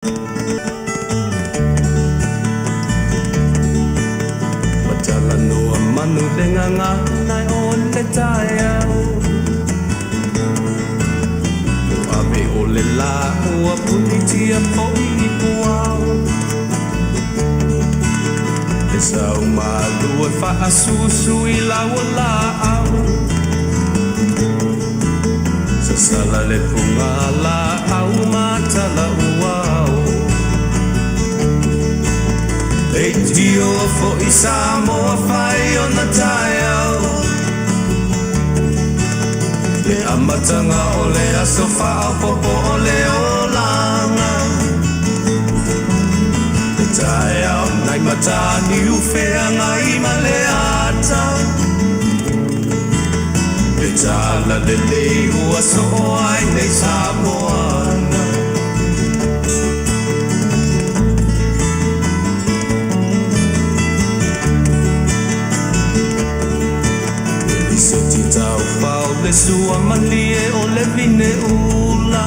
Ua talanoa manu le gagana o le taeao. Ua ave o le la ua punitia foi i puao. Le sau malu e faasusu i lau o laau. Sasala le pugalaau ma talauao. Leitio foi Samoa fai ona taeao. Le amataga o le aso faaopoopo o le olaga. Le taeao nai Mataniu Feagai ma le ata. Le talalelei ua soo ai nei Samoana. Lisiti taufao le sua malie o le vine ula.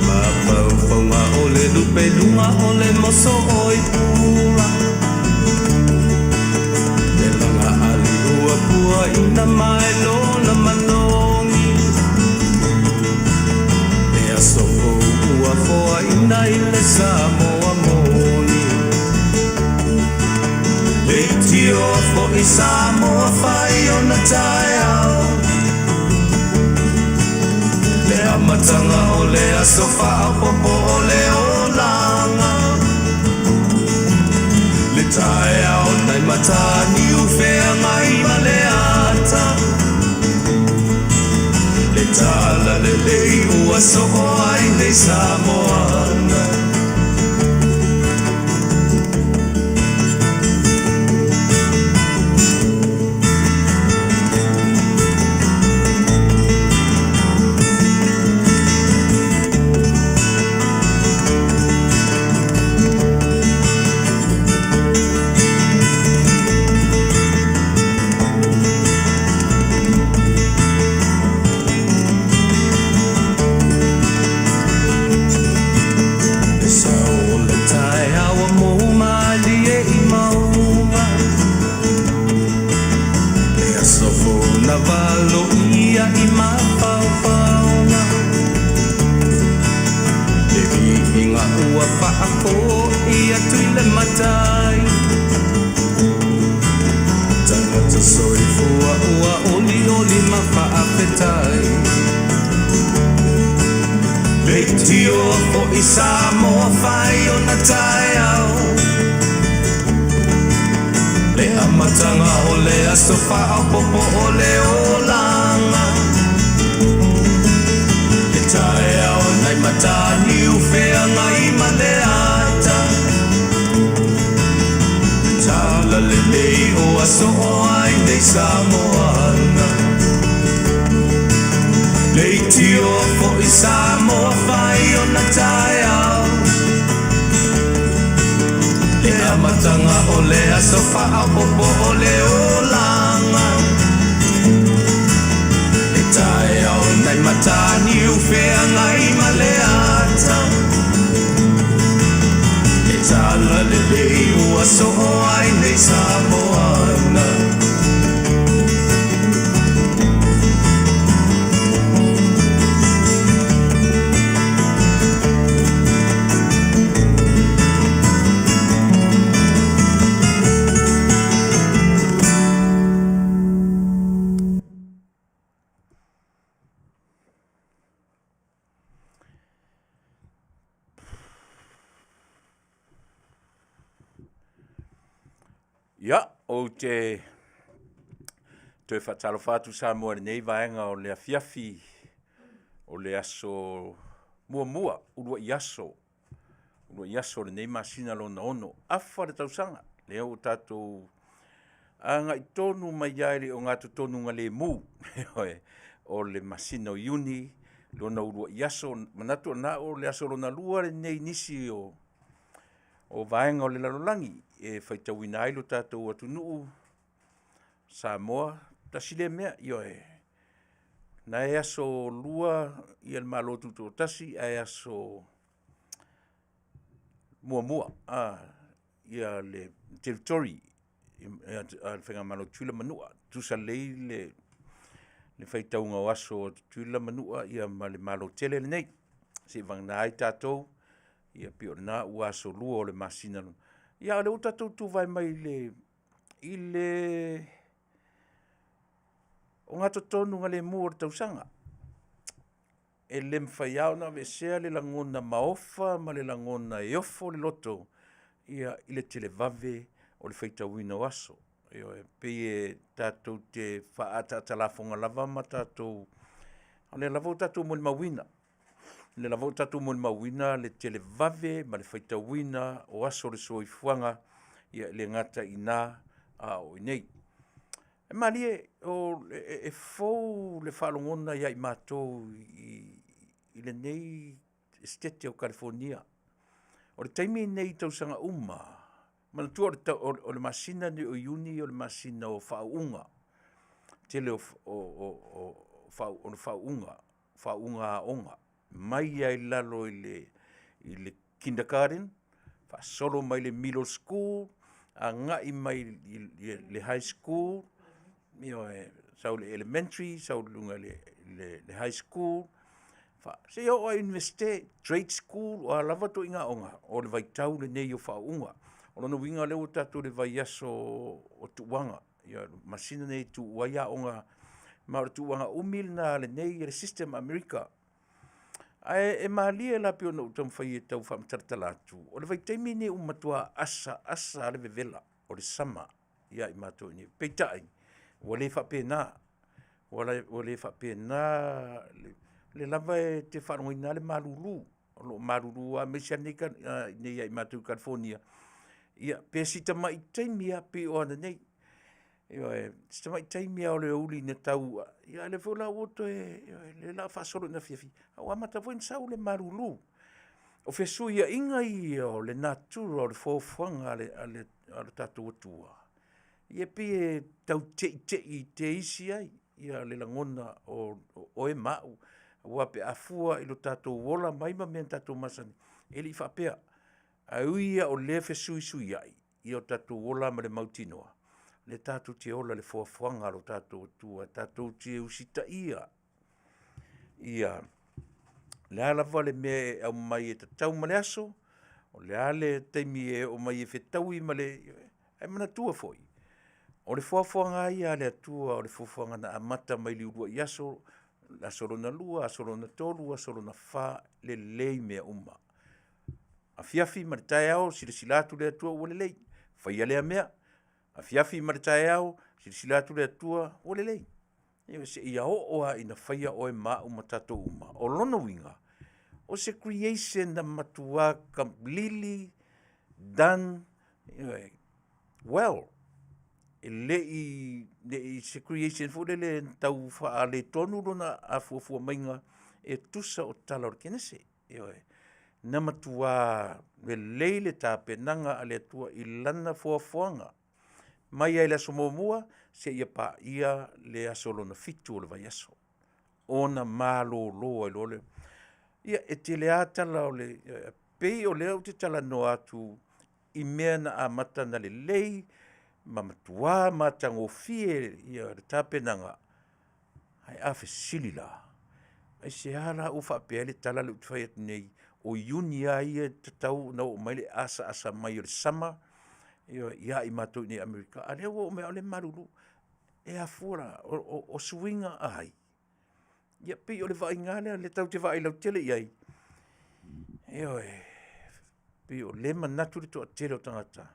Mafaufauga o le lupeluga o le moso o i pula. Le laga ali ua puaina mai lona manogi. Le aso fou ua foaina i le Samoa moni. Leitio foi Samoa fai ona taeao. Le amataga o le aso faaopoopo o le olaga. Le taeao nai Mataniu Feagai ma le ata. Le talalelei ua soo ai nei Samoana. Le sao o le taeao ua mou malie i mauga. Le aso fou na valoia i mafaufauga. Le viiga ua faafoi atu i le Matai. Tagata soifua ua olioli ma faafetai. Leitio foi Samoa fai ona taeao. Le amataga o le aso faaopoopo o le olaga. Le taeao nai Mataniu Feagai ma le ata. Le talalelei ua soo ai nei Samoana. Leitio foi Samoa fai ona taeao. Le amataga o le aso faaopoopo o le olaga. Le taeao nai Mataniu Feagai ma le ata. Le talalelei ua soo ai nei Samoana. Ia, ou te toe faatalofa atu Samoa i lenei vaega o le afiafi o le aso muamua, uluai aso, uluai aso o lenei masina lona 6, afa le tausaga, lea ua tatou agai tonu mai lava i le ogatotonugalemu, ioe, o le masina o Iuni, lona uluai aso. Manatu o lena o le aso lona lua lenei i nisi o vaega o le lalolagi e faitauina ai lo tatou atunuu Samoa. Tasi lea mea, ioe, o lena e aso 2 le Malo Tutoatasi ae aso muamua ia le territory a le Faigamalo a Tutuila ma Manua. Tutusa lelei le faitauga o aso a Tutuila ma Manua ia ma le Malo tele lenei. Seivagana ai tatou, ia e pei o lena ua aso 2 o le masina. Ia ae o lea ua o tatou tuvae mai i le ogatotonugalemu o le tausaga. E le mafai lava ona aveesea le lagona maofa ma le lagona e ofo le loto ia i le televave o le faitauina o aso. Ioe, e pei e tatou te faaataata lafoga lava ma tatou o lea lava ua o tatou molimauina. O lea lava ua o tatou molimauina le televave ma le faitauina o aso o le soifuaga, ia e le gata i ina a o i inei. E malie e fou le faalogona ia i matou i lenei Setete o Kalifonia. O le taimi lenei i tausaga uma, manatua o le masina lenei o Iuni o le masina o faauuga. Tele o faauuga, faauuga aoga mai lava i lalo i le kindergarten, faasolo mai i le middle school, agai mai i le High School, ioe, sau i le elementary sau i luga i le High School, seia oo lava i le Iunivesite, Trade School o a lava ituaiga aoga, o le vaitau lenei o faauuga. O lona uiga o lea ua o tatou i le vaiaso o tuuaga. Ia masina nei e tuua ai aoga ma o le tuuaga umi lena a le system a Amerika. Ae e malie la e pei ona ou taumafai e tau faamatalatala atu, o le vaitaimi lenei ua matua asaasa lava le vevela o le sama ia i matou i inei. Peitai, ua le faapena, ua le faapena o lea lava e te faalogoina le malulu. O lo o malulu lava aemaise lava i inei ia i matou i Kalifonia, ia pe si tamai taimi lava e pei o ananei. Ioe, si tamai taimi lava o le aoauli na tau ia ae o lea foi la ua toe o lea o le a faasolo ina afiafi, a ua amata foi ona sau le malulu. O fesuiaiga ia o le natura o le foafoaga a lo tatou Atua, ia e pei e tau teitei teisi ai le lagona o oe ma au, aua pe a fua i lo tatou ola mai ma mea na o tatou masani ai, e le i faapea. Ae ui ia o lea e fesuisuiai ia o tatou ola ma le mautinoa, o lea e tatou te ola i le foafoaga a lo tatou Atua e tatou te usitaia ia le a lava le mea e aumai e tatau ma le aso, o le a le taimi e oo mai e fetaui ma le… Ae manatua foi, o le foafoaga lava ia a le Atua o le foafoaga na amata mai i le uluai aso, aso lona lua, aso lona tolu, aso lona fa, lelei mea uma. Afiafi ma le taeao, silasila atu le Atua ua lelei, faia lea mea, afiafi ma le taeao, silasila atu le Atua ua lelei. Ioe, seia oo lava ina faia oe ma au ma tatou uma. O lona uiga, o se creation na matua completely done well. E le i se creation foi lea na tau faaletonu lona afuafua mai e tusa o tala o le Kenese. Ioe, na matua lelei le tapenaga a le Atua i Lana foafoaga, mai lava i le aso muamua seia paia le aso lona 7 o le vaiaso, ona malolo ai loa lea. Ia e tele lava tala o le… e pei o lea ou te talanoa atu i mea na amata ona lelei ma matua matagofie le tapenaga, ae a fesili la, aisea la ua faapea ai le tala lea ou te fai atu nei, o Iuni lava ia e tatau ona oo mai le asaasa mai o le sama ia i matou i inei i Amerika, ae o lea ua oo mai lava o lea e malulu. E afua la? O suiga a ai? Ia e pei o le vaaiga lava lea e tatou te vaai lautele i ai, ioe, e pei o lea e manatu le toatele o tagata,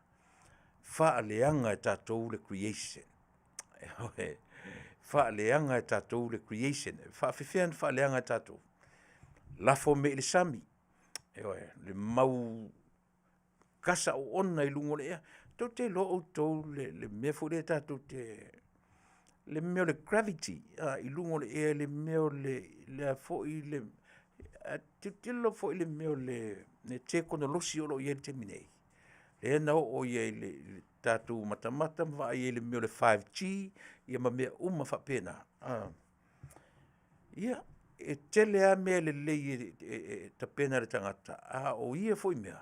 faaleaga e tatou le creation. Ioe, faaleaga e tatou le creation. E faapefea ona faaleaga e tatou? Lafo mea i le sami, ioe, le mau kasa oona i luga o le ea. Tou te iloa outou le mea foi lea tatou te, le mea o le gravity i luga o le ea i le mea o le a foi le… Tilotilo foi i le mea o le tekonolosi o lo o i ai i le taimi nei, lea na oo ai i le tatou matamata ma vaai ai i le mea o le 5G ia ma mea uma faapena, a? Ia, e tele lava mea lelei e tapena e le tagata, a o ia foi mea,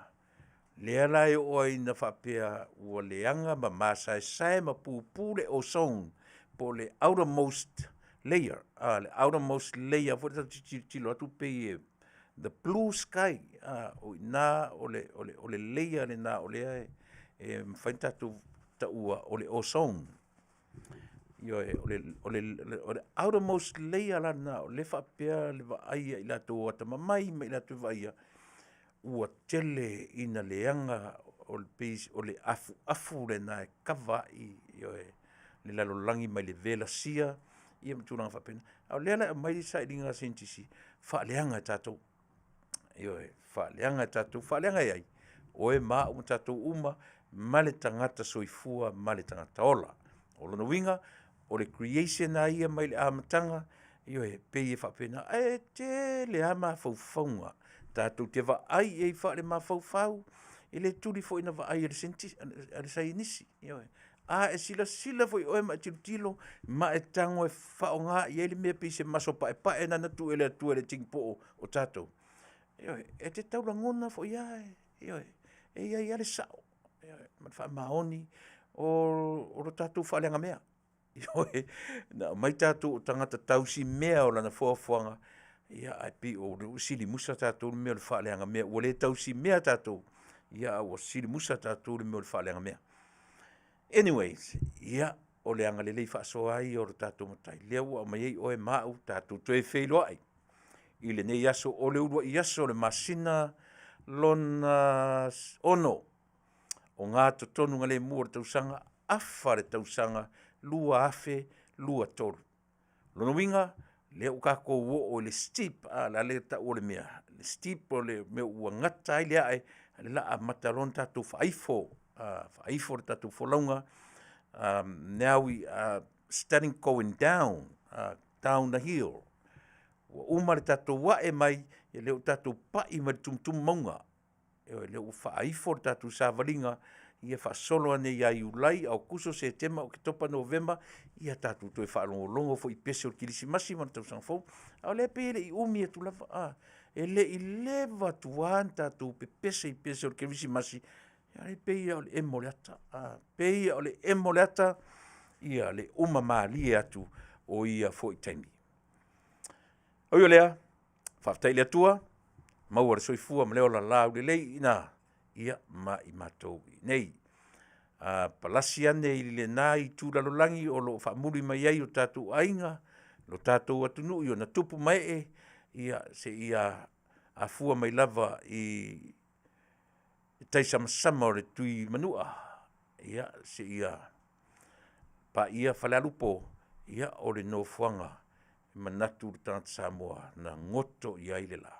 Lea la e oo ai ina faapea ua leaga ma masaesae ma pupu le ozone po o le outermost layer, a, le outermost layer foi lea tatou te tilotilo atu pei e the blue sky, o i ina o le layer lena o lea e mafai ona tatou taua o le ozone. Ioe, o le outermost layer la lena o lea e faapea le vaai a i latou atamamai ma i latou e vaaia, ua tele ina leaga pei o le afuafu lena e kava ai, ioe, le lalolagi mai le velasia ia ma tulaga faapena. A o lea la e aumai le sailiga a saienitisi, faaleaga e tatou. Ioe, faaleaga e tatou. Faaleaga e ai? Oe ma au ma tatou uma ma le tagata soifua ma le tagata ola. O lona uiga, o le creation lava ia mai le amataga, ioe, e pei e faapena, ae tele lava mafaufauga tatou te vaai i ai faalemafaufau, e le tuli foi ina vaai e le saienisi, ioe. A e silasila foi oe ma e tilotilo ma e tago e faaaoga i ai le mea pei se maso paepae lena na tuu e le Atua i le tinipo'o o tatou, ioe, e te tau lagona foi lava, ioe, e i ai lava le sao ma le faamaoni o le tatou faaleagamea. Ioe, na aumai tatou o tagata tausimea o lana foafoaga, ae pei o lea ua silimusa tatou i le mea o le faaleagamea, ua le tausimea tatou, a ua silimusa tatou i le mea o le faaleagamea. Anyways, ia, o le agalelei faasoa lava ia o le tatou Matai, lea ua aumai ai oe ma au tatou toe feiloai i lenei aso, o le uluai aso o le masina lona 6 o gatotonu lemu o le tausaga, afa le tausaga 2023. O lona uiga, o lea ua tatou oo i le steep, o le a le tau o le mea? Le steep o le mea ua gata ai le ae, a o lea o le a amata loa ona tatou faaifo, faaifo le tatou folauga, now we are starting going down, down the hill. Ua uma le tatou ae mai, ia lea ua tatou pai mai i le tumutumu mauga. Ioe, lea ua faaifo le tatou savaliga ia faasolo ane ia Iulai, Aokuso, Setema, Oketopa, Novema, ia tatou toe faalogologo foi i pese o le Kerisimasi ma le Tausaga Fou, a o lea e pei e le i umi atu lava a, e le i leva atu lava ona tatou pepese i pese o le Kerisimasi, a o lea e pei lava o le emo o le ata, e pei lava o le emo o le ata le uma malie atu o ia foi taimi. Ui o lea, faafetai i le Atua ua maua le soifua ma le ola laulelei i ina ma i matou i inei. Palasi ane i lena itu lalolagi o lo o faamuli mai ai o tatou aiga, lo tatou atunuu i ona tupu ma ee seia afua mai lava i le taisamasama o le Tuimanua seia paia Falealupo, o le nofoaga e manatu le tagata Samoa na goto i ai le la.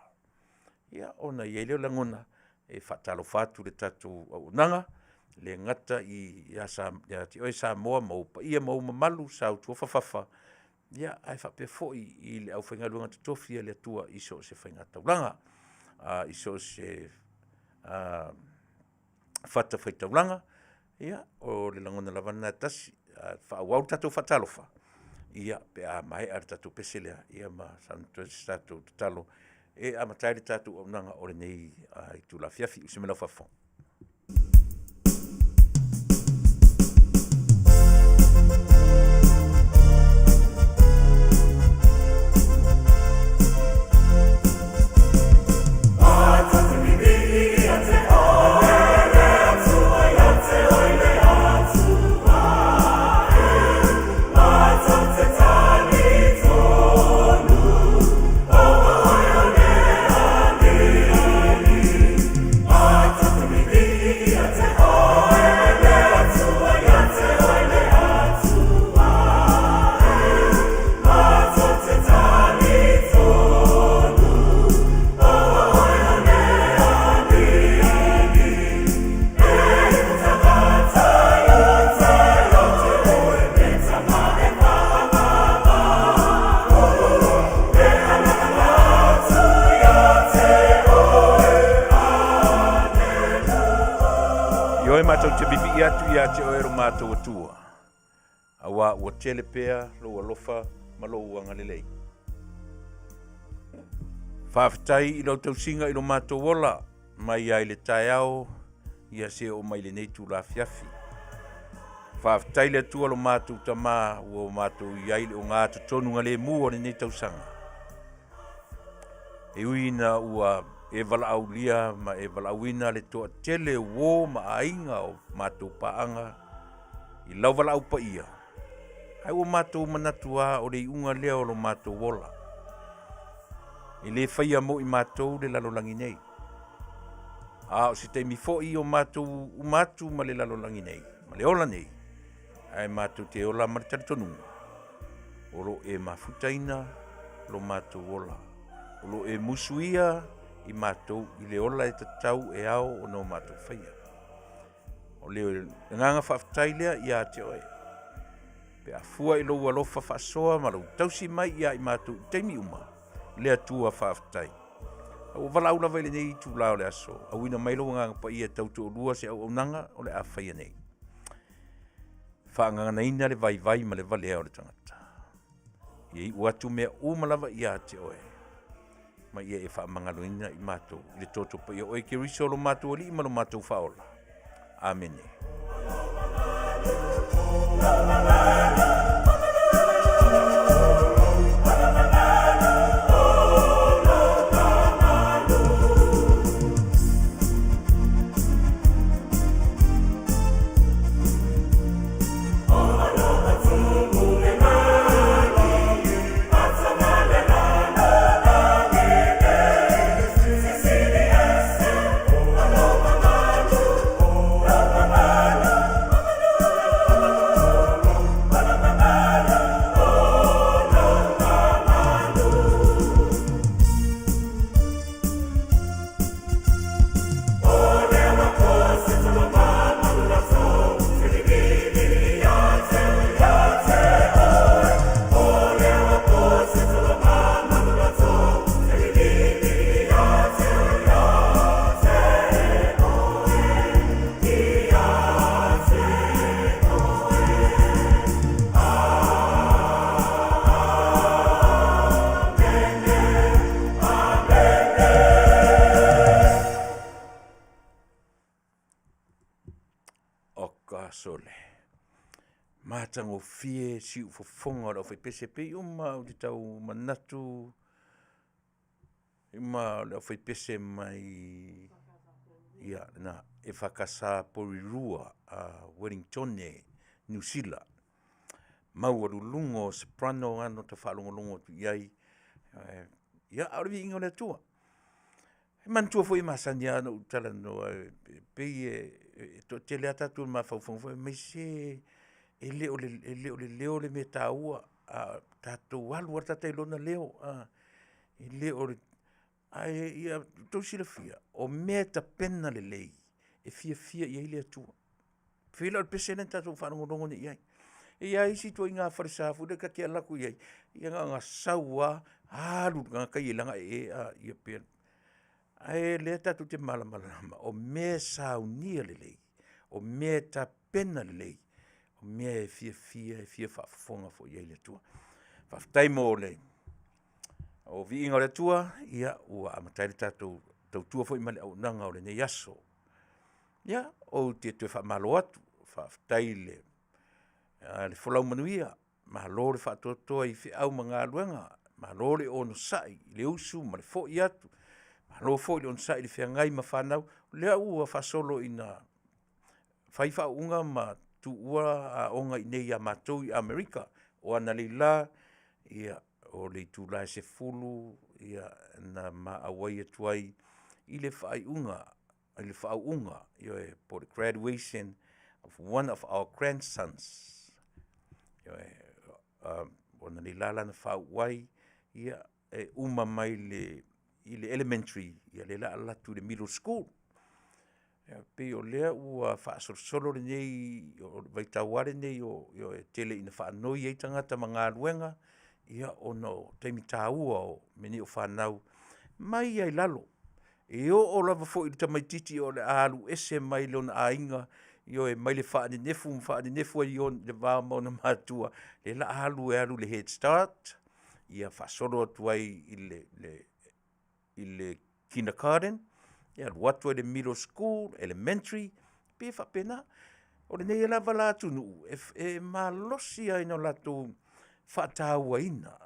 Ia ona i ai lea o lagona, e faatalofa atu i le tatou auaunaga, e le gata ia te oe Samoa ma ou paia ma ou mamalu sautufafafaf, ae faapea foi i le aufaigaluega totofi a le Atua i so o se fatafaitaulaga. Ia, o le lagona lava lena e tasi, ae faaauau le tatou faatalofa pe a maea le tatou pese lea ma saunoa atu ai se tatou tatalo e amata ai le tatou auaunaga o lenei itula afiafi. Usi mai lau faafofoga. Ioe, matou te vivii atu ia te oe lo matou Atua, auā ua tele pea lou alofa ma lou agalelei. Faafetai i lau tausiga i lo matou ola mai ai le taeao. Ia seia oo mai i lenei itula afiafi. Faafetai le Atua lo matou Tama ua o matou i ai i le ogatotonugalemu o lenei tausaga. E ui ina ua e valaaulia ma e valaauina le toatele o uo ma aiga o matou paaga i lau valaau paia, ae ua matou manatu lava o le iuga lea o lo matou ola. E le faia mo i matou le lalolagi nei, a o se taimi foi o matou uma atu ma le lalolagi nei, ma le ola nei, ae matou te ola ma le talitonuga, o lo o e mafutaina lo matou ola, o lo o e musuia i matou i le ola e tatau e ao ona o matou faia. O le agaga faafetai lea ia te oe, pe a fua i lou alofa faasoa ma lou tausi mai ia i matou i taimi uma, le Atua faafetai. A ua valaau lava i lenei itula o le aso, auina mai lou Agaga Paia e tautoalua se auaunaga o le a faia nei. Faagaganaina le vaivai ma le valea o le tagata. Ia iu atu mea uma lava ia te oe, ma ia e faamagaloina i matou i le toto paia o oe Keriso lo matou Alii ma lo matou Faaola. Amene. Oka sole, matagofie siufofoga o le aufaipese pei uma ou te tau manatu uma o le aufaipese mai ia lena EFKS Porirua Ueligitone Niu Sila. Maualuluga o soprano na ta faalogologo atu i ai, ia a o le viiga o le Atua. E manatua foi e masani lava ona ou talanoa e pei e toatele lava tatou i mafaufauga foi nei, fai mai se e le o le leo le mea taua, a tatou alu lava ta lona leo. E le o le... Ae ia outou silafia, o mea e tapena lelei, e fiafia i ai le Atua. E pei la o le pese lea na tatou faalogologo nei i ai. E i ai lava isi ituaiga falesa foi lea ta te alu atu i ai, ia na ona sau lava alu i le tagata ia i lana ee ia pei... Ae o lea tatou te malamalama, o mea e saunia lelei, o mea e tapena lelei, o mea e fiafia e fia faafofoga foi i ai le Atua. Faafetai mo le viiga o le Atua, ia ua amata ai le tatou tautua foi ma le auaunaga o lenei aso. Ia, ou te toe faamalo atu, faafetai i le folau manuia, malo le faatoatoa i feau ma galuega, malo le onosai i le usu ma le foi atu, malo foi le onosai i le feagai ma fanau. O lea ua faasolo ina fai faauuga ma tuua aoga i inei ia matou i Amerika. O analeila o le itula e 10 na ma auai atu ai i le faaiuga i le faauuga, ioe, po o le graduation of one of our grandsons. Ioe, o analeila la na faauu ai, ia e uma mai i le elementary, ia lea o le a alu atu i le middle school. E pei o lea ua faasolosolo lenei vaitau lava lenei e tele ina faanoi ai tagata ma galuega, ia ona o taimi taua o mea nei o fanau mai lava i lalo, e oo lava foi i le tamaitiiti o le a alu ese mai lona aiga, ioe, mai le faanenefu ma faanenefu ai i le va ma ona matua, lea o le a alu e alu i le Head Start, ia faasolo atu ai i le kindergarten. E alu atu ai i le middle school, elementary, pei e faapena. O lenei lava la atunuu, e malosi lava ina latou faatauaina.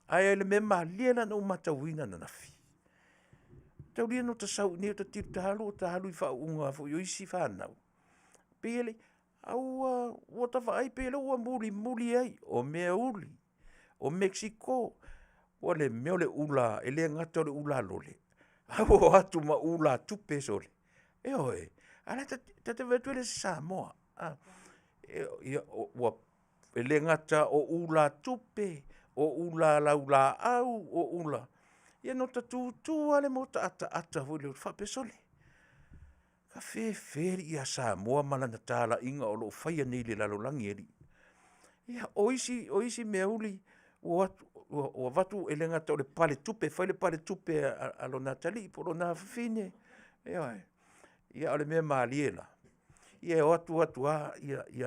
Ae o le mea malie la na ou matauina ananafi, mataulia na ota sau i inei ota tilotilo, ota alu ota alu i faauuga foi o isi fanau, pei e le i, ae ua ota vaai pei o lea ua mulimuli ai, o meauli, o Mekisiko. Ua le mea o le ula, e le gata o le ulalole, ae ua o atu ma ulatupe, sole. Ioe, a o lea ta te vaai atu e le o se Samoa. E le gata o ulatupe, o ula laulaau, o ula… Ia na ota tutu lava lea ma ota ataata foi lea faapea, sole, afea alii ia Samoa ma lana talaiga o lo o faia nei i le lalolagi e alii? Ia, o isi meauli ua o atu ua avatu e le gata o le paletupe, fai le paletupe a lona atalii po o lona afafine, ioe. Ia a o le mea malie la, ia e o atu o atu lava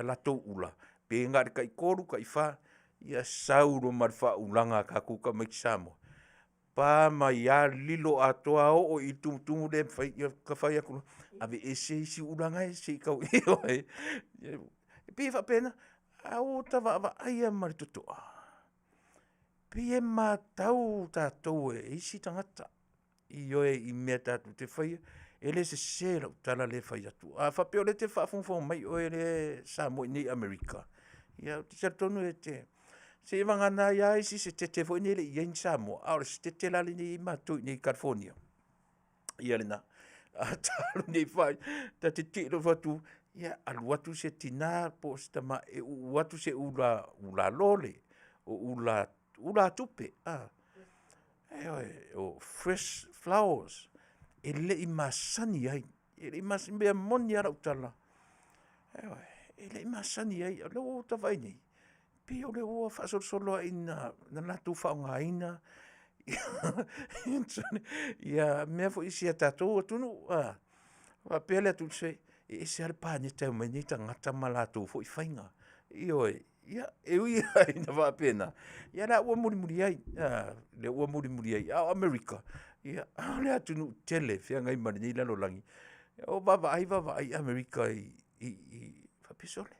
latou ula, pe na o le taitolu taifa, ia sau loa ma le faaulaga a tatou tamaiti Samoa, pa mai lava lilo atoa lava oo i i i le tumutumu le mafai, ia ota fai atu loa, aveese isi ula na se i tau… Ioe, e pei e faapena, ae ua ota vaavaai lava ma le totoa, pei e matau tatou e isi tagata. Ioe, i mea tatou te faia, e le sese lau tala lea e fai atu. A faapea o lea e te faafogafoga mai oe lea e Samoa i inei i Amerika, ia ou te talitonu e te… seiavagana ai lava isi setete foi nei e le i i ai ni Samoa, a o le setete la lenei e i ai matou i inei i Kalifonia, ia lena. A ta alu nei ta te tietie loa fai atu, ia alu atu se tina po o se tama e uu atu se ula lole, o ulatupe, ioe, o fresh flowers, e le i masani ai, e le i masani. O le mea moni lava lau tala, ioe, e le i masani ai. O lea ua ta vaai nei, pei o lea ua faasolosolo lava ina latou faaaogaina ia mea foi i si a tatou atunuu. A faapea le atunuu, se e ese lava le paneta e omai ai nei tagata ma latou foi faiga. Ioe, e ui lava ina faapena, ia o la ua mulimuli ai, lea ua mulimuli ai. A o Amerika, o le atunuu tele e feagai ma lenei lalolagi. Ua ou vaavaai vaavaai Amerika faapea, sole,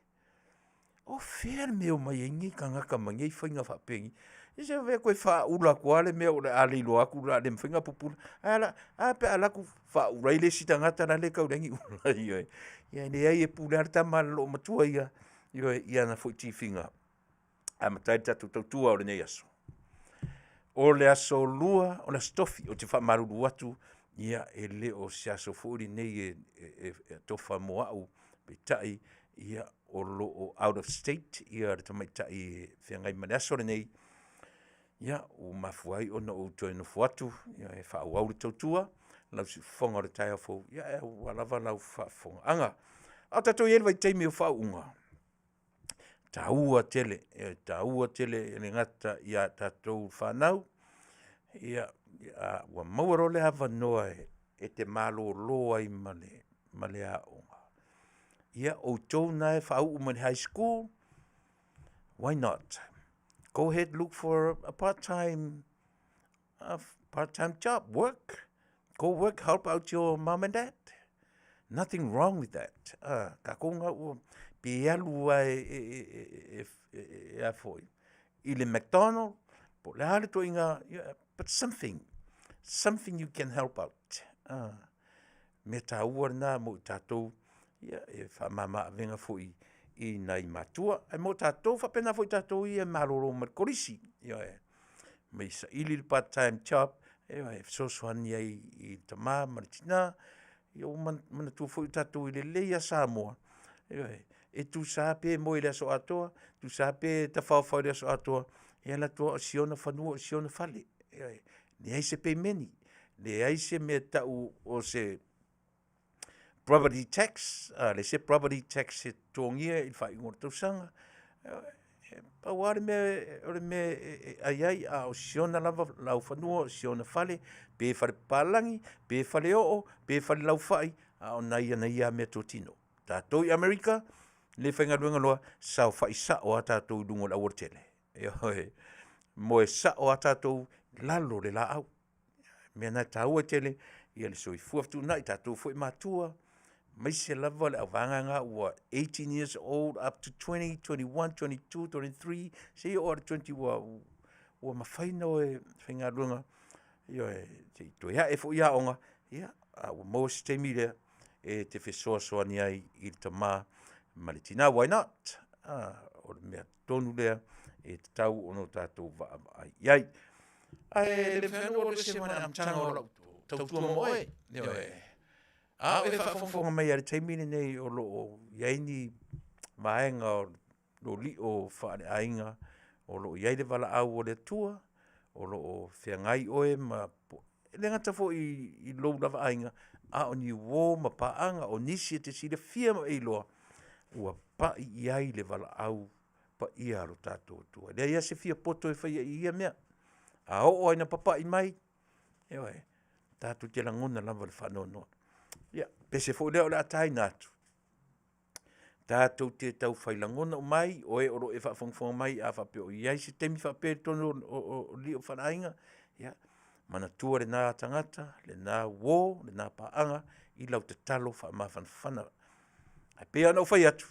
o fea le mea e omai ai nei tagata ma nei faiga faapenei? Ia se i vaai atu e faaula atu lava le mea o le a le iloa atu o le a le mafai ona pupula. Ae a pe a alu atu faaula ai le isi tagata la e tau leai ni ula. Ioe, e leai e pule lava le tama a le loomatua ia ioe i ana foi tifiga e amata ai le tatou tautua o lenei aso. O le aso Lua o le Aso Tofi, ou te faamalulu atu, ia e le o se aso foi lenei e atofa mo au, peitai o lo o out of state le tamaitai e feagai ma le aso lenei, ia ua mafua ai ona ou toe nofo atu e faaauau le tautua i lau siufofoga i le taeao fou aua lava lau faafofogaaga. A o tatou i ai i le vaitaimi o faauuga, e taua tele, e taua tele e le gata ia tatou fanau, a ua maua loa le avanoa e te malolo ai ma le aoga, ia outou na e faauu mai le High School, why not? Go ahead look for a part time job, work. Go work, help out your mom and dad. Nothing wrong with that. Tatou na ua, pe alu lava e a foi, i le McDonald po o le a le ituaiga, but something, something you can help out. Mea taua lena mo i tatou e faamama avega foi i nai matua. Ae mo tatou faapena foi i tatou ia e malolo mai le Kolisi, ioe, omai e saili le part time job e fesoasoani ai i le tama ma le tina. Ia ua manatua foi o tatou e lelei lava Samoa, ioe, e tusa lava pe moe i le aso atoa, tusa lava pe tafaofao i le aso atoa, e alu atu lava o si ona fanua o si ona fale. Ioe, leai se pemeni, leai se mea e tau o se property tax, leai se property tax e totogia i le faaiuga o le tausaga. Ioe. E pau lava le mea o le mea e ai ai, a o si ona lava laufanua o si ona fale, pe falepapalagi, pe faleoo, pe falelaufai, a o nai ana ia lava meatotino. O tatou i Amerika, le faigaluega loa, saofai sao lava tatou i luga o le aualatele. Ioe, moe sao lava tatou i lalo o le laau. O le mea lena e taua tele ia le soifua fetuunai, tatou foi matua, aemaise lava le auvaega na ua 18 years old up to 20, 21, 22, 23, seia oo lava i le 20 ua, ua mafai ona o e faigaluega, ioe, se i toe ae foi aoga, ia, a ua maua se taimi lea e te fesoasoani ai i le tama ma le tina. Why not? O le mea tonu lea e tatau ona tatou vaavaai i ai. Ae le mafai ona ou alu ese ma le amataga o lau tautua momoe, ioe. A o e faafogafoga mai lava i le taimi lenei o lo o i ai ni vaega o lou lio faaleaiga o lo o i ai le valaau a le Atua, o lo o feagai oe ma… e le gata foi i lou lava aiga, a o ni uo ma paaga, o nisi e te silafia ma e iloa ua pai i ai le valaau paia a lo tatou Atua. E leai lava se fiapoto e faia i ia mea. A oo lava ina papai mai, ioe, tatou te lagona lava le faanoanoa. Ia, o le pese foi lea o le a taina atu, tatou te taufai lagona uma ai, o e o lo o e faafogafoga mai a faapea o i ai se taimi faapea i totonu o lio faaleaiga, ia manatua lena tagata, lena uo, lena paaga i lau tatalo faamafanafana. Ae pei lava ona ou fai atu,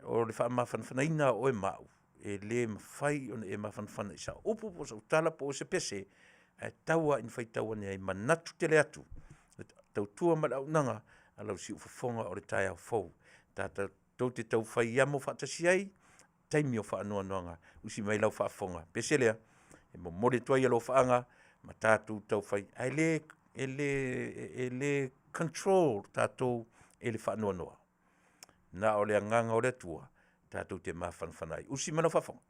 o le faamafanafanaina lava o oe ma au, e le mafai ona e mafanafana i sau upu po o sau tala po o se pese, ae tau lava ina faitau ane ai, manatu tele atu le tautua ma le auaunaga a lau siufofoga o le taeao fou. Tatou te taufai amo faatasi ai i taimi o faanoanoaga. Usi mai lau faafofoga, pese lea, e momoli atu ai alofaaga ma tatou taufai, ae le control tatou e le faanoanoa. Na o le agaga o le Atua tatou te mafanafana ai. Usi mai lau faafofoga.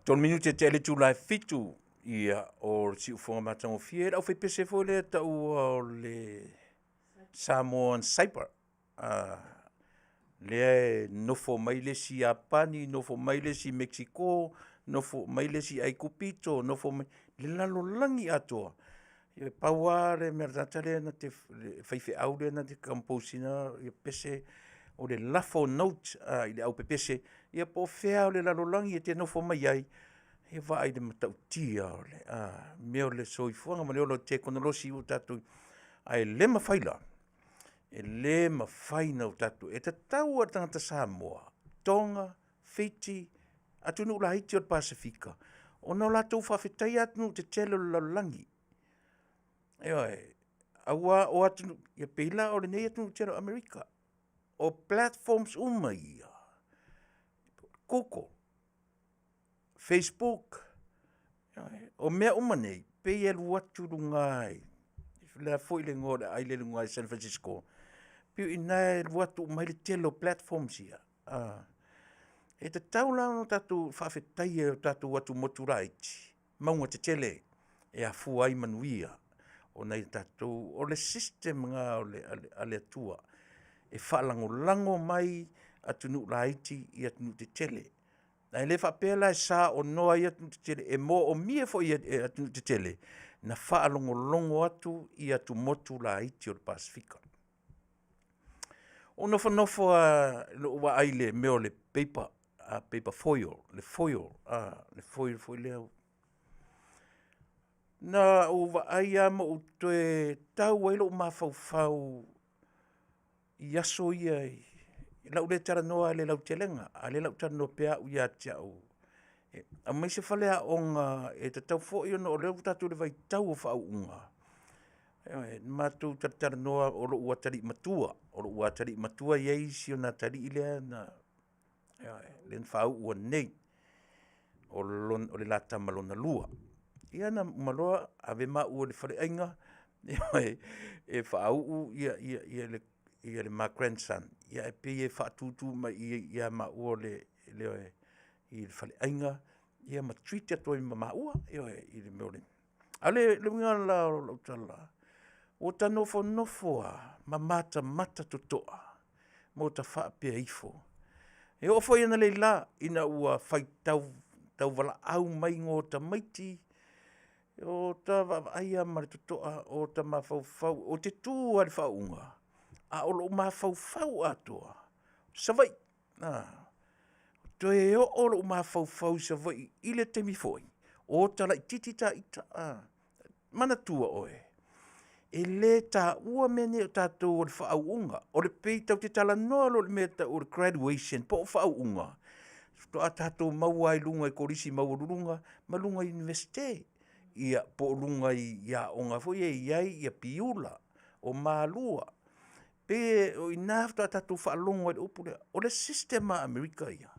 Tolu minute tea i le itula e 7, ia, o le siufofoga matagofie, le aufaipese foi lea e taua o le Samoan Cyber. Lea e nofo mai le isi Iapani, nofo mai le isi Mekisiko, nofo mai le isi Aikupito, nofo mai… le lalolagi atoa. E pau lava le mea a le tagata lea na te, le faifeau lea na te compose ina pese, o le lafo o notes i le aupepese, ia po o fea lava o le lalolagi e te nofo mai ai, ia vaai i le matautia o le mea o le soifuaga ma le ola o le tekonolosi ua tatou… Ae le mafai la, e le mafai ona tatou… E tatau lava i le tagata Samoa, Toga, Fiti, atunuu laiti o le Pasefika, ona o latou faafetaia atunuu tetele o le lalolagi. Ioe, aua o atunuu, e pei la o lenei atunuu tele o Amerika. O platforms uma ia, google, facebook, o mea uma nei, pei e alu atu i luga o le a foi le igoa o le aai lea i luga i San Fransisco? Pei o i ina e alu atu uma ai le tele o platforms ia. E tatau la ona tatou faafetaia e tatou atumotu laiti mauga tetele e afua ai manuia o nai o tatou… O le system lena a le Atua e faalagolago mai atunuu laiti i atunuu tetele. Ae le faapea la e saonoa ai atunuu tetele, e moomia foi e atunuu tetele ona faalogologo atu i atumotu laiti o le Pasefika. Ua ou nofonofo lava i lou vaai i le mea o le paiper, paper foil, le foil foi lea. Na ou vaai lava ma ou toe tau ai lou mafaufau i aso ia, o le a ou le talanoa i le lautelega, a o lea o le a ou talanoa pea au ia te au. Aumai se faleaoga e tatau foi ona o lea ua tatou i le vaitau o faauuga. Ioe, na matou talatalanoa, o lou atalii matua, o lou atalii matua e i ai isi ona atalii lea na faauu atu nei, o le la tama lona lua. Ia na uma loa ave maua i le faleaiga e faauu le ma grandson, ae pei e faatutu mai i i ia maua i le faleaiga ma treat atu ai ma maua. Ioe, i le mea o le… A o le uiga la o lau tala, ua ta nofonofo lava ma matamata totoa ma ota faapea ifo, e oo foi analeila ina ua faitau tauvalaau mai igoa o tamaiti, ua vaavaai lava ma le totoa ma ota mafaufau, ou te tu lava i le faauuga, a o lou mafaufau atoa, o Savaii. Toe oo lou mafaufau i Savaii i le taimi foi o ota laitiiti ita. Manatua oe, e le taua mea nei o tatou o le faauuga. E pei tatou te talanoa loa i le mea e tau o le graduation po o faauuga, faatoa tatou maua lava i luga i kolisi maualuluga ma luga i Iunivesite, ia po o luga i aoga foi ia e i ai Piula, o Malua. Pei o i ina faatoa tatou faalogo ai i le upu lea. O le system a Amerika ia,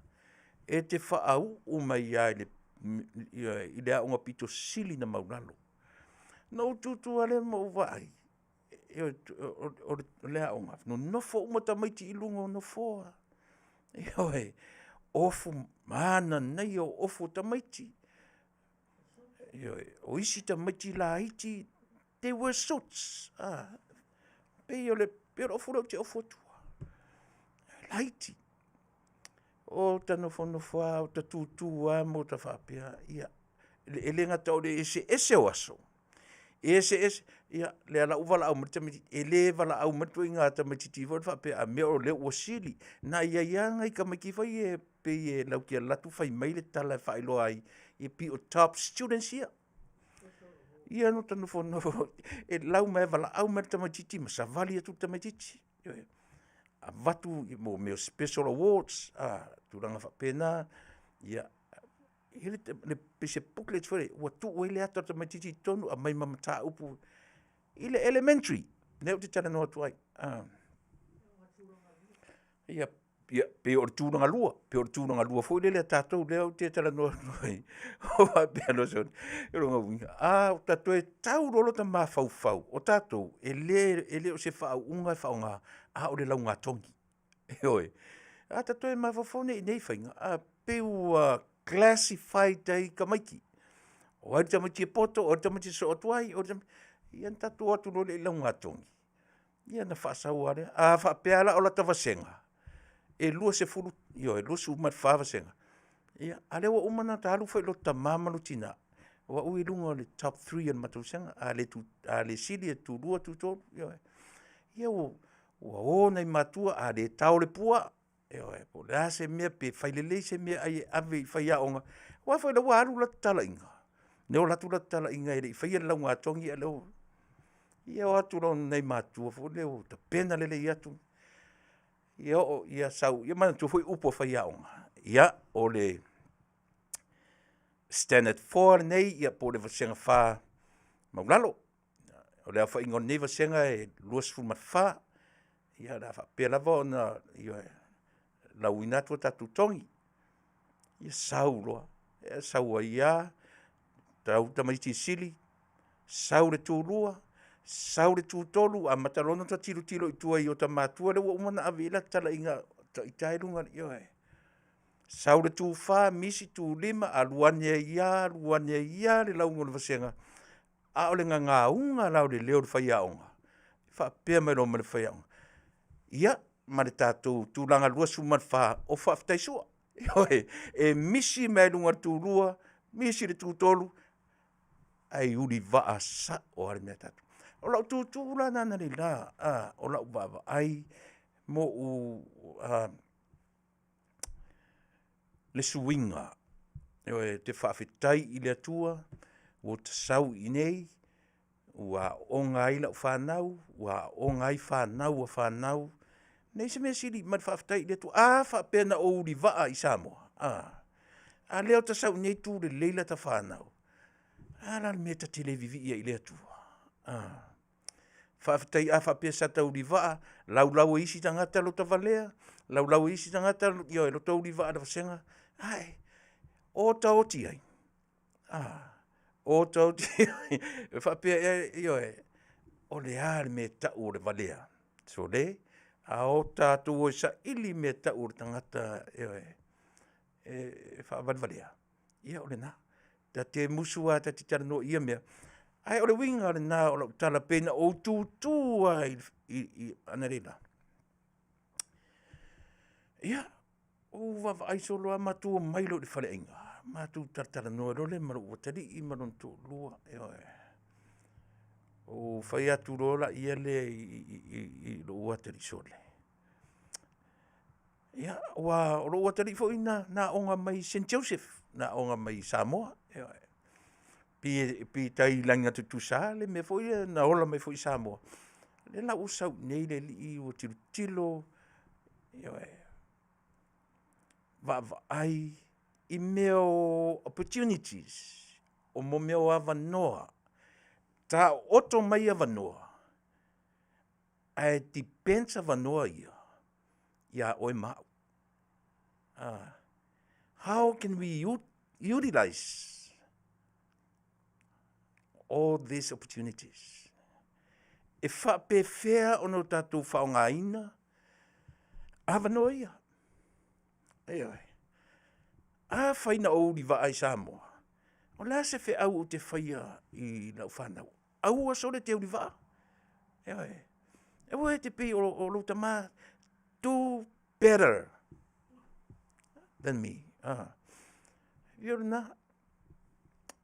e te faauu mai lava i le aoga aupito sili ona maualalo. Na ou tu tu lava lea ma ou vaai, o le aoga, nonofo uma tamaiti i luga o nofoa, ioe, ofu mananaia o ofu o tamaiti. Ioe, o isi tamaiti laiti they wear suits, pei o le ofu lea ou te ofo atu ai, laiti. Ota nofonofo lava ota tutu lava ma ota faapea, ia, e le gata o le eseese o aso, eseese, ia lea la ua valaau mai le tamaititi, e le valaau mai le ituaiga tamaititi foi lea faapea a mea o lea ua sili. Na i ai lava nai tamaiti foi ia pei latou te alu atu fai mai le tala e faailoa ai e pei o top students ia. Ia na ota nofonofo, e lau mai lava e valaau mai le tamaititi ma savali atu le tamaititi. Ioe, avatu mea o special awards, tulaga faapena. Ia, e i ai pei se booklet foi lea ua tuu ai le ata o le tamaititi i totonu aumai ma mataupu i le elementary lea ou te talanoa atu ai. Ia pei o le tulagalua, pei o le tulagalua foi lea a tatou lea ou te talanoa atu ai, faapea loa sole, o lona uiga, a ota toe tau loa lota mafaufau, o tatou, e le o se faauuga e faaaoga, a o le laugatogi. Ioe. A ta toe mafaufau nei i nei faiga, pei ua Classified ai tamaiti. O ai le tamaiti e poto, o ai le tamaiti e sosoo atu ai, o ai le tamaiti... Ia ona tatou o atu loa lea i laugatogi, ia ona faasau lava lea. A faapea la o lata vasega, e 20, ioe, 24 vasega, ia a lea ua uma ona ta alu fai i lota tama ma lou tina, o au e i luga o le top 3 o le matou vasega. A le sili e tulua, tutolu, ioe. Ia ua o nai matua, a le tao le pua, ioe, po o le a se mea pe fai lelei se meaai e ave i faiaoga, aua foi o lea ua alu lata talaiga, lea ua alu atu lata talaiga e le i faia le laugatogi a o lea ua... Ia o atu loa o nai matua foi lea ua tapena lelei atu, ia oo ia sau, ia manatua foi upu a faiaoga, ia o le Standard 4 lenei po o le Vasega 4 maualalo. O le aofaiga o lenei vasega e 24, ia o le a faapea lava ona lauina atu o tatou togi. Ia sau loa, sau ai lava sau le tamaitiiti sili, sau le tulua, sau le tutolu, amata loa ona ota tilotilo i tua i ota matua lea ua uma ona ave i ai lata talaiga, o ita lava e i luga, ioe. Sau le tufa, misi tulima, alu ane ai lava, alu ane ai lava le lauga o le vasega, a o le gagauina la o le leo o le faiaoga, faapea mai loa ma le faiaoga, ia ma le tatou tulaga 24, o Faafetai Sua. Ioe, e misi mai lava i luga o le tulua, misi le tutolu, ae ulivaa sao lava le mea a tatou. O lau tutu la lena analeila, o lau vaavaai ma ou le suiga. Ioe, ou te faafetai i le Atua ua ta sau i inei ua aooga ai lau fanau, ua aooga ai fanau a fanau, leai se mea sili ma le faafetai i le Atua. A faapea na ou ulivaa i Samoa, a lea ua ta sau i inei tu lelei lata fanau. O le a la le mea e ta te le vivii ai i le Atua? Faafetai a faapea sa ta ulivaa, laulau e isi tagata lota valea, laulau e isi tagata lota ulivaa i le vasega, ae o ota oti ai? O ota oti ai? E faapea ea, ioe, o le a le mea e tau o le valea? Sole, a o tatou o e saili le mea e tau o le tagata ioe, e faavalevalea, ia o lena. Ta te musu lava ta te talanoa i ia mea, ae o le uiga lena o lau tala pei na ou tutu lava analeila. Ia, ou vaavaai solo lava matou omai loa i le faleaiga, matou talatalanoa loa lea ma lou atalii ma lona toalua, ioe. Ou fai atu loa lea i lou atalii, sole, ia aua o lou atalii foi na aoga mai i Saint Joseph, na aoga mai i Samoa, ioe. Pei e tai lagiga tutusa lava le mea foi lea na ola mai foi i Samoa. O lea la ua sau i inei le alii ua tilotilo, ioe, vaavaai i mea o opportunities, o mea o avanoa. Taooto mai avanoa, ae depends avanoa ia ia oe ma au. How can we utilize all these opportunities? E faapefea ona tatou faaaogaina avanoa ia? Ioe. Afai na ou ulivaa i Samoa, o le a se feau ou te faia i lau fanau? Aua sole e te ulivaa, ioe. Aua e te pei o lou tama, do better than me. Ia o lena.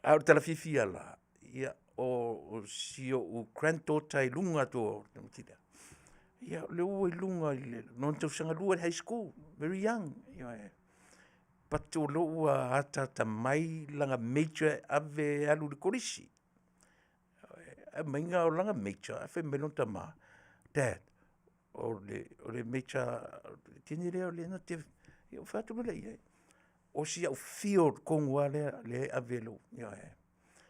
A o le tala fiafia la, ia o si ou granddaughter i luga atu o le tamaititi lea, ia o lea ua i luga i lona tausaga lua i le High School, very young, ioe. But o lea ua ataata mai lana major e ave e alu i le kolisi. Aumaiga o lana major, ae fai mai lona tama, dad, o le major a le teine lea na te… Ia ou fai atu loa lea i ai, o si au field tonu lava lea e ave e lou… Ioe.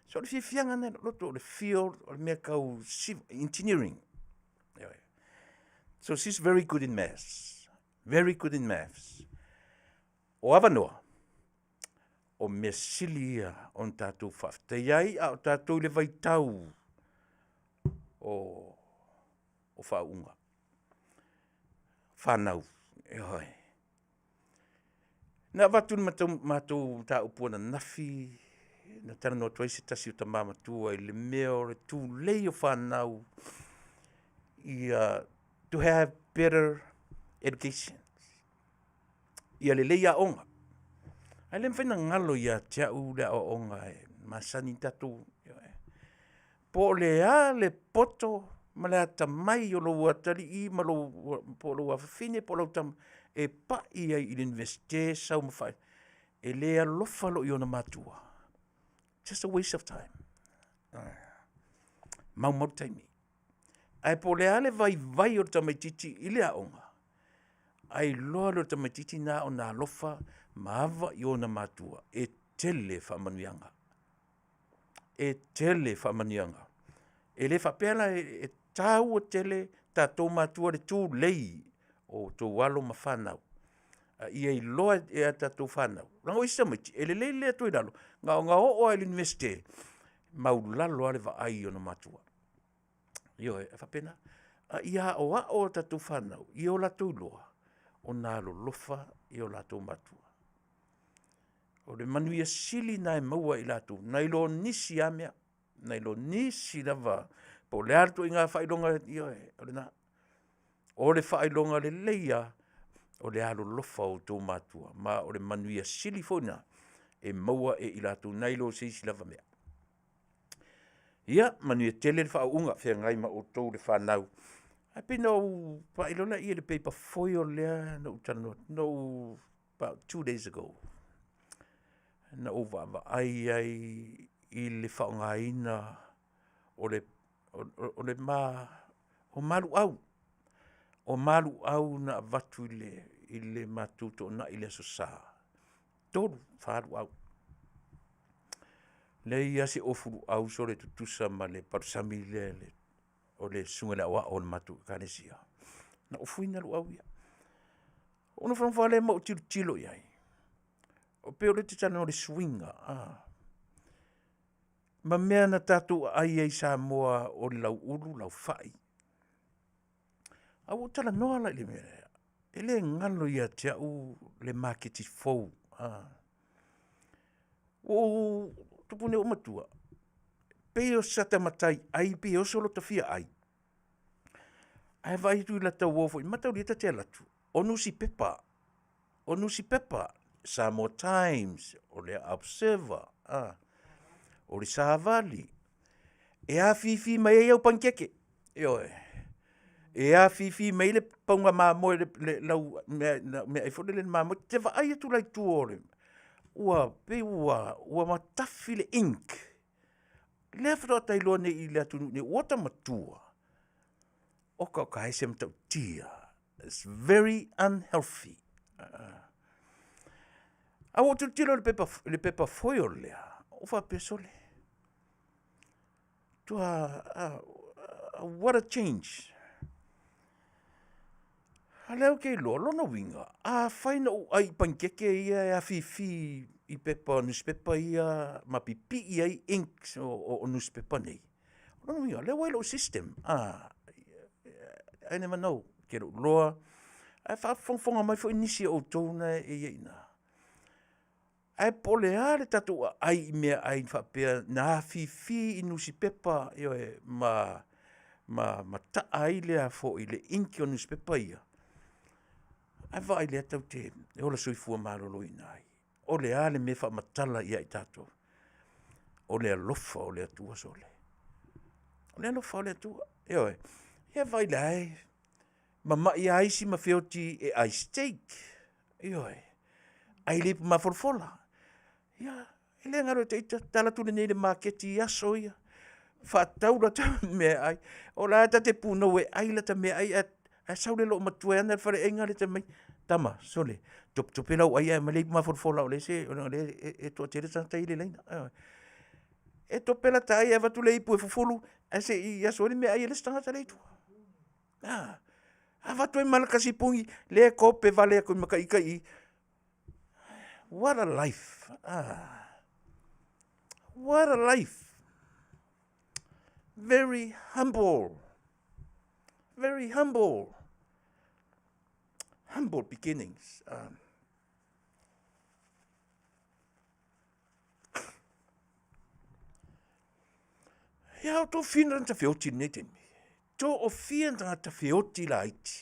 So o le fiafiaga lena i lou loto, o le field o le mea tau engineering. Ioe. So she's very good in maths, very good in maths. O avanoa, o mea sili ia ona tatou faafetai ai a o tatou i le vaitau o faauuga. Fanau, ioe. Na avatu le matou mataupu ananafi na talanoa atu ai se tasi o tama matua i le mea o le tulei o fanau ia to have better education, ia lelei aoga. Ae le mafai ona galo ia te au le aoaoga e masani ona tatou… Po o le a le poto ma le atamai o lou atalii po o lou afafine po o lau tama e pai ai i le Iunivesite sau ma faailoga, e le alofa loa i ona matua, just a waste of time. Maumau le taimi. Ae po o le a le vaivai o le tamaitiiti i le aoga, ae iloa loa e le tamaitiiti lena ona alofa ma ava i ona matua, e tele faamanuiaga. E tele faamanuiaga. E le faapea la e taua tele tatou matua le tulei o outou alo ma fanau, a ia iloa e a tatou fanau, leaga o isi tamaiti, e lelei le le atu i lalo, na ona oo lava i le Iunivesite, maualalo lava le vaai i ona matua. Ioe, e faapena. A ia aoao a tatou fanau ia o latou iloa ona alolofa i o latou matua. O le manuia sili lena e maua e i latou nai lo nisi lava mea, nai lo nisi lava po o le a le ituaiga faailoga, ioe, o lena. O le faailoga lelei lava, o le alolofa o outou matua, ma o le manuia sili foi lena e maua e i latou nai lo se isi lava mea. Ia manuia tele le faauuga feagai ma outou le fanau. Ae pei ona ou pai loa lea i le pepa foil lea na ou talanoa atu, about 2 days ago, na ou vaavaai ai i le faaaogaina o maluau. O maluau na avatu i le matou toonai i le Aso Sa, 3, 4 luau. E leai lava se ofu luau sole e tutusa ma le palusami lea o le susuga i le aoao o le matou Ekalesia, na ofuina luau ia. Ona ou nofonofo lava lea ma ou tilotilo i ai, pei o lea ou te talanoa i le suiga ma mea na tatou aai ai i Samoa o le lauulu, laufai. Ae ua ou talanoa la i le mea lea, e le galo ia te au le maketi fou. Ua ou tupu nei ua ou matua, pei o si ata matai ai pei e oso lota fia ai, ae vaai atu i lata uo foi, mataulia ta te alu atu, o nusipepa, o nusipepa, Samoa Times, o le Observer, o le Savali, e afifi mai ai au panikeke, ioe. E afifi mai ai le pauga mamoe lau meaai foi lele mamoe. E te vaai atu la i tua ua pei ua matafi le ink. Lea faatoa ta iloa nei i le atunuu nei ua ota matua, oka oka e ese le matautia, its very unhealthy. Ae ua ou tilotilo i le pepa foil lea, ou faapea, sole, matua what a change. A o lea ou te iloa, o lona uiga, afai na ou ai i panikeke ia e afifi i pepa nusipepa ia ma pipii ai inks o nusipepa nei, o lona uiga o lea ua i lou system. I never know, ou te le o iloa, ae faafogafoga mai foi nisi o outou na e i ai i ina, ae po o le a le tatou aai i meaai faapea na afifi i nusipepa, ioe, ma taa ai le ink o nusipepa ia, ae vaai o lea tatou te ola soifua maloloina ai. O le a le mea e faamatala ia i tatou? O le alofa o le Atua sole. O le alofa o le Atua, ioe. Ia vaai la e mamai lava isi ma feoti e ai steak, ioe, ai le ipu mafolafola. Ia, e le galo ia te ita, ta alu atu nei i le maketi i aso ia, faatau lata meaai, o la e ta te punou e ai lata meaai ae sau le loomatua e ana le faleaiga lata mai, tama, sole, topetope lau ai ae aumai le ipu mafolafola leaga o lea e toatele tagata ia e i le laina. E tope lata ai ae avatu le ipu e fufulu ae se i aso ai le meaai a le isi tagata la e i tua. A, avatu ai ma le tasi puni lea e tope vale atu ma ita i i. What a life? What a life? Very humble, very humble, humble beginnings. Ia outou fia na feoti i lenei taimi. Toafia ni tagata feoti laiti.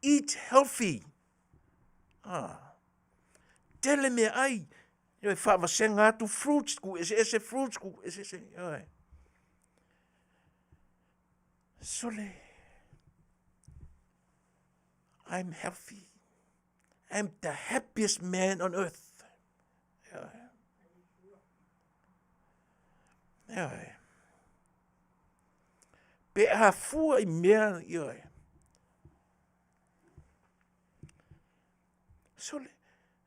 Eat healthy. Ah. Tele meaai. Ioe, faavasega atu fruits, tuu eseese fruits, tuu eseese, ioe. Sole, I'm healthy. I'm the happiest man on earth. Ioe. Ioe. Pe a fua i mea, ioe. Sole,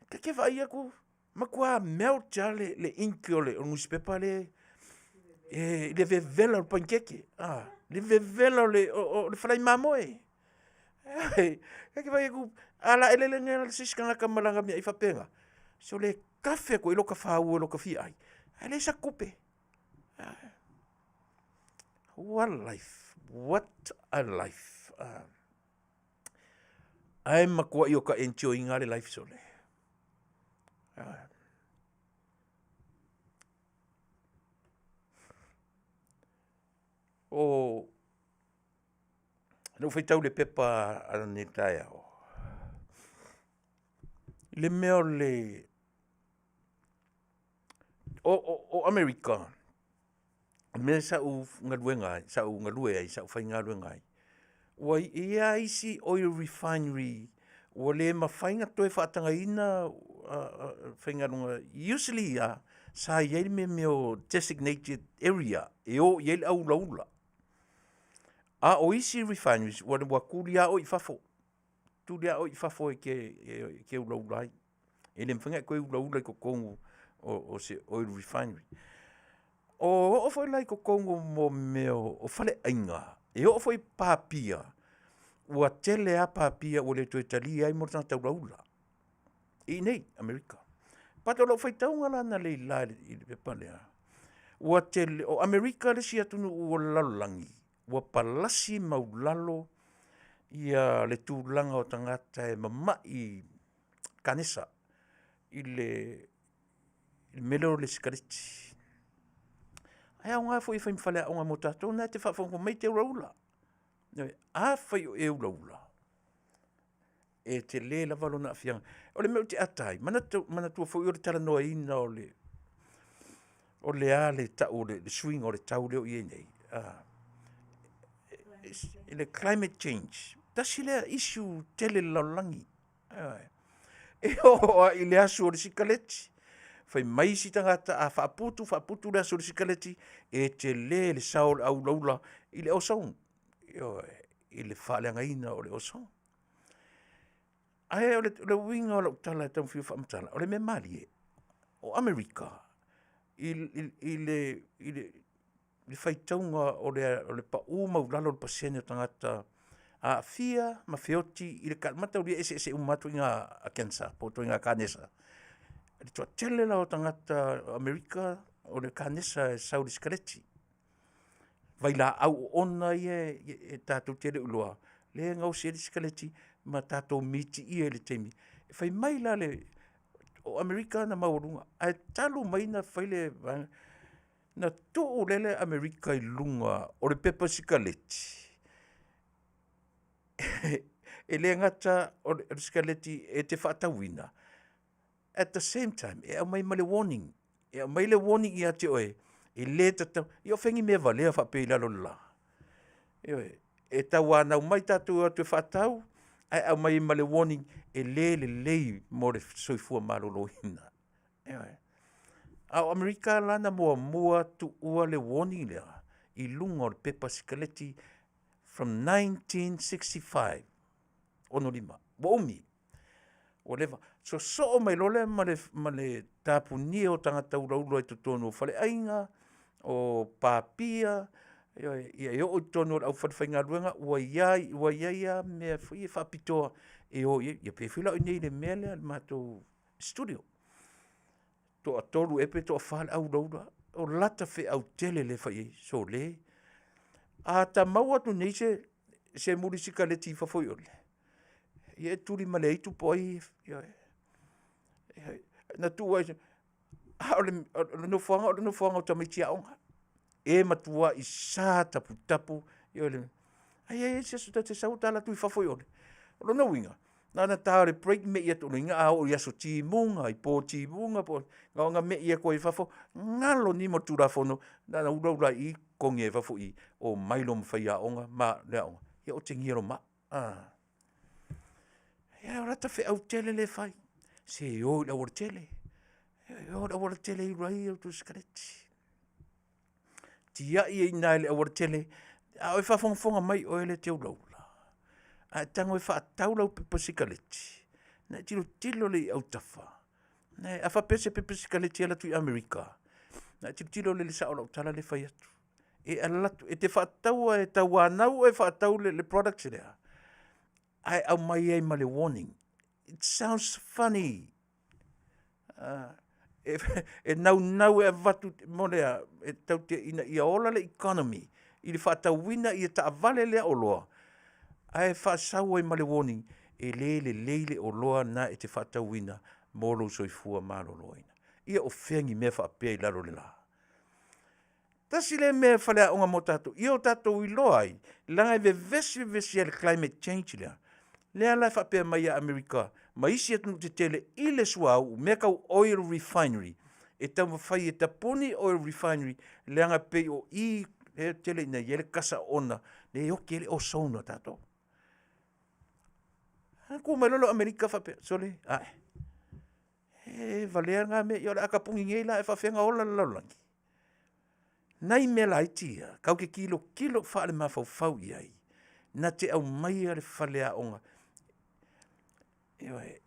ta te vaai atu, matua melt lava le, le ink o le nusipepa lea e, i le vevela o le panikeke, a, le vevela o le, o, o le falai mamoe. Ta te vaai atu, a laelele nei la se isi tagata ma lana meaai faapena, sole e tafe atu i ai lota faua i lota fia ai, ae leai sa tupe. What a life, what a life. Ae matuai o ka enjoy ina le life sole. O na ou faitau i le pepa ananei i le taeao, i le mea o le o Amerika, o le mea sa ou galuega ai, sa ou galue ai sa ou faigaluega ai, ua i ai lava isi oil refinery ua le mafai ona toe faatagaina faigaluega. Usually lava sa i ai le mea o designated area e o i ai le au ulaula, a o isi refineries ua tuli lava oe i fafo, tuli lava oe i fafo e te ulaula ai. E le mafai ona e toe ulaula i totonu o se oil refinery. O oo foi la i totonu o mea o faleaiga, e oo foi i pa pia, ua tele lava pa pia ua le toe talia ai mo le tagata ulaula i inei i Amerika. But o lau faitauga la analeila i le pepa lea, ua tele, o Amerika le isi atunuu o le lalolagi ua palasi maualalo le tulaga o tagata e mamai kanesa i le mea lea o le sikareti. Ae aoga foi e fai ma faleaoga mo tatou na e te faafogafoga mai e te ulaula. Ioe. Afai o e ulaula, e tele lava lona aafiaga. O le mea ou te ata ai, manatua foi o le talanoaina o le a le tau o le suiga o le tau lea ua i ai nei, i le climate change, tasi lea issue tele i le lalolagi. Ioe. E oo lava i le asu o le sikaleti, fai mai isi tagata a faaputu faaputu le asu o le sikaleti, e tele le sao o le auulaula i le ozone, ioe, i le faaleagaina o le ozone. Ae o le uiga o lau tala e tau fia faamatala, o le mea malie, o Amerika i le faitauga o le pau maualalo o le pasene o tagata aafia ma feoti i le mataulia e eseese uma lava ituaiga cancer po o ituaiga kanesa. O le toatele la o tagata Amerika o le kanesa e sau i le sikareti, vailaau oona ia e tatou te le o iloa lea e gaosi ai le sikareti ma tatou mitiia i le taimi. Fai mai la o Amerika na maualuga, ae talu mai ona fai le vaega, na tuu lele Amerika i luga o le pepa sikaleti, e le gata o le sikaleti e te faatauina, at the same time, e aumai ma le warning. E aumai le warning ia te oe, e le tatau, ia o fea ni mea valea faapea i lalo o le la? Ioe, e tauanau mai tatou e o atu e faatau, ae aumai ai ma le warning, e le lelei mo le soifua maloloina. Ioe. A o Amerika la na muamua tuua le warning lea i luga o le pepa sikaleti from 1965, 65, ua umi, ua leva. Sosoo mai loa lea ma le tapunia o tagata ulaula i totonu o faleaiga, o pa pia, ioe, ia e oo i totonu o le au falefaigaluega, ua i ai lava mea foi ia faapitoa e o i ai. Ia pei foi la o i inei i le mea lea i le matou studio, toatolu ea pe toafa le au ulaula, o lata feau tele lea e fai ai, sole, a ta maua atu nei se muli sikaleti i fafo i o, ia e tuli ma le aitu po o ai, ioe. Na tuu ai, a o le nofoaga o le nofoaga o tamaiti aoga. E matuai sa taputapu, ioe le ai ai se aso ta te sau ta alu atu i fafo i o le. O lona uiga, na ona ta o le break mei atu, o lona uiga a oo i aso timuga, i po timuga po o na ona mei atu ai i fafo, galo nima o le Tulafono, na ona ula ula lava i i totogi ai i fafo i i, omai loa ma faiaoga ma le aoga, ia otegia loa ma au. Ia o lata feau tele lea e fai, se o i le aualatele, o i le aualatele e ulu ai a outou sikareti. Tiai ai i ina i le aualatele, a o e faafogafoga mai oe lea e te ulaula, a e tago e faatau lau pepa sikareti, ona e tilotilo lea i autafa, a faapea o se pepa sikareti e alu atu i Amerika, ona e tilotilo lea i le sao o lau tala lea e fai atu. E alu atu, e te faataua e tauanau oe faatau le products lea, ae aumai ai ma le warning. It sounds funny. E naunau e avatu mo le a? E tatou te, ina ia ola le economy i le faatauina ia taavale lea oloa, ae faasau ai ma le warning, e le lelei le oloa lena e te faatauina mo lou soifua maloloina. Ia o fea ni mea faapea i lalo o le la? Tasi lea mea faleaoga mo tatou, ia o tatou iloa ai, leaga e vevesi vevesi ai i le climate change lea. Lea la e faapea mai ia Amerika ma isi atunuu tetele i le suauu, mea tau oil refinery, e taumafai e tapuni oil refinery leaga e pei o i lea e tele ina i ai le kasa oona lea e oti ai le ozone o tatou. Ona tu mai loa lea o Amerika faapea, sole, ae, e valea lena mea, ia o le a tapuni nei la ae faapefea ona ola le lalolagi? Nai mea laiti ia tatou te tilotilo faalemafaufau i ai, na te aumaia le faleaoga. Ioe,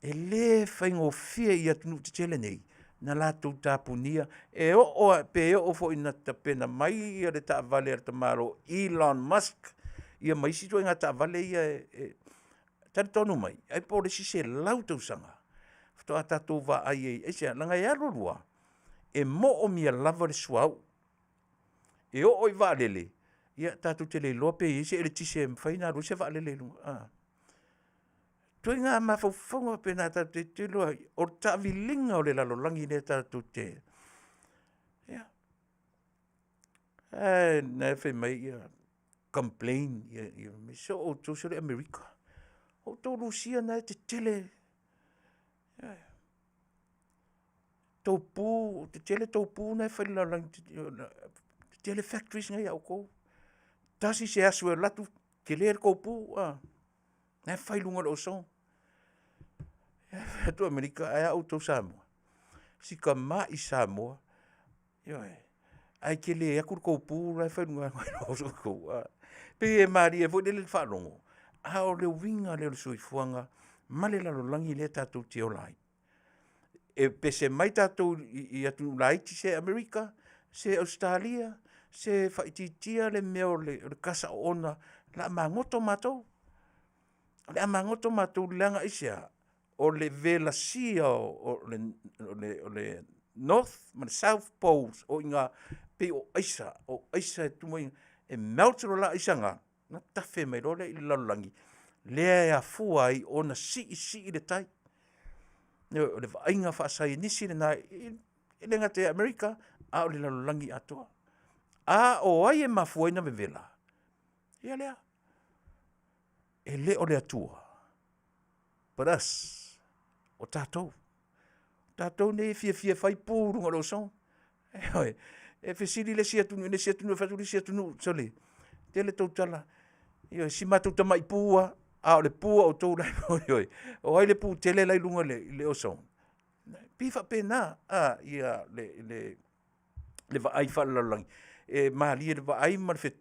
e le faigofie i atunuu tetele nei ona latou tapunia, e oo lava pe oo foi ina tapena mai le taavale a le tamaloa Elon Musk ia ma isi ituaiga taavale ia e talitonu mai, ai po o le isi 100 tausaga faatoa tatou vaai ai. Aisea? Leaga e alu alu lava, e moomia lava le suauu. E oo i vaalele, ia tatou te le iloa pe i ai se eletise e mafai ona alu ai se vaalele i luga a. Ituaiga mafaufauga faapena tatou te tilotilo ai, o le taaviliga o le lalolagi lea tatou te… Ia, ae o lena e fai mai complain se o outou sole Amerika, o outou Lusua na e tetele, tou pu, tetele tou pu na e fai i le lalolagi, tetele factories na e ia outou. Tasi se aso e alu atu tele le tou pu a, na e fai i luga o le ozone. Ae fai atu Amerika, ae a outou Samoa? Si tamai Samoa, ioe, ae tele atu le tou pu la e fai i luga o le ozone. E pei e malie foi lele i le faalogo, a o le uiga lea o le soifuaga ma le lalolagi lea tatou te ola ai. E pese mai tatou i atunuu laiti, se Amerika, se Ausetalia, se faaitiitia le mea o le kasa oona, o le a magoto matou. O le a magoto matou leaga aisea? O le velasia o le North ma le South Poles o i ina pei o aisa, o aisa e tuu ai, e melt loa la aisa na, ona tafe mai loa lea i le lalolagi, lea e afua ai ona siisii le tai. Ioe, o le vaaiga faasaienisi lena, e le gata ia Amerika a o le lalolagi atoa. A o ai e mafua ai ona vevela? Ia lea, e le o le Atua, but us, o tatou. O tatou nei e fiafia e fai pu i luga o le ozone. Ioe. E fesili le isi atunuu i le isi atunuu, fai atu le isi atunuu, sole, tele tou tala, ioe, si matou tamai pu lava, a o le pu a outou la e… ioe. O ai le pu tele la e i luga o le ozone? E pei e faapena le vaai faalelalolagi. E malie i le vaai ma le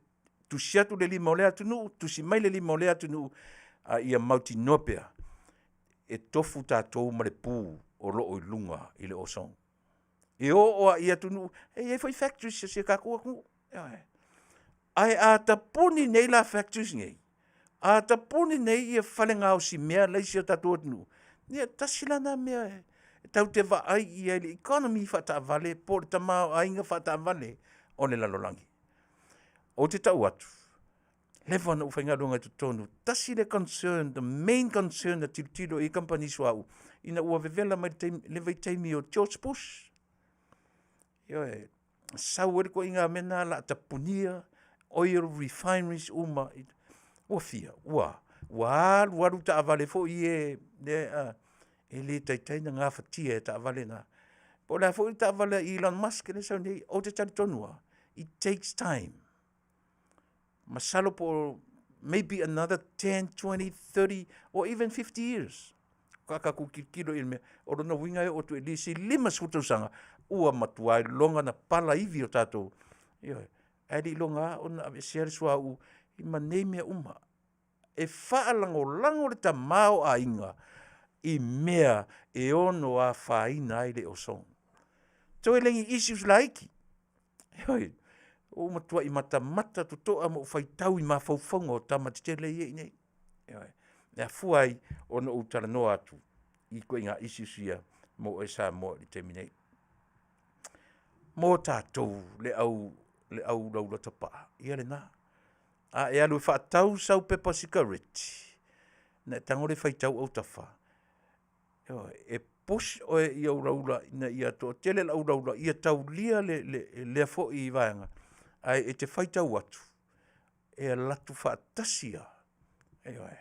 tusi atu le lima o lea atunuu, tusi mai le lima o lea atunuu, a ia mautinoa pea e tofu tatou ma le pu o lo o i luga i le ozone. E oo lava i atunuu, e i ai foi factories a si o tatou atunuu, ioe. Ae a tapuni nei la factories nei, a tapuni nei ia fale gaosimea la e i si o tatou atunuu, ia tasi la lena mea e tatou te vaai i ai i le economy faataavale po o le tamaoaiga faataavale o le lalolagi. Ou te tau atu, leva ona ou faigaluega i totonu, tasi le concern, the main concern na tilotilo i ai kamupani suauu ina ua vevela mai i le vaitaimi o George Bush. Ioe. Sau ai le ituaiga mea lena o le a tapunia oil refineries uma, ua fia? Ua ua alu alu taavale foi ia lea e le taitai ona gafatia e taavale na. Po o le a foi le taavale a Elon Musk lea e sau nei, ou te talitonu lava, it takes time. Masalo po o maybe another 10, 20, 30 or even 50 years faatoa tatou tilotilo i le mea. O lona uiga e oo atu i le isi 50 tausaga ua matua iloga ona pala ivi o tatou, ioe. Ae le i iloga lava ona aveesea le suauu ma nei mea uma. E faalagolago le tamaoaiga i mea e ono afaina ai le ozone. Toe le o ni issues laiti, ioe, ua ou matuai matamata totoa ma ou faitau i mafaufauga o tama tetele ia e i inei. Ioe, e afua ai ona ou talanoa atu i ituaiga issues ia mo oe Samoa i le taimi nei. Mo tatou le au ulaula tapaa, ia lena. A e alu e faatau sau pepa sikareti, ona e tago lea e faitau autafa, ioe, e push oe ia ulaula ina ia toatele le au ulaula ia taulia lea foi vaega, ae e te faitau atu, e alu atu faatasi lava, ioe,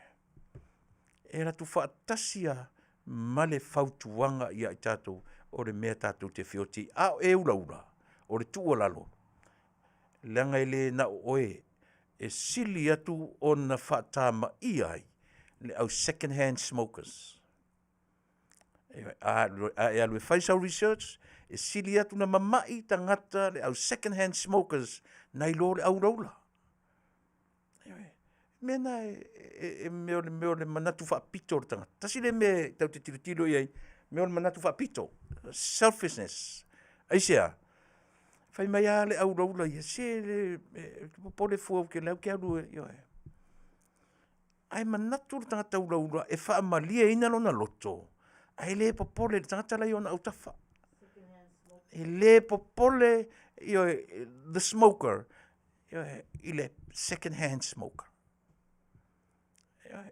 e alu atu faatasi lava ma le fautuaga ia i tatou o le mea tatou te feoti ai. A o e ulaula, o le tuualalo, leaga e le na o oe, e sili atu ona faatamaia ai le au second hand smokers. A e alu e fai sau research, e sili atu ona mamai tagata le au second hand smokers nai lo le au ulaula. Ioe. O le mea lena o le manatu faapito o le tagata. Tasi lea mea tatou te tilotilo i ai, mea o le manatu faapito, selfishness. Aisea? Fai mai lava le au ulaula ia, se ou te popole fua o la ou te alu e… ioe. Ae manatu le tagata ulaula e faamalieina lona loto, ae le popole i le tagata la e i ona autafa. E le popole, ioe, the smoker i le second hand smoker.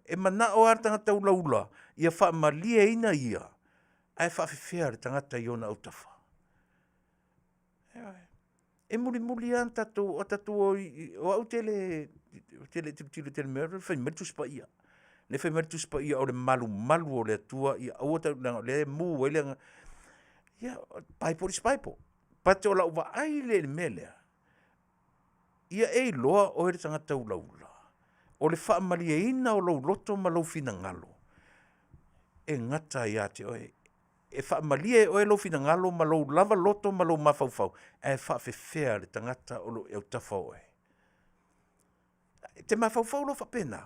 E manao lava le tagata ulaula ia faamalieina ia, ae faapefea le tagata i ona autafa. Ioe. E mulimuli lava ona tatou, o au ou te le tilotilo tele i mea ia, fai mai le Tusi Paia. O lea e fai mai le Tusi Paia o le malumalu o le Atua ia aua tatou te, leaga o lea e mu ai le agaga. Ia Bible is bible, but o lau vaai lea i le mea lea, ia e iloa oe le tagata ulaula, o le faamalieina o lou loto ma lou finagalo, e gata ia te oe. E faamalie e oe lou finagalo ma lou lava loto ma lou mafaufau, ae faapefea le tagata o lo o i autafa o oe. E te mafaufau loa faapena,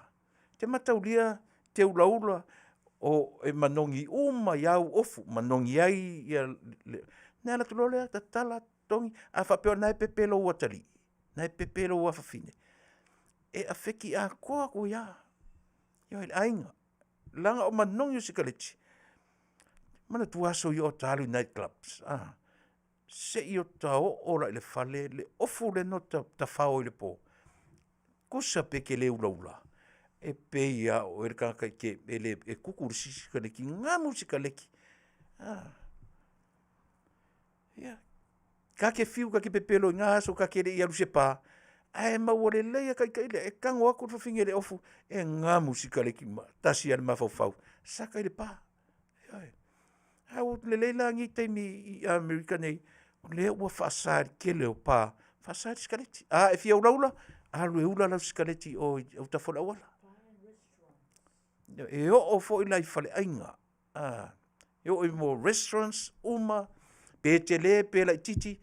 e te mataulia te ulaula e manogi uma i au ofu, manogi ai ona e alu atu loa lea tatala togi. A faapea o lena e pepe lou atalii, na e pepe lou afafine, e affect atoa atu ai lava. Ioe, le aiga, leaga o le manogi o sikaleti, manatua aso ia o ta alu i night clubs, seia ota oo la i le fale le ofu lea na ota tafao ai i le po, tusa pe te le ulaula, e pei lava o oe le tagata e kuku i le isi sikaleti, gamu le sikaleti. Ia, ta te fiu ta te pepelo i na aso ta te le i alu i se pa, ae maua lelei lava taitai e tago atu le fafine i le ofu e gamu le sikaleti ma e tasi lava le mafaufau, saka i le pa. Ioe. Ae ua lelei la nei taimi i Amerika nei, o lea ua faasa i le tele o pa, faasa le sikaleti. A e fia ulaula, alu e ula lau sikaleti i o i autafa o le auala. E oo foi la i faleaiga, e oo i mea o restaurants uma, pe tele pe laitiiti,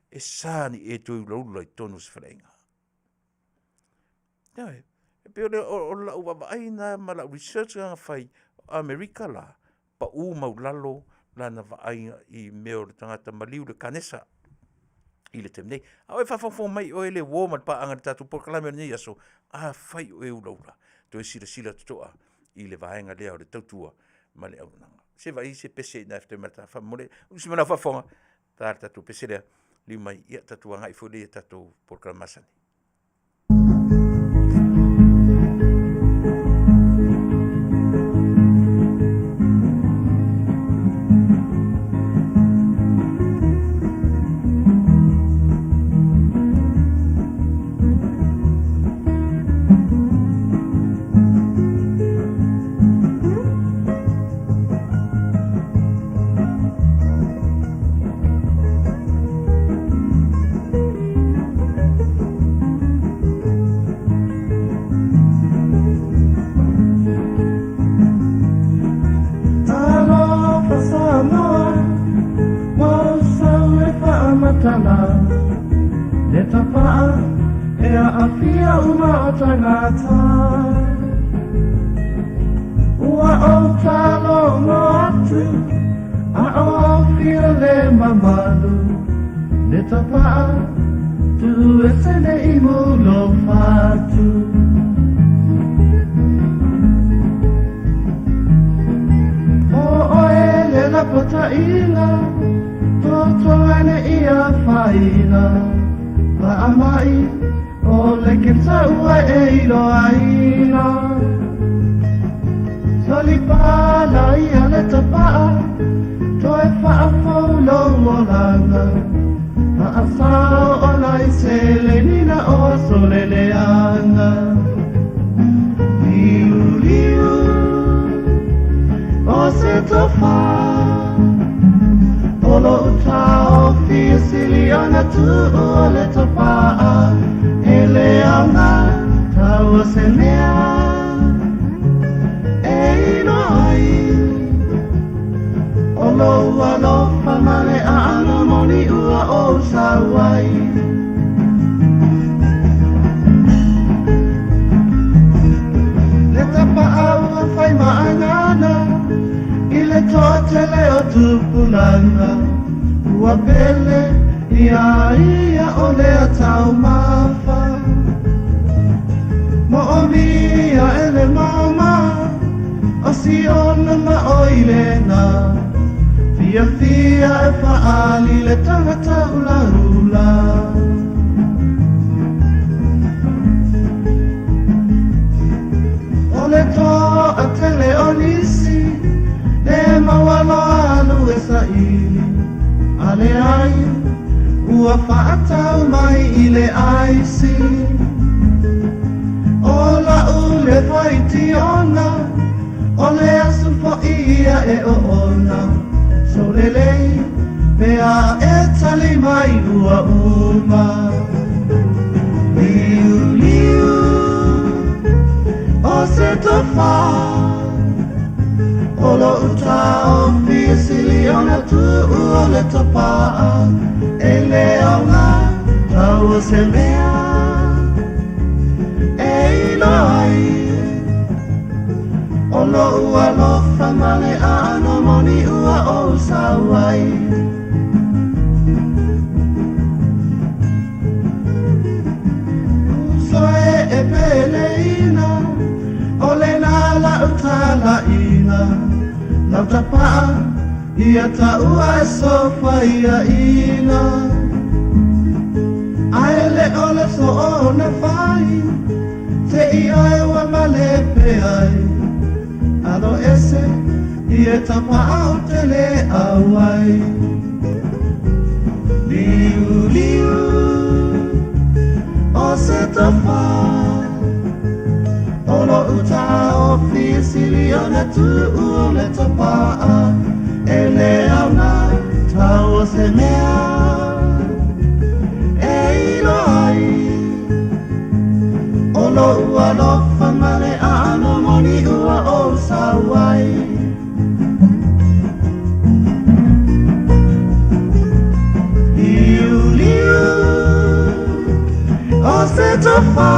e sa ona e toe ulaula i totonu o se faleaiga. Ioe, e pei o lau vaavaai lena ma lau research lena na fai, o Amerika la, pau maualalo lana vaaiga i mea o le tagata maliu, le kanesa i le taimi nei. A o e faafogafoga mai oe le uo ma le paaga i le tatou polokalame i lenei aso, afai o e ulaula, toe silasila totoa i le vaega lea o le tautua ma le auaunaga. Se i vaai se pese i ina faamolemole. Usi mai lau faafofoga, ta le tatou pese lea, liliu mai ona tatou agai foi lea i tatou polokalame masani. tagata. Ua ou talogo atu a o aofia le mamalu le tapaa tuu ese nei mulo fatu. O oe le lapataiga toatoa ane ia afaina faamai o le kensa ua e iloaina. Solipala ia le tapaa toe faafou lou olaga faasao ona i selenina o aso le leaga. Liuliu o se tofa o lou taofi e sili ona tuu o le tapaa e le aoga tau o se mea e iloa ai o lou alofa ma le aano moni ua ou sau ai. Le tapaa ua fai maagana i le toatele o tupulaga ua pele ia ia o lea taumafa. Moomia e le mama o siona ma oi lena fiafia e faali le tagata ulaula. O le toatele o nisi le maualoa alu e saili a leai ua faatau mai i le aisi. O lau le faitioga o le aso fo'i ia e oona solelei pe a e tali mai ua uma. Liuliu o se tofa o lou taofi e sili ona tuu o le tapaa e le aoga tau o se mea e iloa ai o lou alofa ma le aano moni ua ou sau ai. Uso e e peleina o lena lau talaiga lau tapaa ia taua e sofaiaina. Ae le o le soona fai te i oe ua malepe ai alo ese i e tapaa o te le au ai. Liuliu o se tofa o lou taofi e sili ona tuu o le tapaa e le aoga tau o se mea e iloa ai o lou alofa ma le aano moni ua ou sau ai. Liuliu o se tofa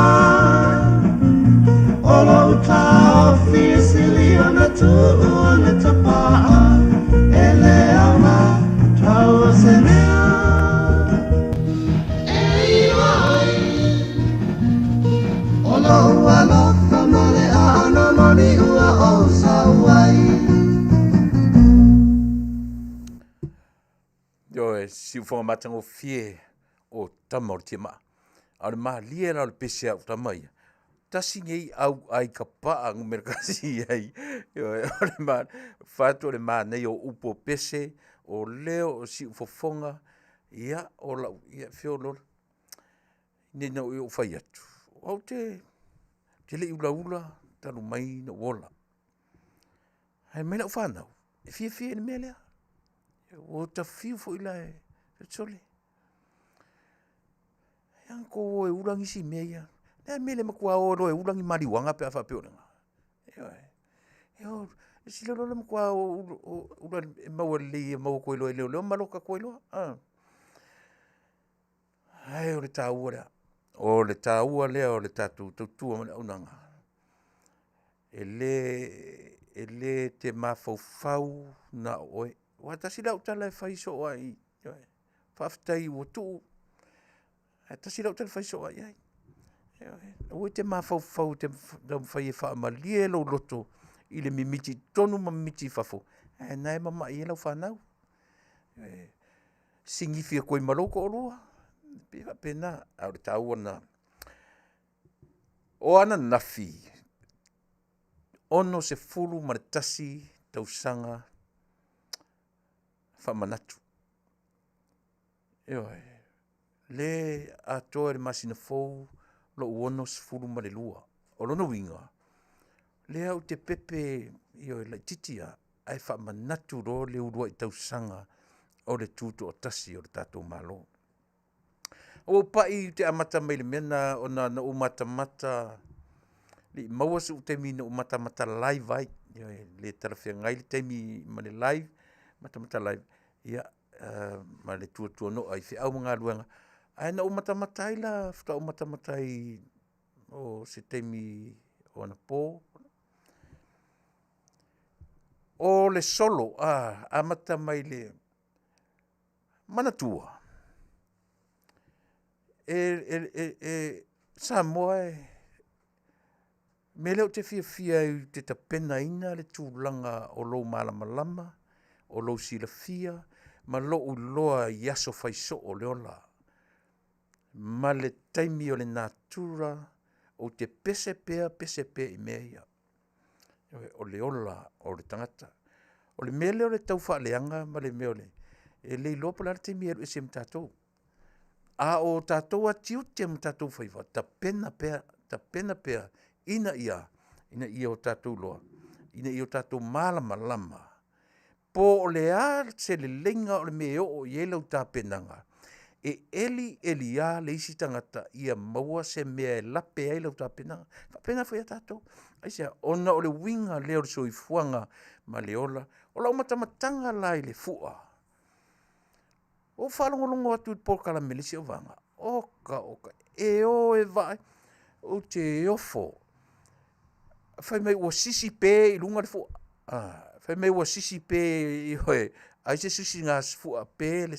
o lou taofi e sili ona tuu o le tapaa e le aoga tau o se mea e iloa ai o lou alofa ma le aano moni ua ou sau ai. Ioe, siufoga matagofie o tama o le tiamaa. A o le malie la o le pese a au tama ia, tasi nei au ai ka paa numera kasi i ai. Ioe, o le ma, fatu o le manaia o upu o pese, o leo o siufofoga, ia, o lau, ia feoloolo. Nei na ou fai atu, ou te te le i ulaula talu mai na ou ola. Ae mai lau fanau, e fiafia i le mea lea. Ua ta fiu foi la e sole. E ana tou o e ula nisi mea ia. Le a mea le matua o loa e ula ni maliuaga pe a faapea o lena. Ioe. E o, silasila loa le matua ula e maua lelei e maua atu ai loa e leoleo ma loka atu ai loa. Ae o le taua lea. O le taua lea o le tatou tautua ma le auaunaga, e le te mafaufau na o oe. Aua e tasi lau tala e fai soo lava i i, ioe, faafetai ua tuu, ae tasi lau tala e fai soo lava i ai, ioe, aua e te mafaufau e te taumafai e faamalie lou loto i le mimiti i totonu ma le mimiti i fafo, ae o lena e mamai ai lau fanau. Sinifi atu ai ma lou toalua, e pei e faapena, ae o le taua lena. O ananafi, 61 tausaga faamanatu. Ioe, o lea e atoa i le masina fou lou 62. O lona uiga, o lea ou te pepe laitiiti lava, ae faamanatu loa le uluai tausaga o le Tutoatasi o le tatou Malo. Ua ou pai ou te amata mai i le mea lena ona na ou matamata, e le i maua sou taimi na ou matamata live ai, ioe, e le talafeagai le taimi ma le live, matamata live ma le tuatuano'a i feau ma galuega. Ae na ou matamata ai la faatoa ou matamata ai o se taimi o anapo. O le solo, amata mai i le manatua, Samoa, o le mea lea ou te fiafia ai ou te tapenaina le tulaga o lou malamalama, o lou silafia ma lou iloa i aso fai soo o le ola ma le taimi o le natura. Ou te pese pea pese pea i mea ia, o le ola o le tagata. O le mea lea o le taufaaleaga ma le mea o le… e le iloa po o le a le taimi e alu ese ai ma tatou. A o tatou lava tiute ma tatou faiva, tapena pea, tapena pea ina ia a? Ina ia o tatou iloa, ina ia o tatou malamalama po o le a se leleiga o le mea e oo i ai lau tapenaga, e eli eli lava le isi tagata ia maua se mea e lape ai lau tapenaga. E faapena foi ia tatou. Aisea? Ona o le uiga lea o le soifuaga ma le ola. O lau matamataga la i le fua, ua ou faalogologo atu i le polokalame a le isi auvaega, oka oka, e o e vaai, ou te ofo. Fai mai ua sisi pe i luga le fua, fai mai ua sisi pe, ioe, ai se sisigafua pe le…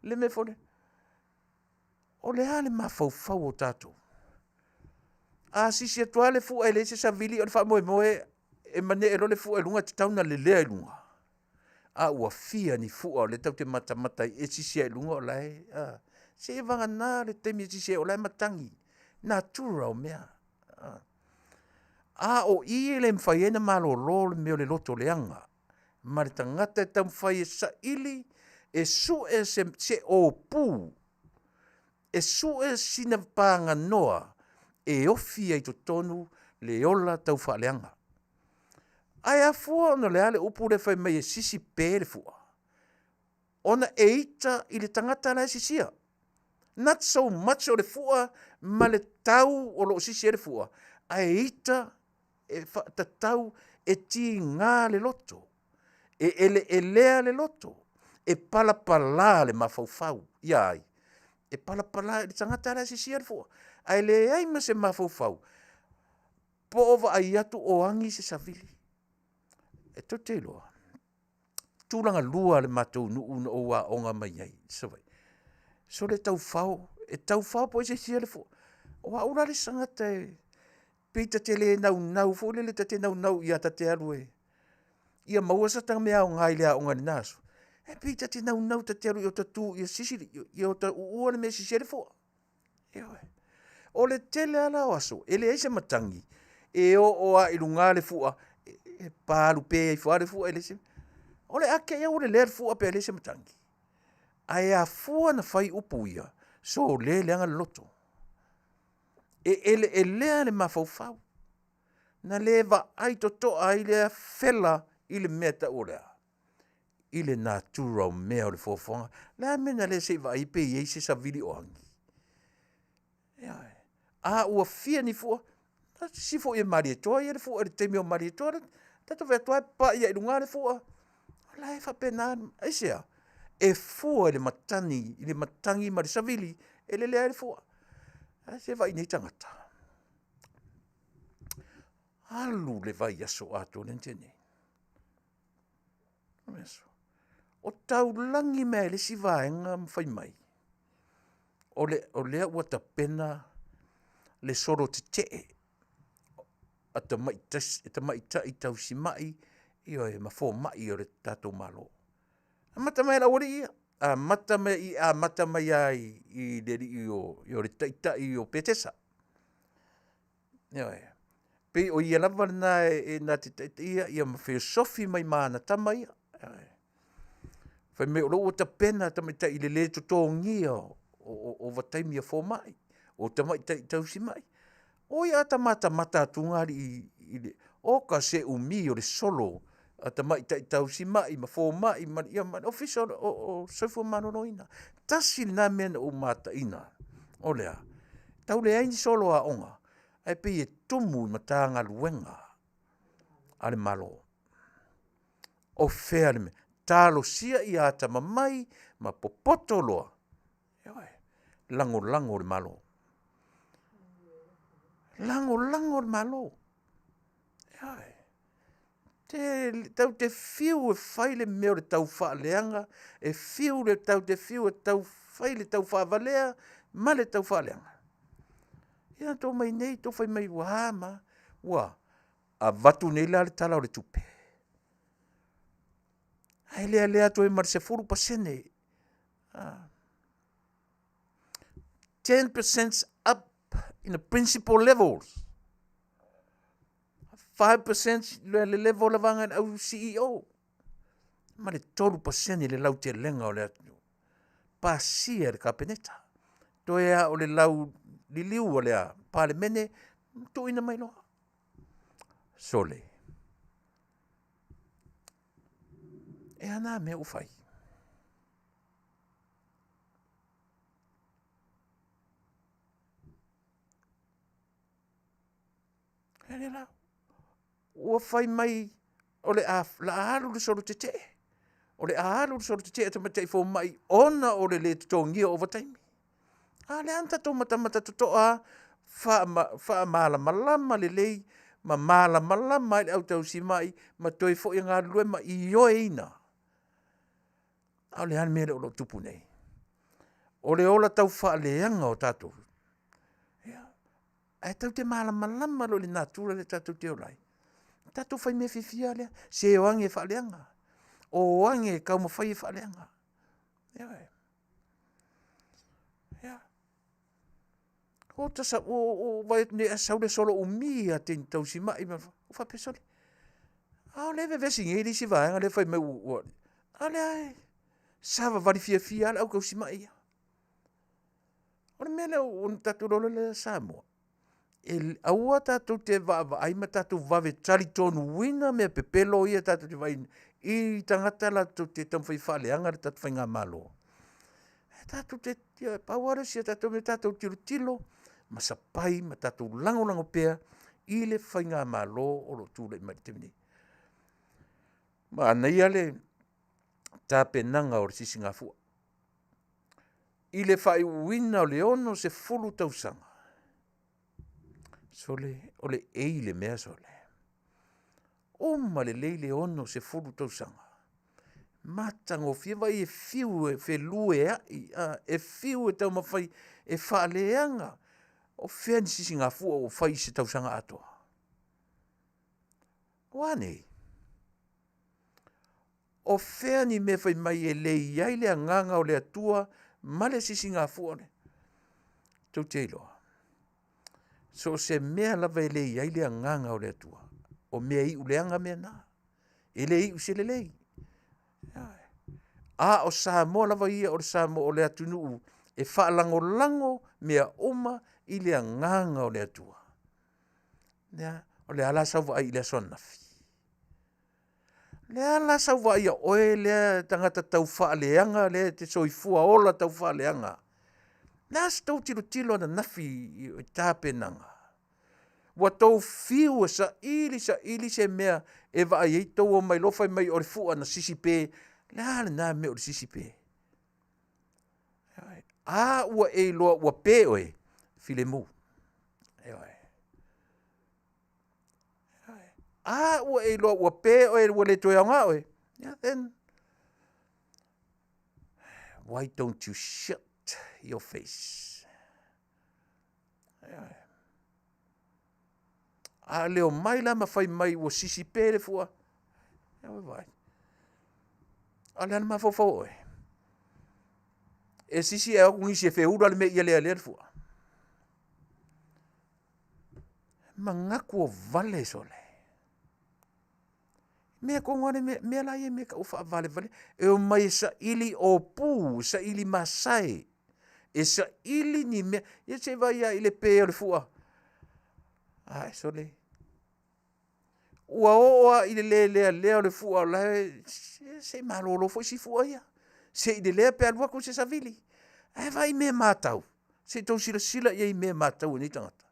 Le mea foi lea, o le a le mafaufau o tatou? A sisi atu lava le fua e leai se savili o le faamoemoe e manee loa le fua i luga e tatau ona lelea i luga. A ua fia ni fua o lea tatou te matamata ai e sisi lava i luga o la e… a? Seiavagana le taimi e sisi ai o la e matagi, natura o mea. A o i e le mafai ai ona malolo le mea o le lotoleaga ma le tagata e taumafai e saili e sue se opu, e sue sina paganoa e ofi ai i totonu le ola taufaaleaga. Ae afua ona o le a le upu lea fai mai e sisi pe le fua? Ona e ita i le tagata la e sisia. Not so much o le fua ma le tau o lo o sisi ai le fua, ae ita e faatatau e tiga le loto, e eleelea le loto, e palapala le mafaufau ia ai? E palapala i le tagata la e sisia le fua, ae leai ma se mafaufau po o vaai atu o agi se savili. E tou te iloa, tulagalua le matou nuu na ou aoga mai ai i Savaii, sole e taufao, e taufao po o ai e sisia le fua. O au la le isi tagata pei ta te le naunau foi lele ta te naunau ta te alu ia maua sata mea aoga i le aoga i lena aso, ae pei ta te naunau ta te alu ina ia tu ia ota uua le mea e sisi ai le fua. Ioe. O le tele lava la o aso e leai se matagi, e oo lava i luga le fua e palu pe ifo lava le fua e leai se mea. O le a te i lava ua lelea le fua pe a leai se matagi. Ae afua ona fai upu ia, sole leaga le loto, e eleelea le mafaufau, na le vaai totoa ai lea fela i le mea e tau o le a? I le natura o mea o le foafoaga. O le a le mea na le se i vaai ai pe i ai se savili o agi? Ioe. A ua fia ni fua, sisi foi e Malietoa ia le fua i le taimi o Malietoa, ta te vaai atu lava e pai lava i luga le fua, o la e faapena. Aisea? E fua i le matagi ma le savili e lelea ai le fua. Ae se vaai nei tagata. Alu le vaiaso atoa lea na tea nei. O taulagi mai lava i le isi vaega ma fai mai, o lea ua tapena le solo tetee a tamaitai tausimai, ioe ma fomai o le tatou Malo. Amata mai lava i le aualii ia, amata mai i i, amata mai lava i le alii o le taitai o Petesa. Ioe, e pei o ia lava lena e na te taitaia ma feosofi mai ma ana tama ia. Fai mai o lea ua tapena tamaitai i le le totogia o ovataimi a fomai, o tamaitai tausimai. O ai a ta matamata atu alii oka se umi o le solo a tamaitai tausimai ma fomai ma le Ofisa o le Soifua Maloloina. Tasi lena mea na ou mataina, o le a? Tau leai ni solo aoga ae pei e tumu i Matagaluega a le Malo. O fea le mea? Talosia ia atamamai ma popoto loa, ioe, lagolago le Malo, lagolago le Malo, ioe. Tatou te fiu e fai le mea o le taufaaleaga, e fiu tatou te fiu e tau fai le taufaavalea ma le taufaaleaga, ia outou omai nei outou fai mai ua a ma a. Ua a? Avatu nei la le Tala o le Tupe, ae lealea atu ai ma le 10%. 10% up in the principal levels, 5% le level le vaega o le au CEO ma le 3% le lautelega o le atunuu. Pasia e le Kapeneta, toe lava o le lauliliu a le Palemene ma tuuina mai loa. Sole, e a na mea ua fai? O lea la ua fai mai o le a alu le solo tetee, o le a alu le solo tetee a tamaitai fomai ona o le le totogia o ovataimi. A lea na tatou matamata totoa lava, faamalamalama lelei ma malamalama ai le au tausimai ma toe foi e galulue ma ioeina. A o le a le mea lea o lo o tupu nei? O le ola taufaaleaga o tatou, ae tatou te malamalama loa i le natura lea tatou te ola ai, ona tatou faimea fiafia lava lea, se o age e faaleaga, o age e taumafai e faaleaga. Ioe. Ia, ua ou vaai atu nei ae sau le solo umi lava a teine tausimai ma… Ou faapea, sole, a o lea e vevesi nei le isi vaega lea fai mai ua… a o lea lava e savavali fiafia lava le au tausimai ia. O le mea lea ona tatou iloa lea o Samoa, aua tatou te vaavaai ma tatou vave talitonuina mea pepelo ia tatou te vaai i tagata latou te taumafai e faaleaga le tatou faigamalo. Ae tatou te, pau lava lea o si a tatou mea, tatou tilotilo ma sapai ma tatou lagolago pea i le faigamalo o lo o tulai mai i le taimi nei. Manaia le tapenaga o le Sisigafua i le faaiuiuina o le 60 tausaga, sole o le ei le mea sole. Uma lelei le 60 tausaga, matagofie, vaai e fiu e felueai, e fiu e taumafai e faaleaga. O fea ni sisigafua ua fai i se tausaga atoa? Ua a nei? O fea ni mea fai mai e le i ai le agaga o le Atua ma le sisigafua lea? Tou te iloa, so o se mea lava e le i ai le agaga o le Atua, o mea iu leaga mea na, e le iu i se lelei. A o Samoa lava ia o le Samoa o le atunuu e faalagolago mea uma i le agaga o le Atua. O le a la sau vaai i le aso ananafi? O le a la sau vaai a oe lea tagata taufaaleaga lea e te soifua ola taufaaleaga? O le a se tou tilotilo ananafi i tapenaga? Ua outou fiu e saili saili se mea e vaai ai tou omai loa fai mai o le fua na sisipe. O le a lena mea o le sisipe? A ua e iloa ua pe oe. Filemu. Ioe. A ua e iloa ua pe oe ua le toe aoga oe, yeah then why don't you shut your face? Ioe. A le omai la ma fai mai ua sisi pe le fua, ia ua vaai. A o le a le mafaufau o oe? E sisi ae o atu nisi e feula le mea ia lealea le fua. Manatu o vale sole. Mea tonu lava le mea la ia e tau o le faavalevalea. E omai e saili opu, saili masae, e saili ni mea, ia se i vaai lava i le pe o le fua. Ae sole, ua oo lava i le le lealea o le fua o la e, se i malolo foi si fua ia, se i lelea pe a alu atu se savili. Ae vaai i mea e matau, se i tou silasila i ai i mea e matau e nei tagata.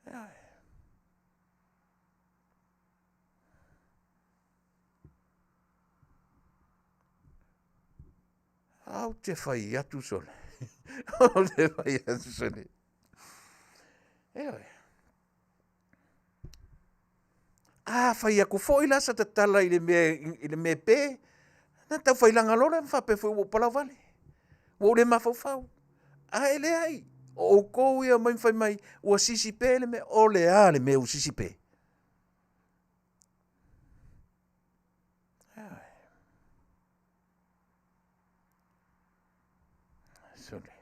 Ioe. Ae ou te fai atu sole, ou te fai atu sole, ioe. A fai atu foi la se tala i le mea e pe, ona taufailaga loa lea ma faapea ua ou palauvale, ua ou le mafaufau. Ae leai, o outou ia e omai ma fai mai ua sisi pe le mea. O le a le mea ua sisi pe? Sole,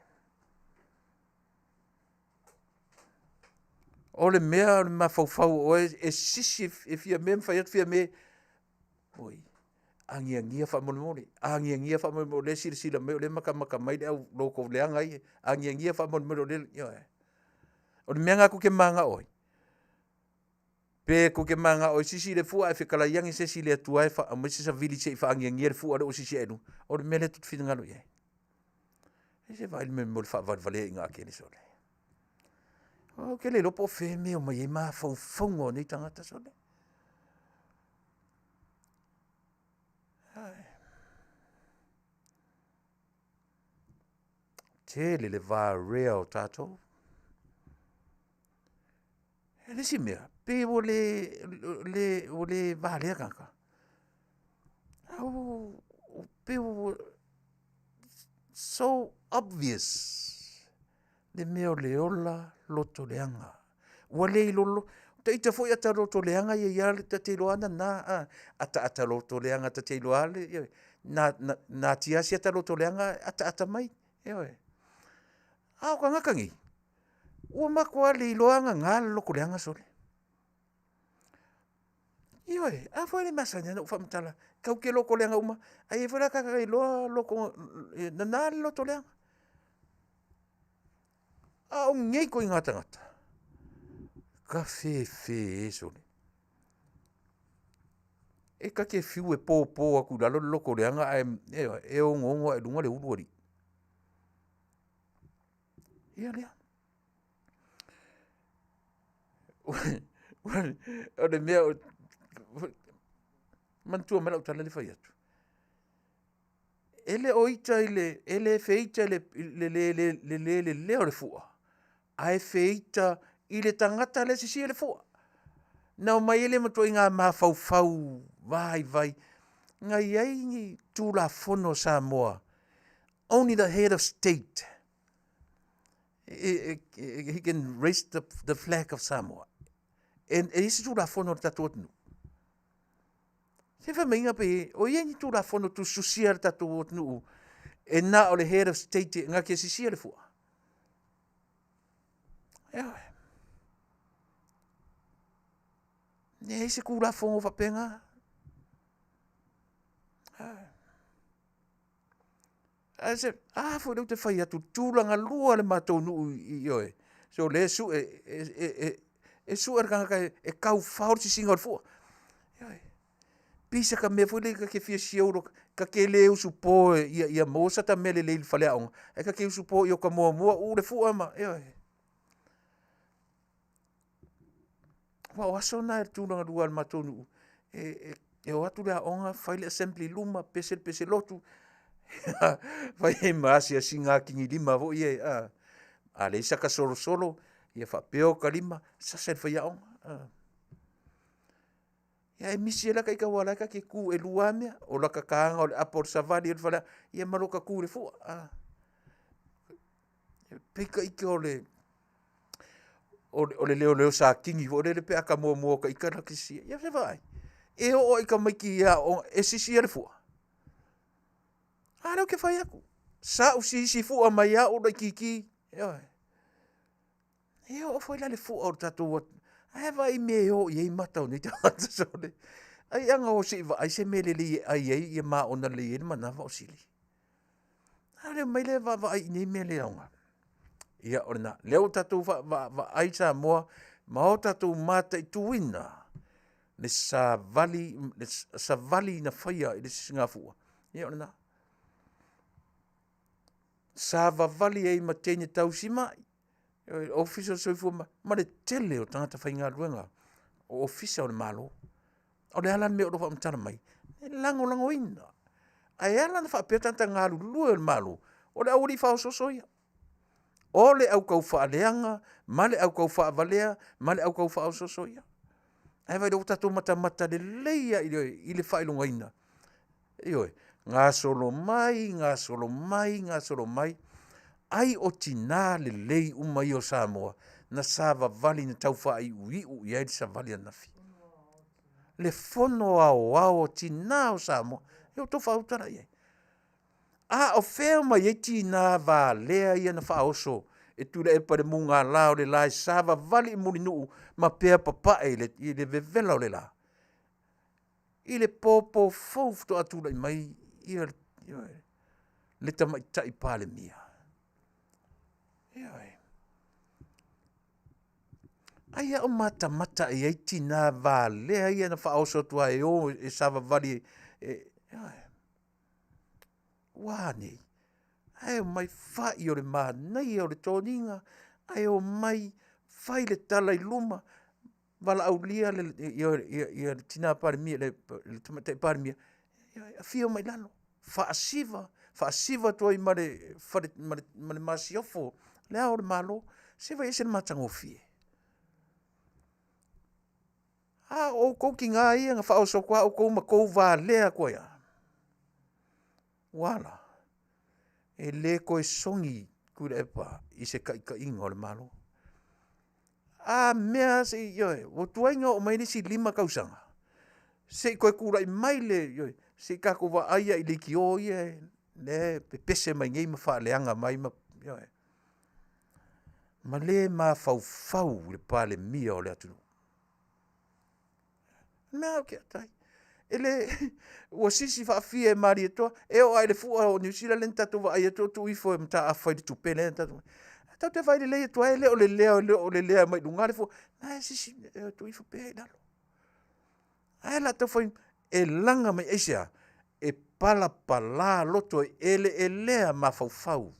o le mea o le mafaufau o oe e sisi e Fiame ma fai atu Fiame, oi agiagia faamolemole, agiagia faamolemole o lea e silasila mai o lea e matamata mai le au loto leaga ia, agiagia faamolemole o lea, ioe. O le mea lena tou te mananao ai? Pe tou te mananao e sisi le fua ae fetalai ane se isi i le Atua e aumai se savili se i faagiagia le fua lea ua sisi ae i luga? O le mea lea tou te finagalo i ai? Se i vaai i le mea o le faavalevaleaiga atili sole. Ou te le iloa po o fea e omai ai mafaufauga o nei tagata sole. Tele le varea o tatou. O le isi mea, pei ua le valea tagata, ae pei ua so obvious le mea o le ola loto leaga. Ua le iloa, o ita foi a ta loto leaga e i ai lava, ta te iloa lava nana, ataata loto leaga ta te iloa lava le natia lava si ata loto leaga ataata mai, ioe. A o tagata nei, ua matua le iloa lava nana le loto leaga sole. Ioe, a foi e le masani lava ona ou faamatala, tatou te loto leaga uma, ae i ai foi la tagata e iloa e nana le loto leaga. A o nei ituaiga tagata, tafefe sole, e ta te fiu e popo atu i lalo le loto leaga ae e ogoogo lava i luga le ulu alii. Ia lea. O le mea, manatua mai lau tala lea e fai atu, e le o ita i le, e le feita i le le lelea o le fua, ae feita i le tagata lea e sisia le fua. Na omai ai lea ma ituaiga mafaufau vaivai. Na i ai ni Tulafono a Samoa, only the Head of State he can raise the flag of Samoa. E i ai se Tulafono a le tatou atunuu? Se fai mai pe o i ai ni Tulafono tusitusia a le tatou atunuu e na o le Head of State na te sisia le fua? Ioe. E leai se Tulafono faapena. Ae se, a foi lea ou te fai atu, tulagalua le matou nuu ioe. Se o lea e sue, e sue le tagata e tau fao le sisiina o le fua. Ioe. Pei sata mea foi lea ta te fia siou, ta te le usupo ia maua sata mea lelei i le faleaoga, ae ta te usupo ia ota muamua uu le fua ma, ioe. Aua o aso na i le tulagalua o le matou nuu, e o atu le aoga fai le assembly i luma, pese le pese lotu. Fai ai ma asiasiga atigilima foi ia a, a leai saka solosolo, ia faapea oka lima, sasa i le faiaoga. Ia ae misi ai la ita aua o la e ta te tu e lua lava mea, o lata taina o le apo o le savali o le faleaoga, ia ma lota tu i le fua. E pei ta ita o le leoleo satini foi lele pe a ta muamua o ita la te sisia. Ia se i vaai, e oo lava i tamaiti i aoaoga e sisia le fua. A lea ou te fai atu, sa ou sisi fua mai lava a o ou laititi, ioe. E oo foi la i le fua o le tatou atunuu, ae a vaai i mea e o i ai mata o nei tagata sole. Ai ana o se i vaai se mea lelei e ai ai ma maona lelei ai le manava o sili. A le omai lea vaavaai i nei mea le aoga. Ia o lena, lea ua tatou vaai Samoa ma o tatou mataituina le savali, le savali na faia i le sisigafua, ia o lena. Savavali ai ma teine tausimai, Ofisa o le Soifua Maloloina ma le tele o tagata faigaluega o Ofisa o le Malo. O le a la le mea o lo o faamatala mai? E lagolagoina. Ae ala ona faapea tagata galulue o le Malo, o le aualii faaosooso ia. O le au taufaaleaga ma le au taufaavalea ma le au taufaaosooso ia. Ae vaai o lea ua tatou matamata lelei lava i le faailogaina. Ioe, gasolo mai, gasolo mai, gasolo mai, ai o tina lelei uma ia o Samoa na savavali na tau faaiuiu i ai le savali ananafi. Le Fono Aoao a Tina o Samoa. Ia outou faautala i ai. A o fea e omai ai tina valea ia na faaoso e Tuilaepa i le mugala o le la e savavali i Mulinuu ma pea papae i le vevela o le la? I le po po fou faatoa tulai mai le Tamaitai Palemia. Ioe. Ai a o matamata i ai tina valea ia na faaoso atu lava e o e savavali. Ua a nei? Ae omai fai o le manaia o le toniga, ae omai fai le tala i luma, valaaulia le tina Palemia, le Tamaitai Palemia, afio mai i lalo, faasiva, faasiva atu ai ma le Masiofo, Le Ao o le Malo. Se vaai ese le matagofie. A o outou tina ia na faaoso atu lava outou ma outou valea atu ai lava. Ua a la? E le toe sogi Tuilaepa i se taitaiga o le Malo. A mea a se i, ioe, ua tuai ona oo mai le isi 5 tausaga se i toe tulai mai le, ioe, se i tatou vaai lava i leitio ia lea e pepese mai nei ma faaleaga mai ma, ioe, ma le mafaufau i le Palemia o le atunuu. O le mea lena ou te e le ua sisi faafia e Malietoa, e oo lava i le fua o Niu Sila lea na tatou vaai atu o tuu ifo e mataafa i le tupe lea na tatou… Ae tatou te vaai lelei atu lava e le o le lea o le lea mai luga le fua, o la e sisi, tuu ifo pea i lalo. Ae o le a tau fai… e laga mai aisea? E palapala loto e eleelea mafaufau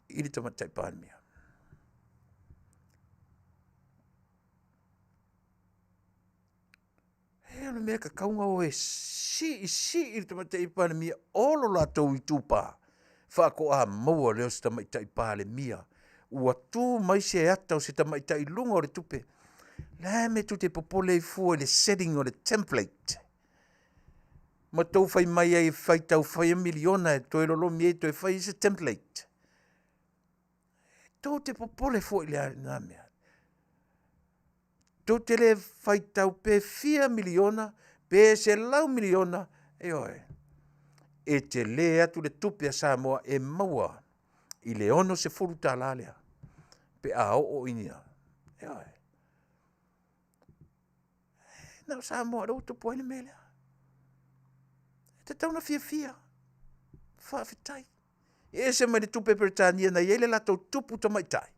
i le Tamaitai Palemia. O le mea e tatau ona o e siisii le Tamaitai Palemia o lo latou itupa, faatoa maua lea o se Tamaitai Palemia ua tu mai se ata o se tamaitai i luga o le tupe. O le a le mea tou te popole ai fua i le setting o le template ma outou fai mai ai e faitau fia miliona e toe lolomi ai e toe fai ai se template? Tou te popole fua i lena mea? Tou te le faitau pe fia miliona pe $100 miliona, ioe, e tele atu le tupe a Samoa e maua i le $60 lea pe a oo ina, ioe. Na o Samoa lea ua tupu ai le mea lea. E tatau ona fiafia, faafetai. E ese mai le tupe a Peretania na i ai le latou tupu tamaitai,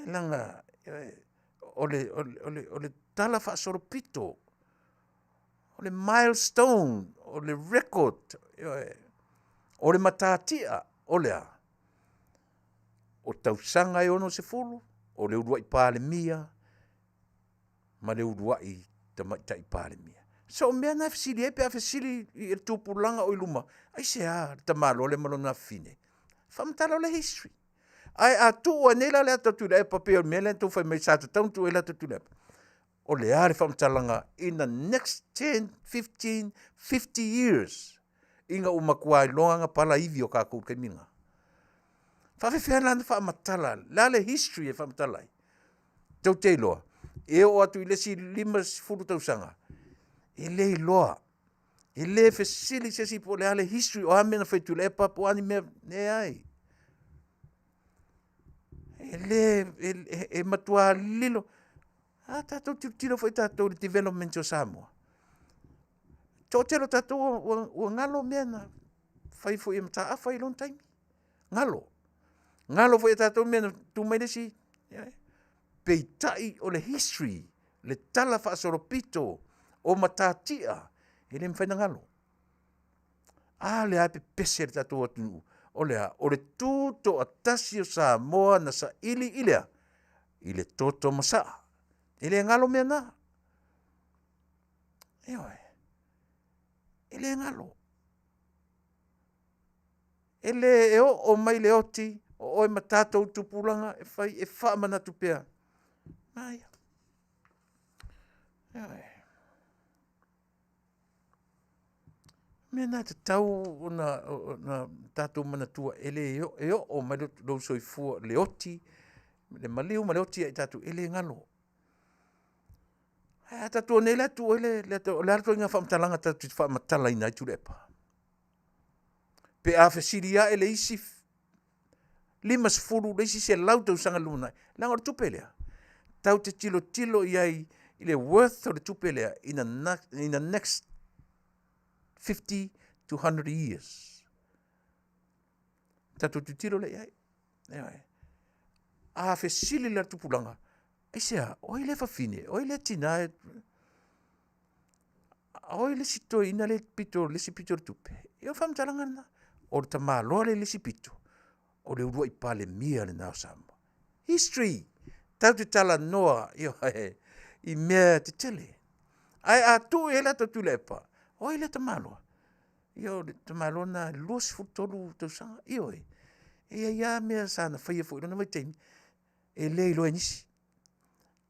leaga o le talafaasolopito, o le milestone, o le record, ioe, o le matatia o le a? O tausaga e 60 o le uluai Palemia ma le uluai Tamaitai Palemia. So o mea na e fesili ai pe a fesili i le tupulaga o i luma, aisea le tamaloa lea ma lona afafine? Faamatala o le history. Ae a tuu ai nei la le ata o Tuilaepa pei o le mea lea na outou fai mai sa tatau ona tuu ai le ata o Tuilaepa, o le a le faamatalaga in the next 10, 15, 50 years ina ua matua iloga ona pala ivi o tatou i le taimi lena? E faapefea la ona faamatala, o le a le history e faamatala ai? Tou te iloa, e oo atu i le isi 50 tausaga, e le iloa, e le fesili se isi po o le a le history, o a mea na fai e Tuilaepa po o a ni mea, leai. E le, e matua lilo. A tatou tilotilo foi tatou i le development o Samoa, toatele o tatou ua galo mea na fai foi e Mataafa i lona taimi, galo. Galo foi ia tatou mea na tu mai le isi, ioe. Peitai o le history, le talafaasolopito o matatia e le mafai ona galo. A lea e pepese le tatou atunuu, o le a? O le tutoatasi o Samoa na saili i le a? I le toto masaa. E le galo mea na. Ioe, e le galo. E le oo mai le oti o oe ma tatou tupulaga e fai e faamanatu pea. Manaia. Ioe. O le mea lena e tatau ona tatou manatua, e le e oo mai lou soifua, le oti, le maliu ma le oti ia i tatou, e le galo. Ae a tatou o nei la e tuu ai le ata, o le a le ituaiga faamatalaga tatou te faamatalaina ai Tuilaepa? Pe a fesili ae le isi 50, le isi 100 tausaga i le lumanai, leaga o le tupe lea, tatou te tilotilo i ai i le worth o le tupe lea in the next 50 to 100 years. Tatou tilotilo lea i ai. Ioe. A fesili la le tupulaga, aisea, o ai lea fafine? O ai lea tina? O ai le isi toeaina lea e i le isi pito o le tupe? Ia o le faamatalaga lena. O le tamaloa lea i le isi pito, o le uluai Palemia lena o Samoa. History! Tatou te talanoa, ioe, i mea tetele. Ae a tuu i ai le ata o Tuilaepa, o ai lea tamaloa? Ia o le tamaloa lena e 23 tausaga, ioe. E i ai lava mea sa na faia foi i lona vaitaimi, e le iloa e nisi.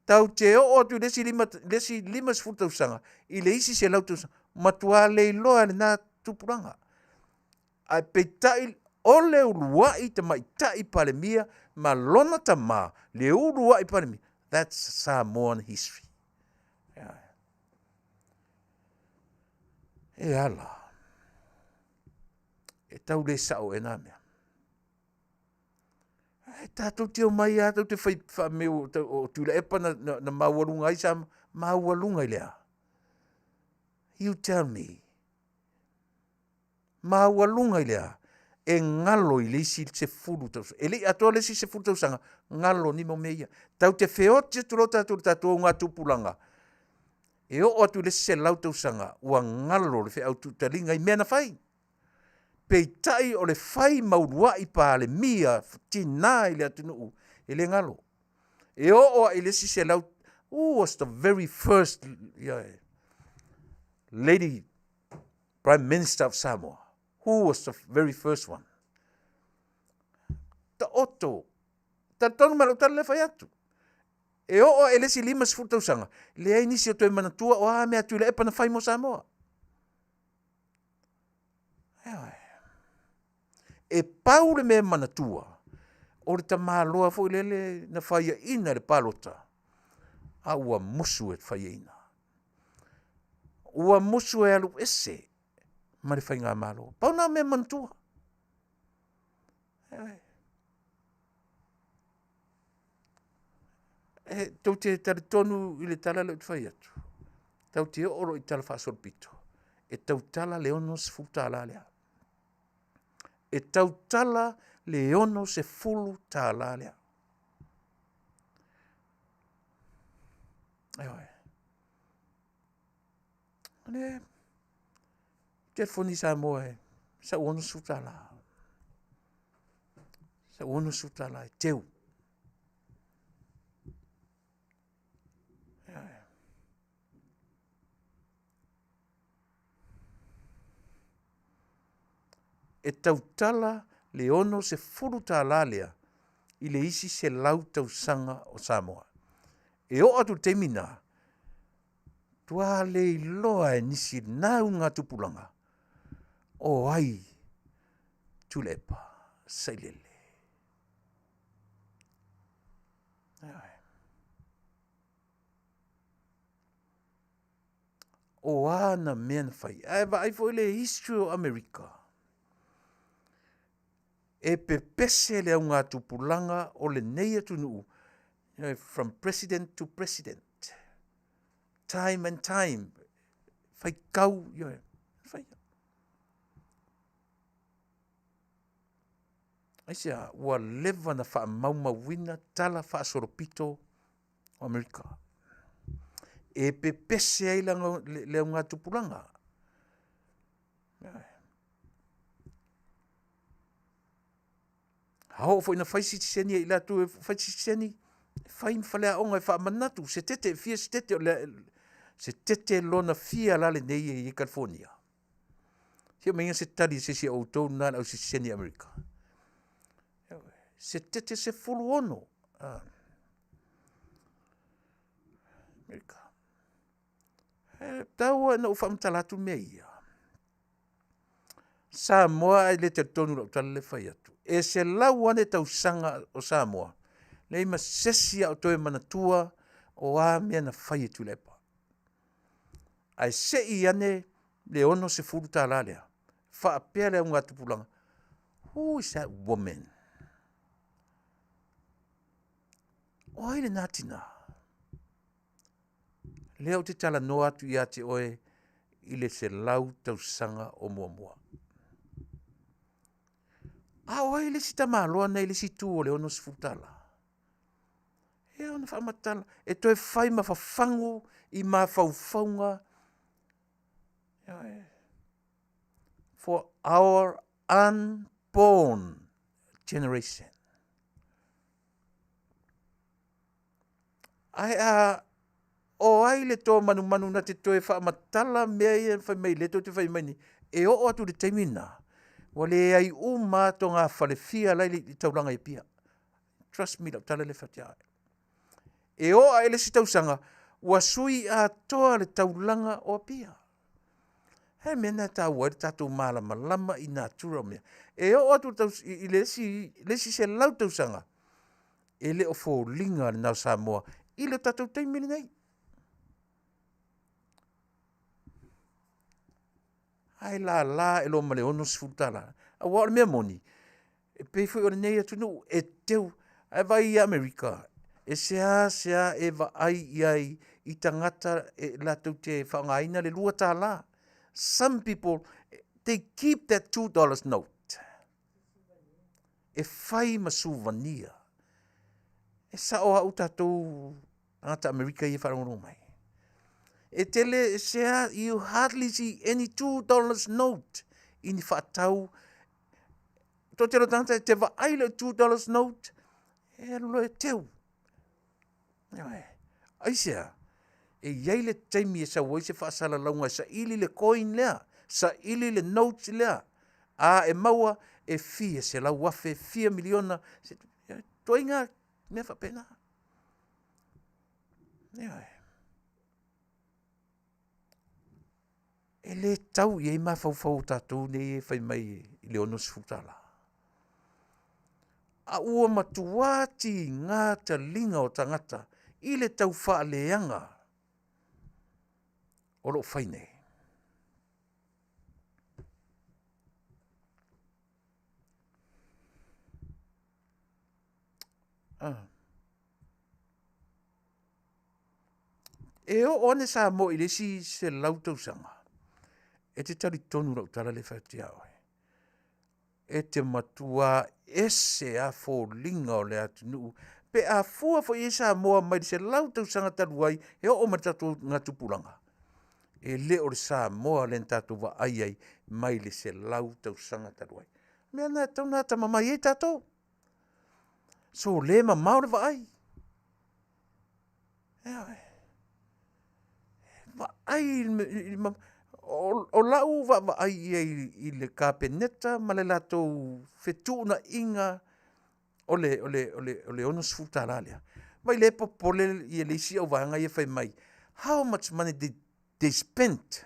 Tatou te oo atu i le isi 50 tausaga i le isi 100 tausaga, matua leiloa e lena tupulaga. Ae peitai o le uluai tamaitai Palemia ma lona tama, le uluai Palemia, that's Samoan history. E ala, e tau le sao ea na mea? Ae tatou te omai lava tatou te fai fai o Tuilaepa na maualuga ai Samoa. Maualuga i le a? You tell me. Maualuga i le a? E galo i le isi 10 tausaga. E le i atoa le isi 10 tausaga, galo ni mau mea ia. Tatou te feoti atu loa tatou i le tatou augatupulaga, e oo atu i le isi 100 tausaga, ua galo le feau tuutaliga i mea na fai. Peitai o le fai ma uluai Palemia tina i le atunuu, e le galo. E oo lava i le isi 100, who was the very first lady Prime Minister of Samoa? Who was the very first one? Taoto. Talitonu ma lau tala lea fai atu. E oo lava i le isi 50 tausaga, leai nisi o toe manatua o a mea Tuilaepa na fai mo Samoa. Ioe. E pau le mea e manatua, o le tamaloa foi lele na faiaina i le palota, a ua musu e faiaina. Ua musu e alu ese ma le faigamalo. Pau lena o mea e manatua. Ioe. E tou te talitonu i le tala lea ou te fai atu, tatou te oo loa i le talafaasolopito, e tautala le $60 lea. E tautala le $60 lea. Ioe. O lea ou te telefoni i Samoa i sau $60, sau $60 e teu. Ioe. E tautala le $60 lea i le isi 100 tausaga o Samoa. E oo atu i le taimi lena, matua le iloa e nisi na augatupulaga o ai Tuilaepa Sailele. Ioe. O a ana mea na fai? Ae vaai foi le history o Amerika, e pepese le augatupulaga o lenei atunuu from President to President, time and time, faitau, ioe, fai. Aisea? Ua leva ona faamaumauina tala faasolopito o Amerika. E pepese ai le augatupulaga. A oo foi ina fai sitiseni e i latou e fai sitiseni, fai ma faleaoga e faamanatu, setete e fia setete, setete lona fia la lenei e i ai Kalifonia? Se aumaiga se tali a se isi o outou na le au sitiseni Amerika. Setete 16. Amerika. E tau lava ina ou faamatala atu mea ia, Samoa ae le talitonu i lau tala lea e fai atu, e 100 ane tausaga o Samoa, leai ma se isi o toe manatua o a mea na fai e Tuilaepa. Ae sei ane le $60 lea, faapea le augatupulaga, who is that woman? O ai lena tina? Lea ou te talanoa atu ia te oe i le 100 tausaga o muamua. A o ai le isi tamaloa na i le isi itu o le $60? E ona faamatala, e toe fai ma fafagu i mafaufauga for our unborn generation. Ae a o ai le to manumanu na te toe faamatala mea ia fai mai lea tou te fai mai nei, e oo atu i le taimi lena, ua leai uma lava togafale fia la e i le taulaga i Apia. Trust me i lau tala lea e fai atu ia oe. E oo ae i le isi tausaga, ua sui atoa le taulaga o Apia. E mea lena e taua ai le tatou malamalama i natura o mea. E oo atu i le isi 100 tausaga, e le o foliga lena o Samoa i le tatou taimi lenei. Ae lala ae loa ma le $60, aua o le mea moni, e pei foi o lenei atunuu e teu, ae vaai ia Amerika, e seasea e vaai i ai i tagata e latou te faaaogaina le $2. Some people, they keep that $2 note. E fai ma suvania. E sao au tatou tagata Amerika ia e faalogologo mai. E tele, sea, you hardly see any $2 note i ni faatau. Toatele o tagata e te vaai le $2 note, e alu loa e teu. Aisea? E i ai le taimi e sau ai se faasalalauga e saili le coin lea, saili le note lea, a e maua e fia 100,000, fia miliona, ituaiga mea faapena. Ioe. E le tau i ai mafaufau o tatou nei e fai mai i le $60. A ua matua tiga taliga o tagata i le tau faaleaga o lo o fai nei. E oo ane Samoa i le isi 100 tausaga, e te talitonu i lau tala lea e fai atu ia oe, e te matua ese lava foliga o le atunuu pe a fua foi i ai Samoa mai le 100 tausaga talu ai e oo mai i le tatou augatupulaga, e le o le Samoa lea na tatou vaai ai mai le 100 tausaga talu ai. O le mea lena e tatau ona atamamai ai tatou. So le mamao le vaai. Ioe. Vaai i le mamao. O lau vaavaai i ai i le Kapeneta ma le latou fetuunaiga o le $60 lea, vaai o lea e popole le isi auvaega ia fai mai, how much money did they spent?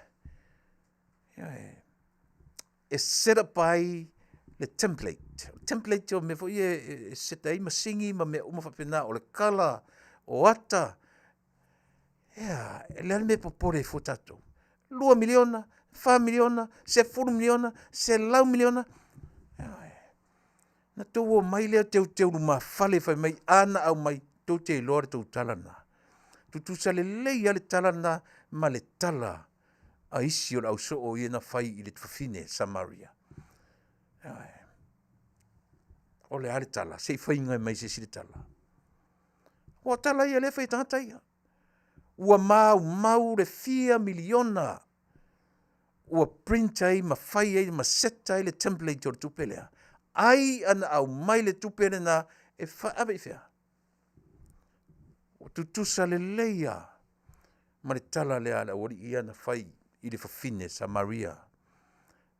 Ioe. E set up ai le template. O le template o mea foi ia e set ai masini ma mea uma faapena, o le kala, o ata. Ea, o le a le mea e popole ai fua tatou? $2 miliona, $4 miliona, $10 miliona, $100 miliona, ioe. Ona outou omai lea teuteu lumafale fai mai a na aumai, tou te iloa le tou tala lena. E tutusa lelei lava le tala lena ma le tala a isi o le ausoo ia na fai i le fafine Samaria. Ioe. O le a le tala? Se i faiga mai e se isi le tala. Aua o tala ia o lea e fai e tagata ia. Ua maumau le fia miliona ua print ai ma fai ai ma set ai le template o le tupe lea. Ai ana aumai le tupe lena e ave i fea? Ua tutusa lelei lava ma le tala lea a le aualii ia na fai i le fafine Samaria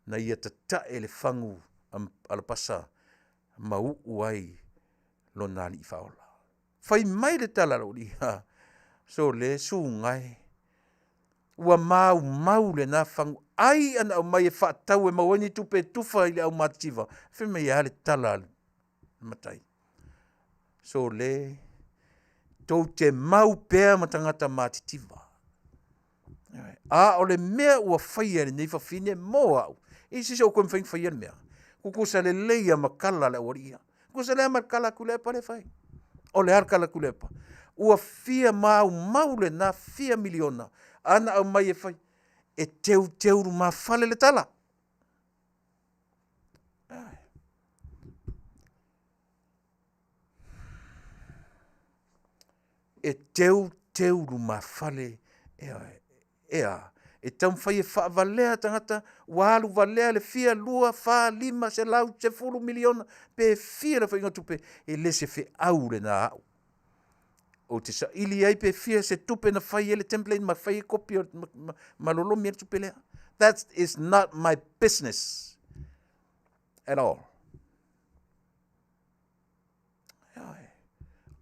na ia tatae le fagu alapasa ma uu ai lona Alii Faaola. Fai mai le tala a le aualii ia, sole suga e, ua maumau lena fagu, ai ana aumai e faatau e maua ai ni tupe e tufa i le aumatitiva. Fai mai e a le tala a le matai? Sole, tou te mau pea ma tagata matitiva. A o le mea ua faia e lenei fafine mo au, e leai se isi o outou e mafai ona faia le mea. Tutusa lelei lava ma tala a le aualii ia. Tutusa lelei lava ma le tala a Tuilaepa lea e fai. O le a le tala a Tuilaepa? Ua fia maumau lena fia miliona a na aumai e fai, e teuteu lumafale le tala. E teuteu lumafale, ioe. E a? E taumafai e faavalea tagata ua alu valea le fia, lua, fa, lima, selau, sefulu miliona pe fia le aofaiga o tupe, e le o se feau lena a au. Ou te saili ai pe fia se tupe na fai ai le template ma fai ai kopi ma lolomi ai le tupe lea. That is not my business at all. Ioe.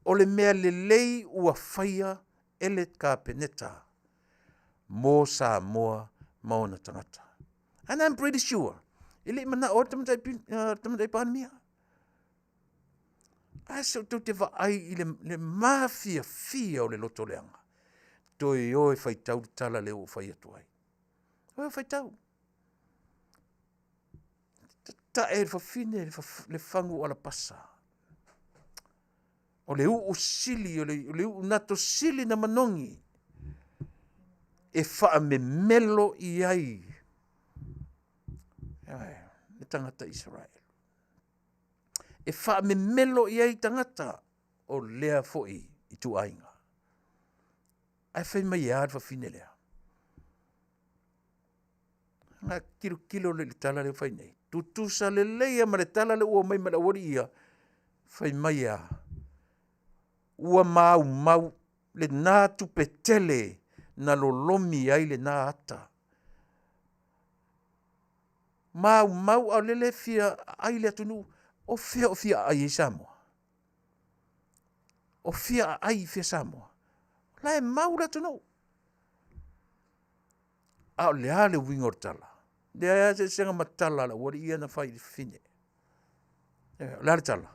O le mea lelei ua faia e le Kapeneta mo Samoa ma ona tagata. And I'm pretty sure, e le i manao ai le Tamaitai Palemia. Ae se tou te vaai i le mafiafia o le loto leaga, toe o e faitau le tala lea ua ou fai atu ai. O e faitau. Tatae e le fafine le fagu o alapasa. O le uu sili, o le uu nato sili na manogi e faamemelo i ai le tagata Isaraelu. E faamemelo i ai tagata o lea foi ituaiga. Ae fai mai e a le fafine lea? Ona tilotilo lea i le tala lea ua fai nei. Tutusa lelei lava ma le tala lea ua omai ma le aualii ia, fai mai e a? Ua maumau lena tupe tele na lolomi ai lena ata. Maumau a o lele e fia aai le atunuu. O fea o fia aai ai Samoa? O fia aai i fea Samoa? O la e mau le atunuu. A o le a le uiga o le tala? Leai lava se eseesega ma tala a le aualii ia na fai i le fafine. O le a le tala?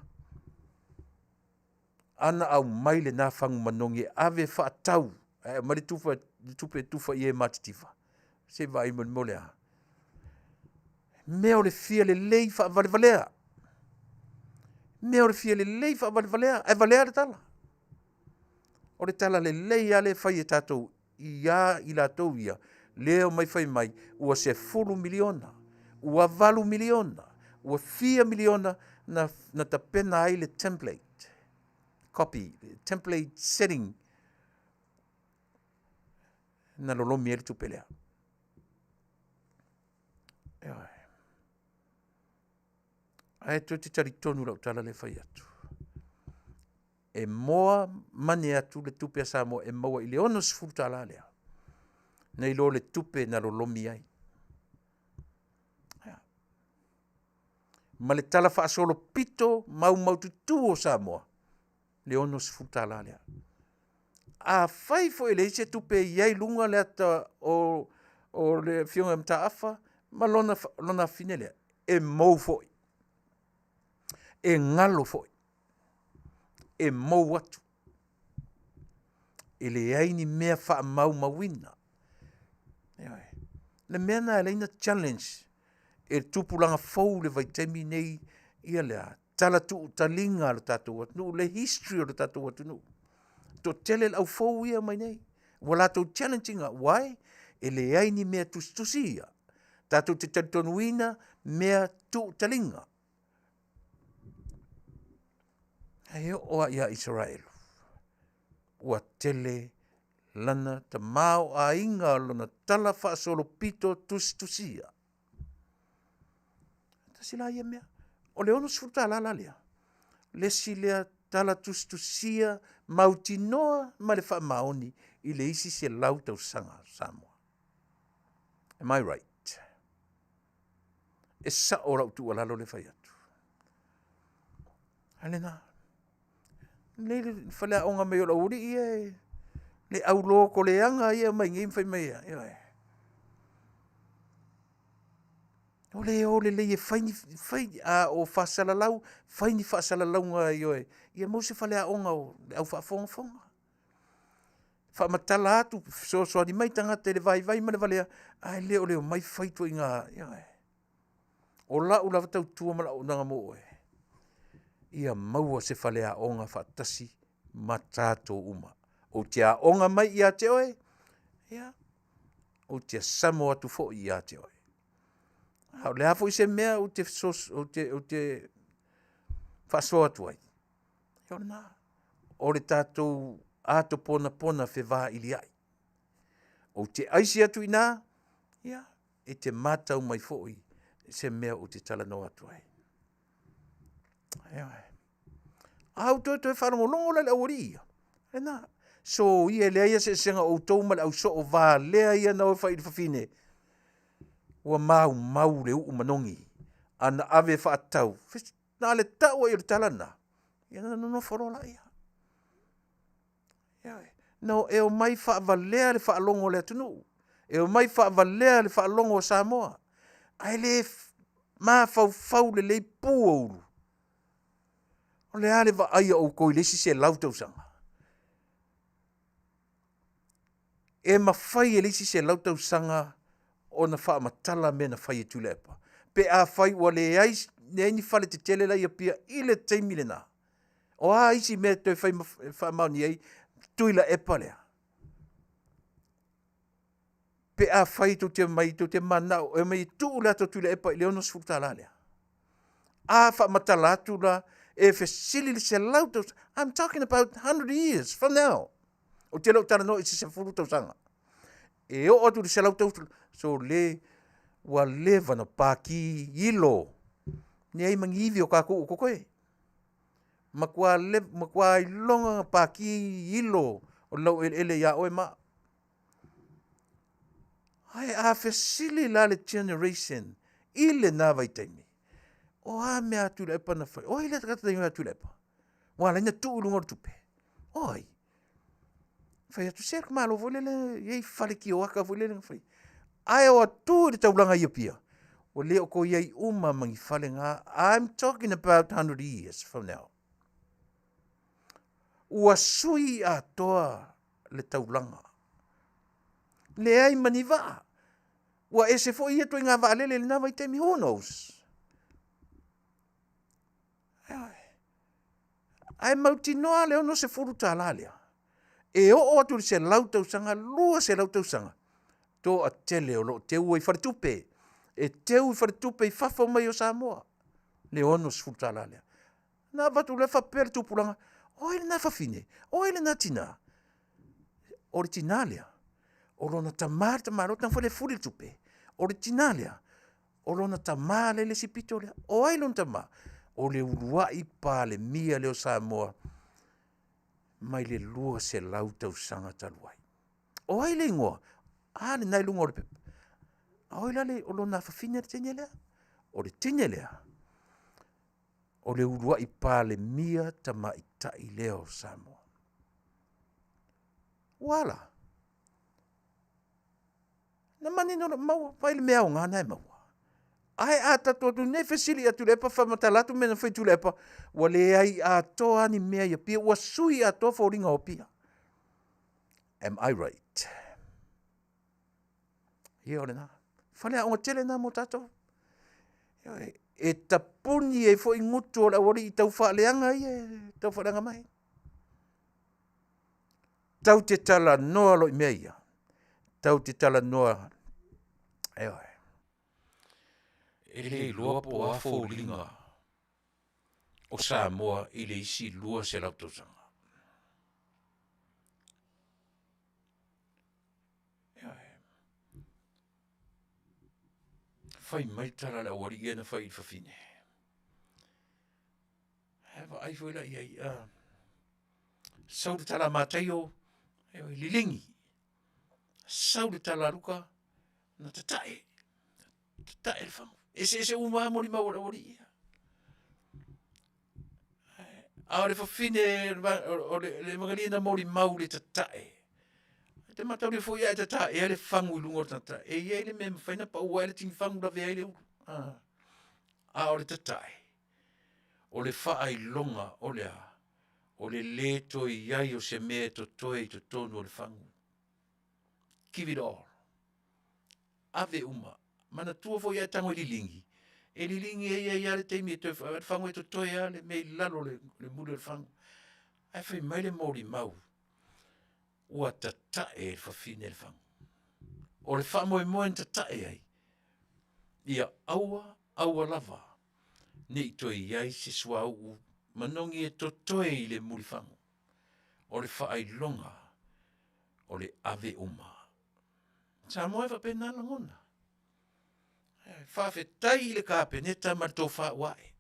A na aumai lena fagu manogi e ave e faatau, ae aumai le tupe e tufa i e matitiva. Se i vaai mai i le mea o le a? Mea o le fia lelei faavalevalea. Mea o le fia lelei faavalevalea, ae valea le tala. O le tala lelei lava lea e fai e tatou ia i latou ia, lea e omai fai mai ua $10 miliona, ua $8 miliona, ua fia miliona na tapena ai le template, copy, template setting na lolomi ai le tupe lea. Ioe. Ae tou te talitonu i lau tala lea e fai atu, e moa mane atu le tupe a Samoa e maua i le $60 lea, nai lo le tupe na lolomi ai. ma le tala faasolopito maumaututu o Samoa, le $60 lea. Afai foi e leai se tupe e i ai i luga le ata o le Afioga ia Mataafa ma lona afafine lea, e mou foi, e galo foi, e mou atu. E leai ni mea faamaumauina. Ioe. O le mea lena e ala ai ona challenge e le tupulaga fou i le vaitaimi lenei ia le a? Tala tuutaliga a le tatou atunuu, le history o le tatou atunuu. E toatele le au fou ia e omai nei ua latou challenge ina, why? E leai ni mea tusitusi ia tatou te talitonuina mea tuutaliga. Ae oo lava ia Isaraelu, ua tele lana tamaoaiga o lona talafaasolopito tusitusia. Tasi la ia mea. O le $60 la lea, le isi lea tala tusitusia mautinoa ma le faamaoni i le isi 100 tausaga o Samoa. Am I right? E sao lau tuualalo lea e fai atu. A lena. Lelei le faleaoga mai o le aualii ia e le aulotoleaga ia e omai nei ma fai mai e, ioe. O le o lelei e fai ni, fai, a o faasalalau, fai ni faasalalauga, ioe, ia maua se faleaoga o le au faafogafoga. Faamatala atu, fesoasoani mai tagata i le vaivai ma le valea, ae le o le omai fai ituaiga, ioe. O lau lava tautua ma lau auaunaga mo oe, ia maua se faleaoga faatasi ma tatou uma. Ou te aoga mai ia te oe, ia, ou te samo atu foi ia te oe. A o le a foi se mea ou te faasoa atu ai, ia o lena. O le tatou ato ponapona fevailiai. Ou te aisi atu i ina, ia, e te matau mai foi i se mea ou te talanoa atu ai. Ioe. A outou toe faalogologo la i le aualii ia, lena, soia e leai lava se eseesega o outou ma le au soo valea ia na o e fai i le fafine, ua maumau le uu manogi. A na ave e faatau, na o le tau lava o le tala lena, ia ona nonofo loa lea. Ioe. Na e omai faavalea le faalogo a le atunuu, e omai faavalea le faalogo a Samoa, ae le mafaufau lelei pu o ulu. O le a le vaai a outou i le isi 100 tausaga? E mafai e le isi 100 tausaga ona faamatala mea na fai e Tuilaepa pe afai ua leai, leai ni faletetele la e i Apia i le taimi lena. O a isi mea e toe fai e faamaonia ai Tuilaepa lea? Pe afai tou te omai tou te mananao e omai e tuu le ata o Tuilaepa i le $60 lea. A faamatala atu la e fesili le 100 tausaga, I'm talking about 100 years from now. Ou te le o talanoa i se 10 tausaga. E oo atu i le 100 tausaga, so le, ua leva ona paki ilo, leai ma ni ivi o tatou o totoe. Matua leva, matua iloga ona paki ilo o le laueleele ia oe ma au. Ae a fesili la le generation i lena vaitaimi, o a mea a Tuilaepa na fai? O ai le tagata na igoa ia Tuilaepa? Ua ala ai ona tuu i luga o le tupe? O ai? Fai atu, se le Malo foi lele e i ai fale tioata foi lele na fai. Ae o atu i le taulaga i Apia, ua le o toe i ai uma ma ni fale na. I'm talking about 100 years from now. Ua sui atoa le taulaga. Leai ma ni vaa. Ua ese foi ia ituaiga vaalele i lena vaitaimi, who knows? Ae mautinoa le $60 lea, e oo atu i le 100 tausaga, 200 tausaga, toatele o lo o teua i faletupe, e teu i faletupe i fafo mai o Samoa, le $60 lea. Na avatu lea faapea le tupulaga, o ai lena fafine? O ai lena tina? O le tina lea, o lona tama le tamaloa tago foi lea e fuli le tupe. O le tina lea, o lona tama lea i le isi pito lea. O ai lona tama? O le uluai Palemia lea o Samoa mai le 200 tausaga talu ai. O ai le igoa? A lena i luga o le pepa. A o ai la le, o lona afafine le teine lea? O le teine lea. O le uluai Palemia tamaitai lea o Samoa. Ua ala. Na manino loa, maua, vaai i le mea aoga na e maua. Ae a tatou atu nei fesili atu i le epa faamatala atu mea na fai i Tuilaepa, ua leai atoa lava ni mea i Apia, ua sui atoa foliga o Apia. Am I right? Ia o lena. Faleaoga tele na mo tatou. Ioe, e tapuni ai foi gutu o le aualii tau faaleaga ia e tau faaleaga mai. Tau te talanoa loa i mea ia, tau te talanoa, ioe. E le iloa po o a foliga o Samoa i le isi 200 tausaga. Ioe. Fai mai le tala a le aualii ia na fai i le fafine, ae vaai foi la i ai, sau le tala a Mataio, ioe, liligi, sau le tala a Luka, na tatae, tatae le fagu. E eseese uma lava molimau a le aualii ia. A o le fafine o le Ievagalii na molimau i le tatae. E te mataulia foi a e tataea le fagu i luga o le tagata, e i ai le mea e mafai ona pau ae le tigifagu lavea ai le ulu. A o le tatae, o le faailoga o le a? O le le toe i ai o se mea e totoe i totonu o le fagu. Give it all, ave uma. Manatua foi a e tago e liligi, e liligi e i ai lava le taimi e toe le fagu e totoe lava le mea i lalo o le muli o le fagu. Ae fai mai le molimau, ua tatae e le fafine le fagu. O le faamoemoe na tatae ai, ia aua, aua lava ne i toe i ai se suauu manogi e totoe i le mulifagu. O le faailoga o le ave uma. Samoa e faapena lagona. Faafetai i le Kapeneta ma le tofa ua ae,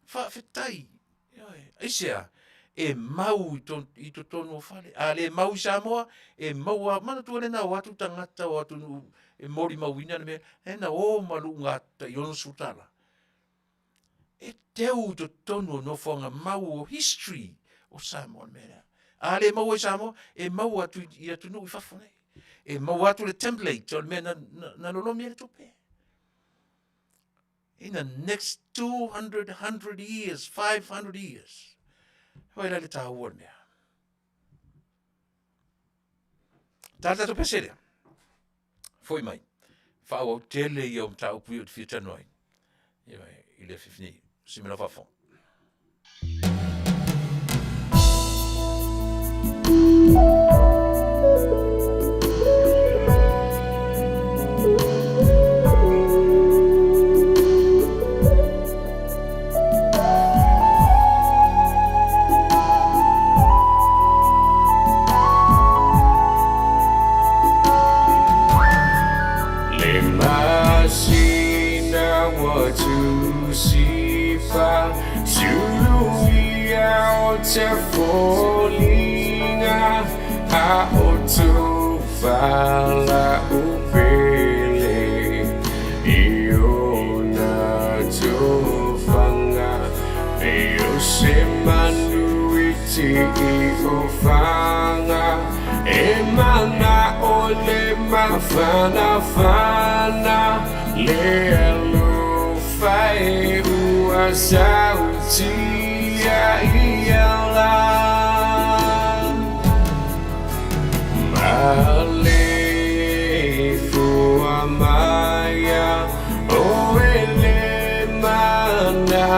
faafetai, ioe. Aisea? E mau i totonu o fale, a le mau i Samoa, e maua lava. Manatua lea na o atu tagata o atunuu e molimauina le mea lea, na o ma luga tai $60. E teu i totonu o nofoaga mau o history o Samoa le mea lea. A le maua i Samoa, e maua atu i atunuu i fafo nei. E maua atu le template o le mea na lolomi ai le tupe. In the next 200, 100 years, 500 years. Vaai la i le taua o le mea. Ta tatou pese lea. Foi mai. Faaauau tele ia o mataupu ia ou te fia talanoa ai. I le afiafi nei. Simela faafofoga. Le masina ua tusifa Suluia o te foliga A o tofala upele I ona tofanga Pei o se manu iti i ofaga E mana'o le mafanafana Le alofa e ua sautia ia la Maleifua maia oe le mananea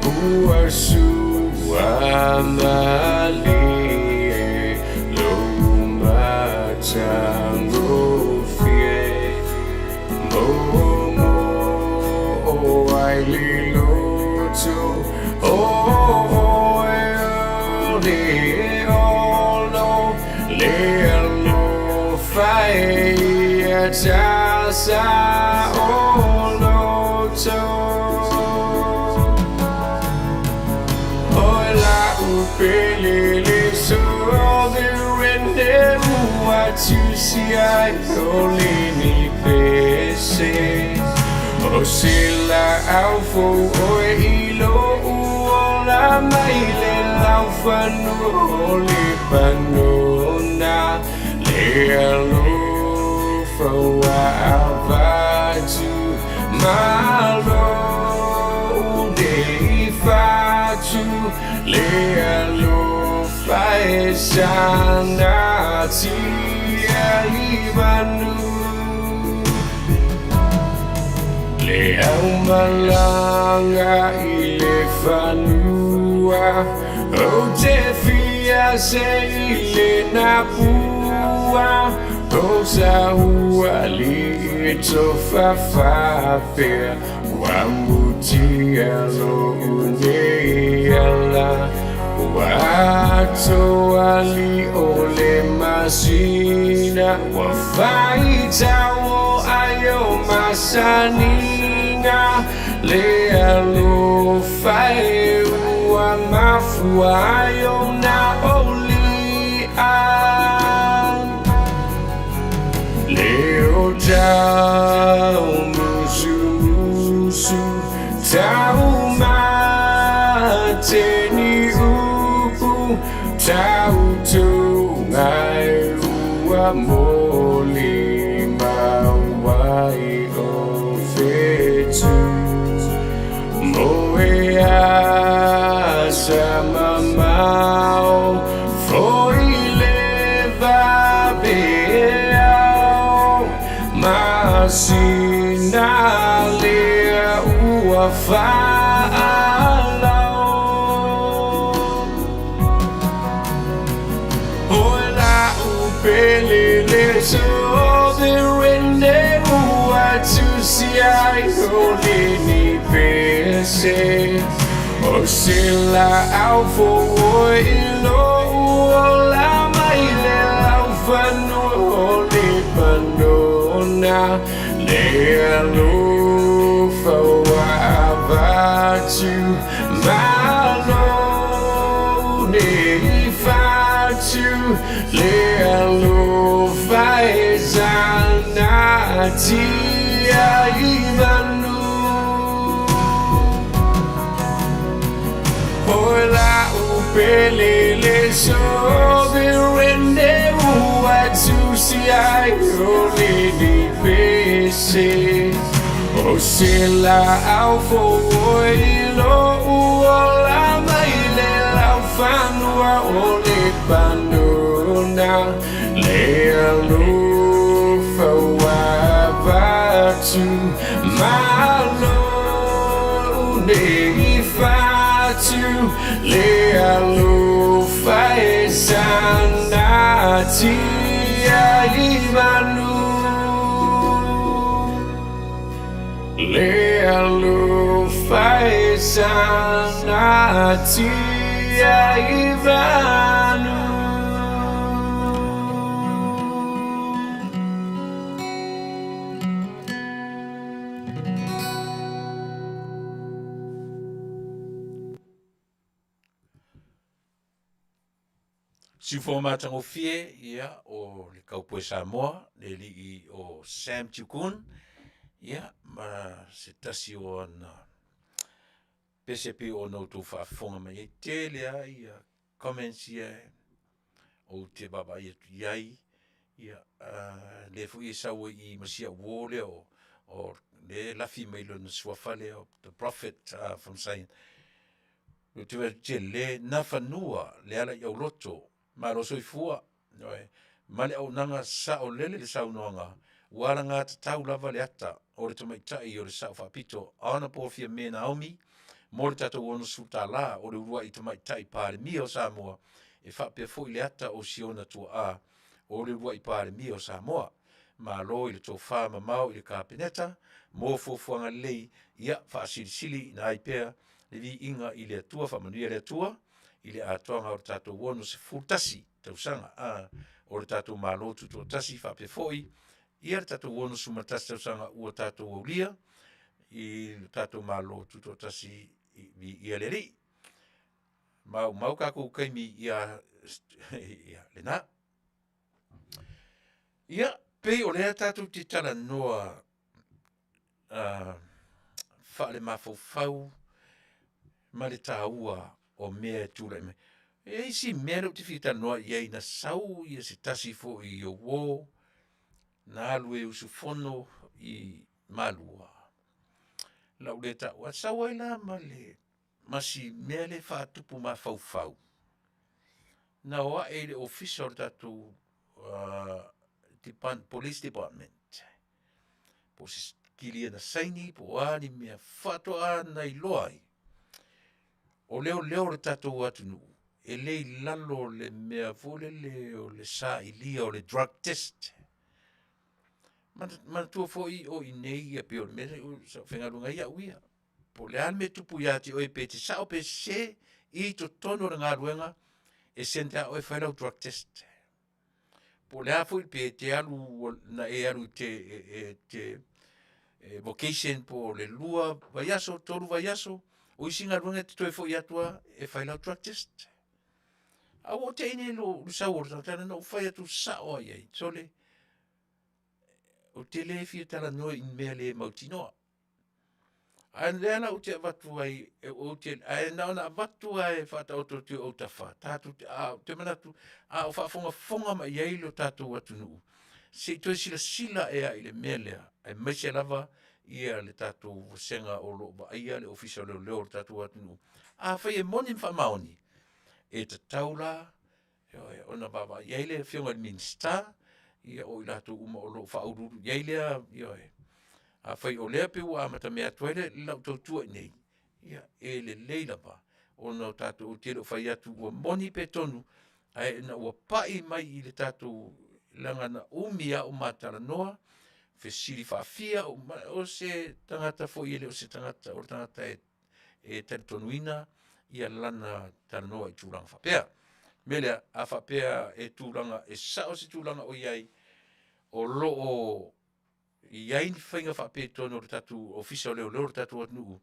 Ua sua malie lou matagofie Momo o ai le loto o oe o le olo Le alofa e ia tasa o loto Oe la'u pele le soverene ua tusi ai o le ni pese. O se laau fou oe i lou ola mai le laufanua o Lepanona. Le alofa ua avatu malo nei fatu. Le alofa e sana tia i manu. Le aumalanga i le fanua Ou te fia se i le napua O sauali tofafafea Ua mutia lou nei ala Ua atoali o le masina Ua faitau o ai o masaniga Le alofa e ua mafua ai ona olia Le o tau musumusu Tau mate ni upu Tau tonga e ua moli mau ai o fetu Moe asa mamao Foi le vaveao Masina lea ua faalao. Oe la'u pele le soverene ua tusi ai o lenei pese. O se laau fou oe i lou ola mai le laufanua o Lepanona. Le alofa ua avatu malo nei fatu. Le alofa e sana tia i manu. Oe la'u pele le soverene ua tusi ai o lenei pese. O se laau fou oe i lou ola mai le laufanua o Lepanona. Le alofa ua avatu malo nei fatu. Le alofa e sana tia i manu. Le alofa e sana tia i manu. Siufoga matagofie, ia, o le Kaupue Samoa, le alii o Sam Chikun, ia, ma se tasi o ana pese pei ona outou faafofoga mai ai. Tele lava ia comments ia ou te vaavaai atu i ai, ia, lea foi e sau ai i i ma si au uo lea o o lea e lafi mai lona suafa lea o The Prophet from Zion. Ou te vaai atu tele nafanua le ala i auloto, malo soifua, ioe, ma le auaunaga saolele le saunoaga, ua alagatatau lava le ata o le tamaitai o le Sao Faapito Honourable Fiame Naomi mo le tatou $60 o le uluai tamaitai Palemia o Samoa, e faapea foi le ata o si ona tuaa o le uluai Palemia o Samoa. Malo i le tofa mamao i le Kapeneta mo fuafuaga lelei, ia faasilisili ina ai pea le viiga i le Atua. Faamanuia le Atua i le atoaga o le tatou 61 tausaga a o le tatou Malo Tutoatasi faapea foi ia le tatou 61 tausaga ua tatou aulia i le tatou Malo Tutoatasi i viia le Alii. Maumau tatou taimi ia ia lena. Ia, pei o lea tatou te talanoa uh, faalemafaufau ma le taua o mea e tulai mai. E i ai si mea lea ou te fia talanoa i ai na sau se tasi foi o uo na alu e usufono i Malua, o le a ou le taua, sau ai la ma le ma si mea lea e faatupu mafaufau, na o ae i le Ofisa o le tatou Police Department, po o se kilia na saini po o a ni mea faatoa na iloa ai, o leoleo o le tatou atunuu, e le i lalo o le mea foi lele o le sailia o le drug test. Manatua foi o i inei e pei o le mea lea sa ou faigaluega ai au ia. Po o le a le mea e tupu ia te oe pe te sao pe sese i totonu o le galuega, e send lava oe e fai lau drug test. Po o le a foi pe te alu na e alu e te vocation po o le 2 vaiaso, 3 vaiaso, o isi galuega e te toe foi atu lava e fai lau drug test. Ae ua ou te'i i le sau o le tagata lea na ou fai atu sao lava i ai, sole, ou te le fia talanoa i ni mea le mautinoa. Ae o lea la ou te avatu ai, ae na ona avatu lava e faataoto atu i ou autafa, tatou te ou te manatu a o faafogafoga mai i ai lo tatou atunuu, se i toe silasila ane lava i le mea lea, aemaise lava le tatou vasega o lo o vaaia le Ofisa o Leoleo o le tatou atunuu. Afai e moni ma faamaoni, e tatau la, ioe, ona vaavaai i ai le Afioga i le Minisita, ia o i latou uma o lo o faauluulu i ai lea, ioe. Afai o lea e pei ua amatamea atu ai lau tautua i inei, ia e lelei lava ona o tatou, ou te le o fai atu ua moni pe tonu, ae ina ua pai mai i le tatou leaga na umi lava o ma talanoa, fesili faafia uma, o se tagata foi e le o se tagata o le tagata e talitonuina lana talanoa i tulaga faapea. O le mea lea, a faapea e tulaga e sao se tulaga o i ai, o lo o i ai ni faiga faapea i totonu o le tatou Ofisa o Leoleo o le tatou atunuu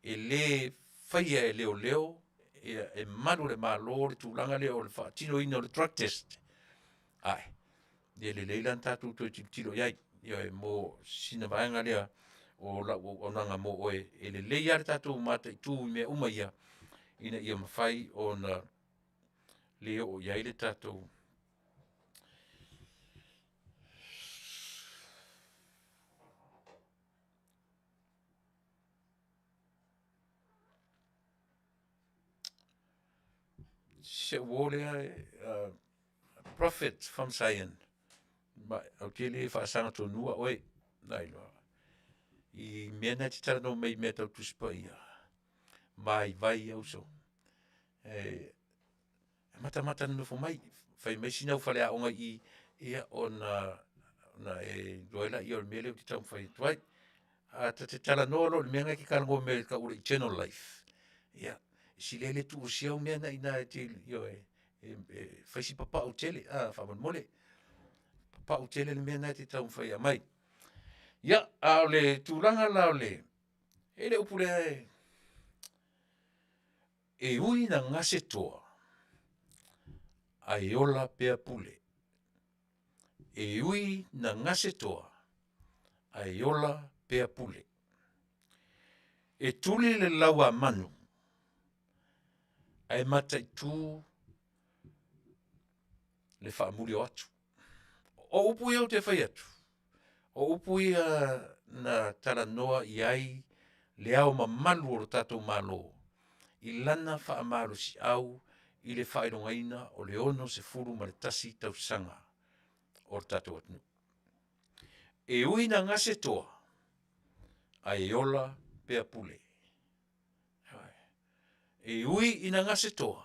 e le faia e leoleo e malu a le Malo le tulaga lea o le faatinoina o le drug test, ae, e lelei la ona tatou toe tilotilo i ai, ioe, mo sina vaega lea o lau auaunaga mo oe. E lelei lava le tatou mataitu i mea uma ia, ina ia mafai ona le oo i ai le tatou Si au uo lea Prophet Faamasaia, ma ou te le faasaga tonuina oe, i mea na e te talanoa mai ai i mea tau Tusi Paia, vaivai ia uso. E matamata nonofo mai, fai mai sina au faleaoga i i, ia ona e iloa ai lea o le mea lea ou te taumafai atu ai. A ta te talanoa loa i le mea lena e te talanoa mai ai e tau o le eternal life, ia e sili ai le tuu o si au mea na i ina e te, ioe, e fai si papau tele faamolemole. Papau tele le mea lena e te taumafai e aumai. Ia, a o le tulaga la o le… e i ai le upu lea e ui ina gase toa, ae ola pea Pule. E ui ina gase toa, ae ola pea Pule. E tuli le lauamanu, ae mataitu le faamuli o atu. O upu ia ou te fai atu, o upu ia na talanoa i ai Le Ao Mamalu o le tatou Malo i lana faamalosiau i le faailogaina o le 61 tausaga o le tatou atunuu. E ui ina gase toa, ae ola pea Pule. Ioe, e ui ina gase toa,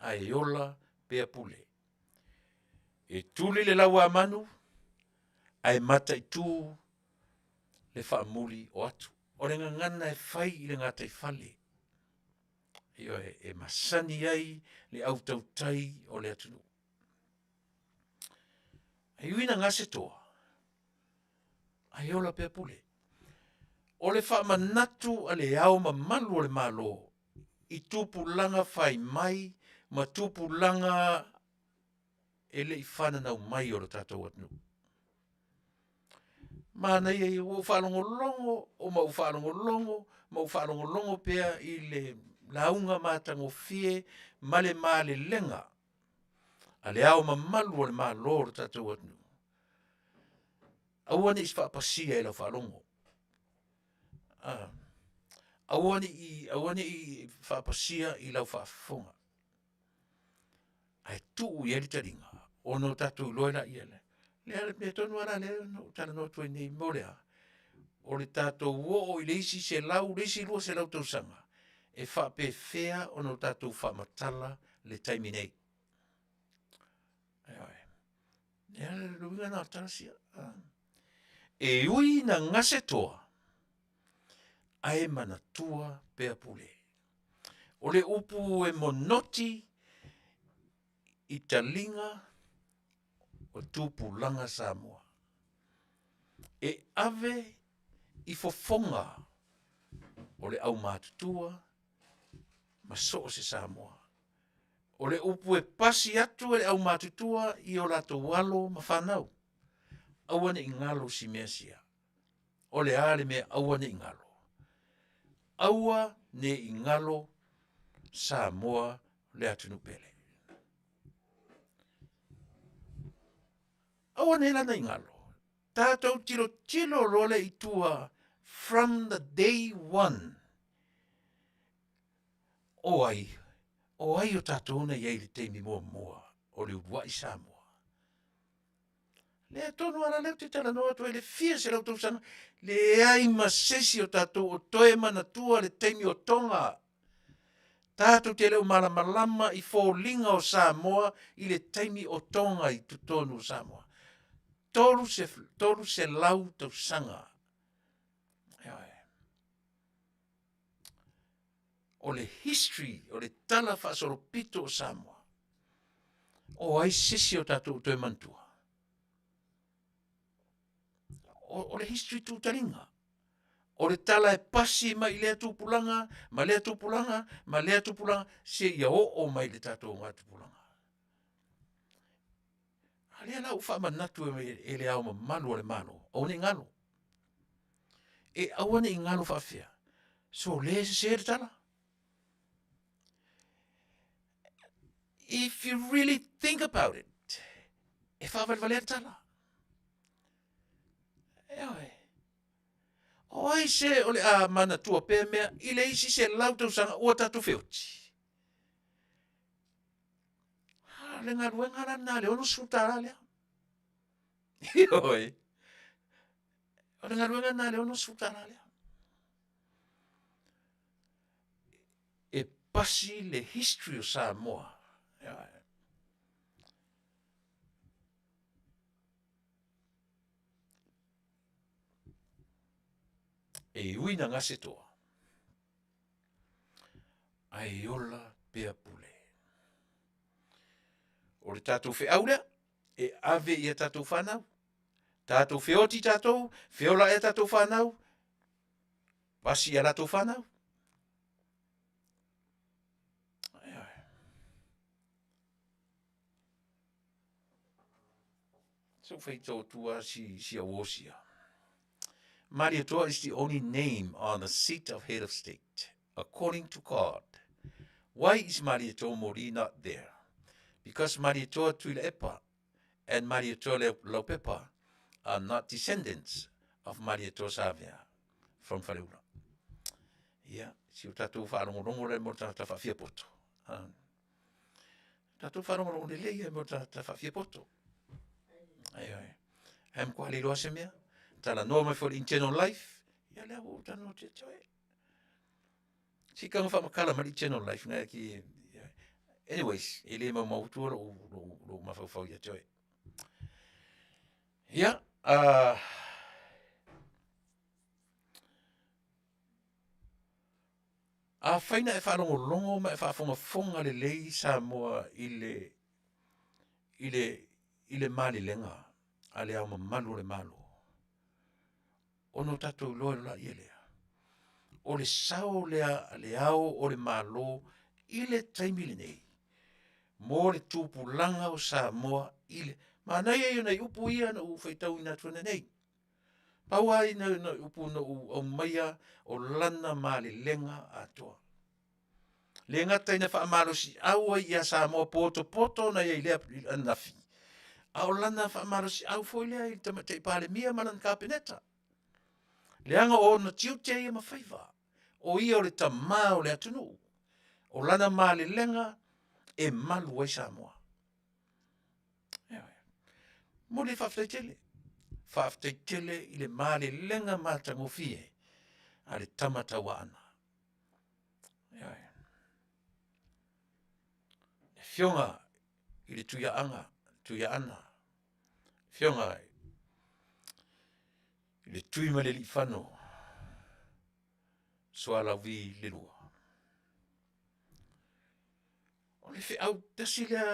ae ola pea Pule. E tuli le lauamanu, ae mataitu le faamuli o atu. O le gagana e fai i le gataifale, ioe, e masani ai le au tautai o le atunuu. E ui ina gase toa, ae ola pea Pule. O le faamanatu a Le Ao Mamalu o le Malo i tupulaga fai mai ma tupulaga e le i fananau mai o le tatou atunuu. Manaia ia, ua ou faalogologo ma ou faalogologo ma ou faalogologo pea i le lauga matagofie ma le malelega a Le Ao Mamalu o le Malo o le tatou atunuu, aua ne i faapasia i lau faalogo, aua ne i aua ne i faapasia i lau faafofoga, ae tuu i ai le taliga ona o tatou iloa lea. O le mea tonu lava lea na ou talanoa atu ai nei, mo le a? O le tatou oo i le isi 100 i le isi 200 tausaga, e faapefea ona o tatou faamatala le taimi nei. Ioe. O le uiga lena o le tala sia. E ui ina gase toa, ae manatua pea Pule. O le upu e monoti i taliga o tupulaga Samoa, e ave i fofoga o le aumatutua ma so o se Samoa. O le upu e pasi atu e le aumatutua i o latou alo ma fanau, aua ne i galo si mea sia. O le a le mea aua ne i galo? Aua ne i galo Samoa le atunuu pele. Aua nei la ne i galo. Tatou tilotilo loa lea i tua from the day one. O ai, o ai o tatou na i ai i le taimi muamua o le uluai Samoa? Lea tonu lava la lea ou te talanoa atu ai i le fia selau tausaga, leai ma se isi o tatou o toe manatua le taimi o Toga. Tatou te le o malamalama i foliga o Samoa i le taimi o Toga i totonu o Samoa. 300 tausaga. Ioe. O le history, o le tala faasolopito o Samoa. O ai se isi o tatou o toe manatua? O, o le history tutaliga. O le tala e pasi mai i lea tupulaga, ma lea tupulaga, ma lea tupulaga, seia oo mai i le tatou tupulaga. A lea la ua faamanatu e le Ao Mamalu o le Malo, aua ne i galo. E aua ne i galo faapefea? Sole sese le tala. If you really think about it, e faavalevalea le tala. Ioe. O ai se o le a manatua pea mea i le isi 100 tausaga ua tatou feoti? A, le galuega la lena a le $60 lea. Ioe. O le galuega lena a le $60 lea. E pasi le history o Samoa. Ioe. E ui na gase toa, ae ola pea Pule. O le tatou feau lea e ave i a tatou fanau, tatou feoti tatou, feola ea tatou fanau, pasi i a latou fanau. Se i ou faitau atu lava si, si auo sia. Malietoa is the only name on the seat of head of state, according to God. Why is Malietoa Moli not there? Because Malietoa Tuilaepa and Malietoa Laupepa are not descendants of Malietoa Savea from Faleula. Ia, si o tatou faalogologo lea mo le tagata faafiapoto. Ah. Tatou faalogologo lelei ai mo le tagata faafiapoto. Ioe. Ae matua le iloa se mea. Talanoa mai foi le internal life. Ia lea ua ou talanoa atu ia te oe. Se i tago faamatala mai le eternal life na ki Anyways, e le maumau atua lou, lou, lou mafaufau ia te oe. Ia, uh, Afai na e faalogologo ma e faafogafoga lelei Samoa i le, i le, i le malelega a le Ao Mamalu o le Malo, ona o tatou iloa loa lea, o le sao lea a le Ao o le Malo i le taimi lenei, mo le tupulaga o Samoa i le... Manaia ia o nai upu ia na ou faitauina atu nei. Pau lava ina na upu na ou aumaia o lana malelega atoa. Le gata ina faamalosiau ai ia Samoa potopoto na i ai i lea ananafi, a o lana faamalosiau foi lea i le Tamaitai Palemia ma lana Kapeneta, leaga o ona tiute ia ma faiva, o ia o le Tama o le atunuu. O lana malelega e malu ai Samoa. Ioe. Momoli le faafetai tele, faafetai tele i le malelega matagofie a le Tama Tauaana. Ioe. Le Afioga i le Tuiaana, Tuiaana, Afioga i le Tuimalealiifano Sualauvi II. O le feau tasi lea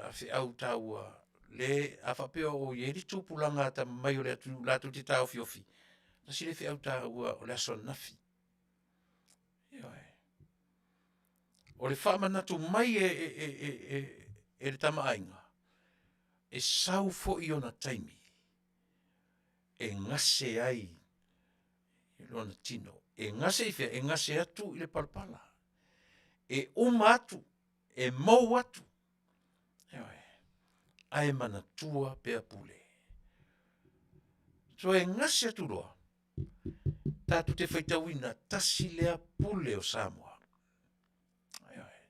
a feau taua le a faapea o i ai le tupulaga atamamai o le atunuu latou te taofiofi, tasi lea feau taua o le aso ananafi. Ioe. O le faamanatu mai e le Tama a Aiga, e sau foi ona taimi e gase ai lona tino. E gase i fea? E gase atu i le palapala, e uma atu, e mou atu, ioe, ae manatua pea pule. So e gase atu loa, tatou te faitauina tasi lea pule o Samoa. Ioe.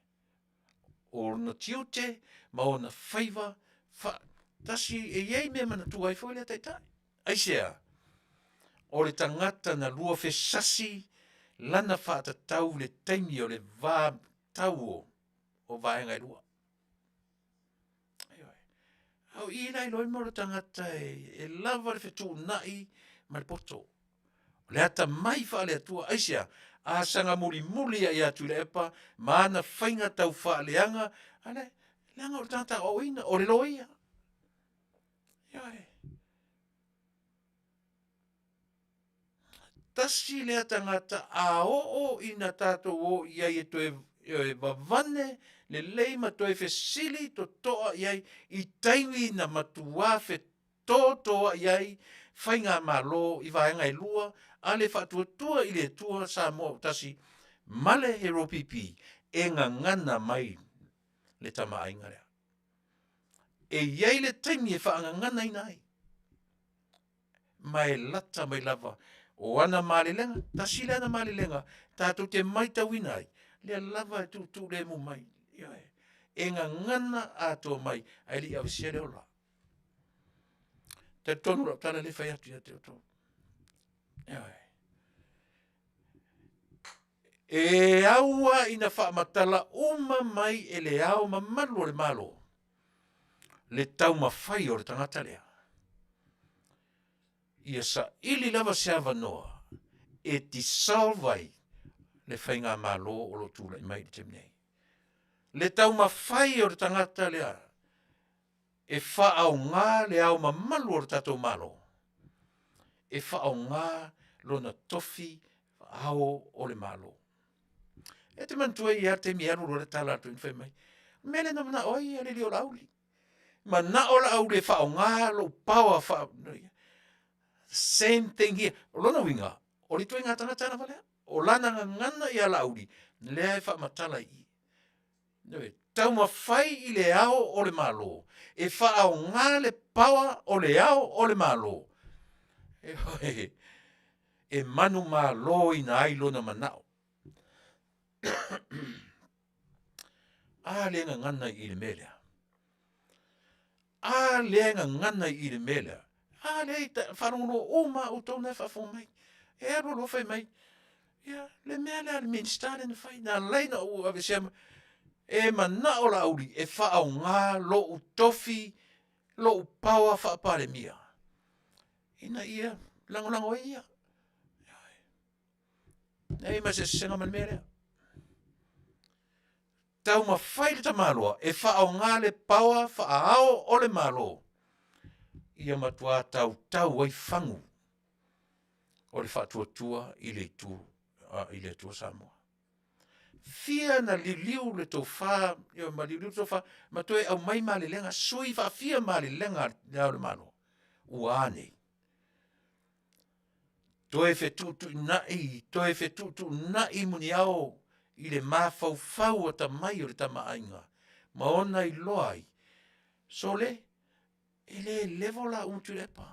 O ona tiute ma ona faiva fa, tasi e i ai mea e manatua ai foi lea taitai. Aisea? O le tagata na luafesasi lana faatatau i le taimi o le va tau o, o vaega e lua. Ioe. A o i la iloa ai mo le tagata e, e lava le fetuunai ma le poto. O le atamai faale-Atua, aisea? A saga mulimuli ia ia Tuilaepa ma ana faiga tau faaleaga, a lea, leaga o le tagata aoaoina, o le loia. Ioe. Tasi lea tagata a oo ina tatou o i ai e toe e vavane lelei ma toe fesili totoa i ai i taimi na matua fetotoai ai faigamalo i vaega e lua a le Faatuatua i le Atua Samoa ua Tasi ma le HRPP e gagana mai le Tama a Aiga lea. E i ai le taimi e faagaganaina ai ma e lata mai lava o ana malelega, tasi le ana malelega tatou te maitauina ai, lea lava e tuutuulemu mai, ioe, e gagana atoa mai ae le i aveesea le ola. Talitonu lau tala lea e fai atu ia te outou. Ioe. E au lava ina faamatala uma mai e le Ao Mamalu o le Malo le taumafai o le tagata lea. Ia saili lava se avanoa e dissolve ai le faigamalo o lo o tulai mai i le taimi nei. Le taumafai o le tagata lea e faaaoga le ao mamalu o le tatou Malo, e faaaoga lona tofi ao o le Malo. E te manatua i a taimi e alu loa le tala a le toeaina fai mai, o le mea lea na manao ai le alii o Laauli. Manao Laauli e faaaoga lou power faa... Same thing here. O lona uiga, o le ituaiga tagata lava lea. O lana gagana ia Laauli, lea e faamatala i i. Ioe, taumafai i le ao o le Malo, e faaaoga le power o le ao o le Malo, ioe, e manumaloina ai lona manao. A lea e gagana i le mea lea. A lea e gagana i le mea lea. A lea i faalogologo uma lava outou na e faafofoga mai. E alu alu fai mai, ia, le mea lea a le Minisita lea na fai, na ala ai ona ou aveesea ma, e manao Laauli e faaaoga lou tofi, lou power faa-Palemia ina ia lagolago ai ia. Leai ma se eseesega ma le mea lea. Taumafai le tamaloa e faaaoga le power faaao o le Malo ia matua tautau ai fagu o le faatuatua i le itu i le Atua Samoa. Fia na liliu le tofa, ia ma liuliu le tofa, ma toe aumai malelega, sui faafia malelega a le Ao o le Malo. Ua a nei? Toe fetuutuinai, toe fetuutuunai muniao i le mafaufau atamai o le Tama a Aiga ma ona iloa ai, sole, e le level laua ma Tuilaepa.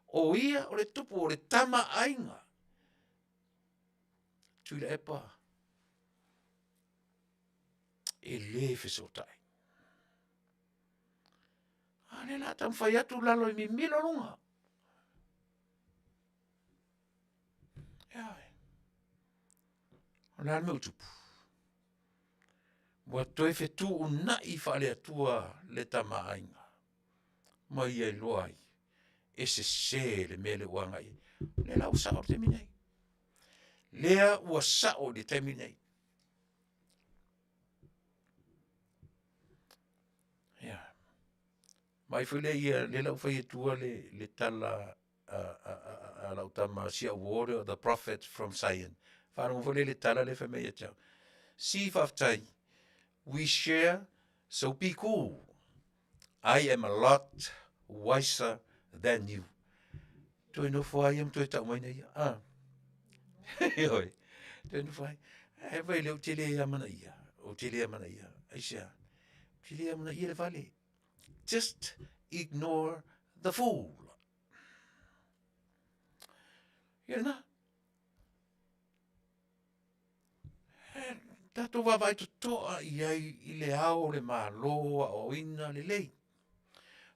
O ia o le tupu o le Tama a Aiga. Tuilaepa, e le fesootai. A lea o le a taumafai atu lalo ia mimilo luga. Ioe. O le a le mea ua tupu? Ua toe fetuunai faale-Atua le Tama a Aiga ma ia iloa ai e sese le mea lea ua agai i ai. O lea la ua sao i le taimi lenei, lea ua sao i le taimi lenei. Ia, vaai foi lea ia, lea o le a ou fai atua le tala a lau tama si au uo lea the prophet from Sion. Faalogo foi lea i le tala lea e fai mai ia te au, si faafetai, we share so be cool, I am a lot wiser than you. Toe nofo lava ia ma toe tau mai na ia, a. Ioe, toe nofo lava ia. Ae vaai o lea ou te le amanaia, ou te le amanaia. Aisea? Ou te le amanaia le vale. Just ignore the fool. Ia lena. Tatou vaavaai totoa i ai i le Ao o le Malo aoaoina lelei.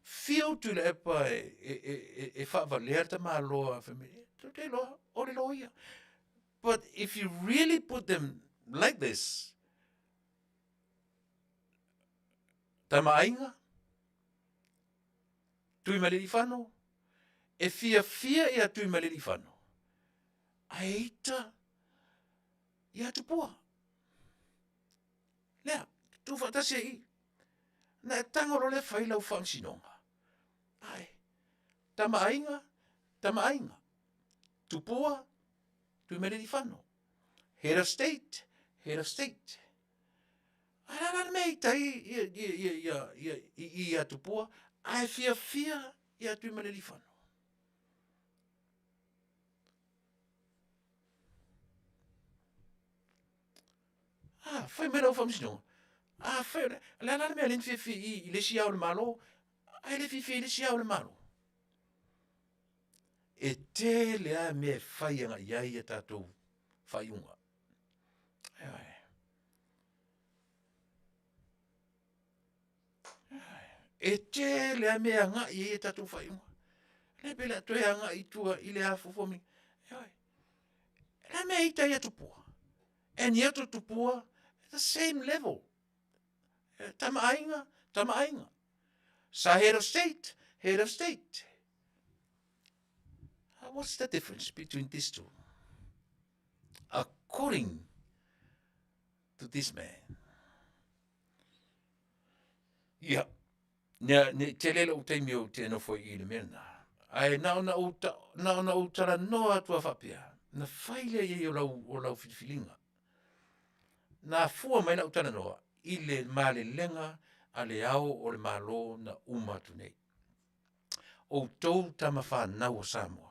Fiu Tuilaepa e faavalea le tamaloa fai mai, tou te iloa o le loia. But if you really put them like this, Tama a Aiga, Tuimalealiifano, e fiafia ia Tuimalealiifano ae ita ia Tupua. Lea, tuufaatasi ai i i. Na e tago loa lea fai lau faamasinoga, ae, Tama a Aiga, Tama a Aiga, Tupua, Tuimalealiifano, Head of State, Head of State. Ae o le a la le mea e ita ai i i ia Tupua ae fiafia ia Tuimalealiifano? A, fai mai lau faamasinoga, afai o le a la le mea o lea na fiafia ai i i i le isi Ao o le Malo, ae le fiafia i le isi Ao o le Malo? E tele lava mea e fai agai i ai a tatou faaiuga. Ioe. E tele lava mea e agai i ai a tatou faaiuga. O lea pei o le a toe agai i tua i le afuafua mai, ioe. O le a le mea e ita ai ia Tupua? And yet o Tupua, the same level. Tama a Aiga, Tama a Aiga. Sa Head of State, Head of State. What's the difference between these two? According to this man. Ia, nea, ne i tele lou taimi ou te nofo i i le mea lena. Ae na ona ou, ta, na ona ou talanoa atu lava faapea, na fai lea i ai o lau, o lau filifiliga. Na afua mai lau talanoa i le malelega a le Ao o le Malo na uma atu nei. Outou tama fanau a Samoa,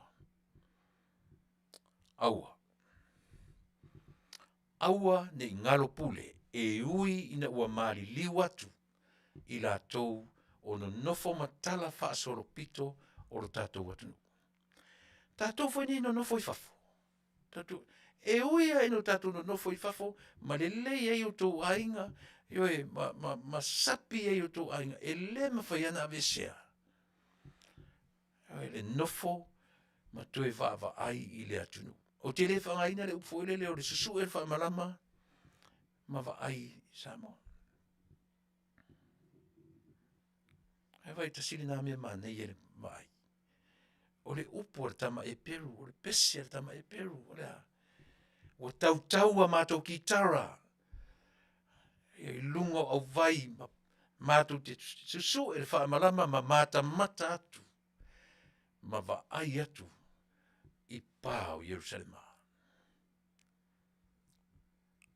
aua, aua ne i galo pule e ui ina ua maliliu atu i latou o nonofo ma talafaasolopito o lo tatou atunuu. Tatou foi nei e nonofo i fafo, tatou, e ui lava ina tatou nonofo i fafo ma lelei ai outou aiga, ioe, ma sapi ai outou aiga, e le mafai lava ona aveesea le nofo ma toe vaavaai i le atunuu. Ou te le faaaogaina le upu foi lele o le susue o le faamalama ma vaai i Samoa. Ae vaai tasi lena mea manaia i le vaai. O le upu a le tama Eperu, o le pese a le tama Eperu, o le a? Ua tautau a matou kitara i luga o auvai ma matou te susue le faamalama ma matamata atu ma vaai atu i pa o Ierusalema.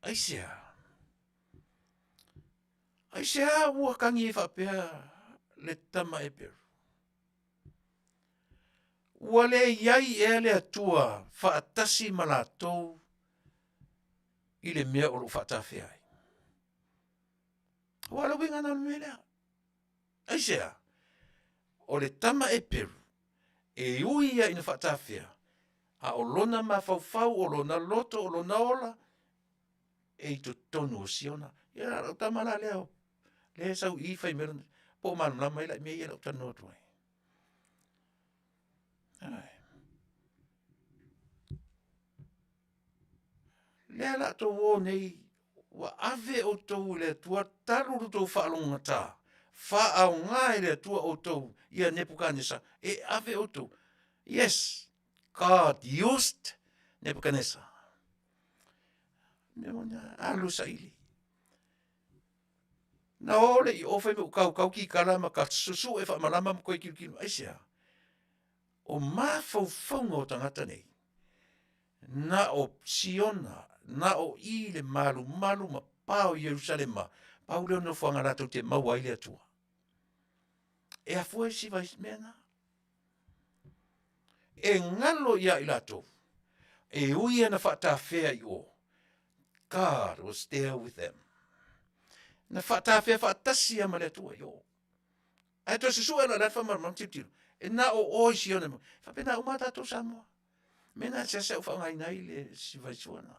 Aisea? Aisea ua tagi ai faapea le tama Eperu? Ua le i ai ea le Atua faatasi ma latou i le mea o lo o faatafea ai? Aua o le uiga lena o le mea lea. Aisea? O le tama Eperu, e ui ia ina faatafea, a o lona mafaufau, o lona loto, o lona ola, e i totonu o Siona. Ia lau tama la lea, lea e sau i i fai mai lona, po o malamalama ai la i mea ia o le a ou talanoa atu ai. Lea o le a outou o nei, ua ave outou e le Atua talu la outou faalogogata, faaaoga e le Atua outou ia Nepukanesa e ave outou. Yes, God used Nebuchadnezzar. Alu e saili. Na o lea i o fai mai ua kaukau kikala ma ka susue faamalama ma toe tilotilo. Aisea? O mafaufauga o tagata nei, na o Siona, na o i le malumalu ma pa o Ierusalema, pau lea o nofoaga latou te maua ai le Atua. E afua isi vai mea na. E galo ia i latou, e ui ana faatafea i o, God was there with them. Na faatafea faatasi ia ma le Atua i o. Ae toe susue loa le faamalamalama tilotilo, e na o oe Siona. E faapena uma tatou Samoa. Mea na seasea ou faaaogaina ai le sivaisua lena.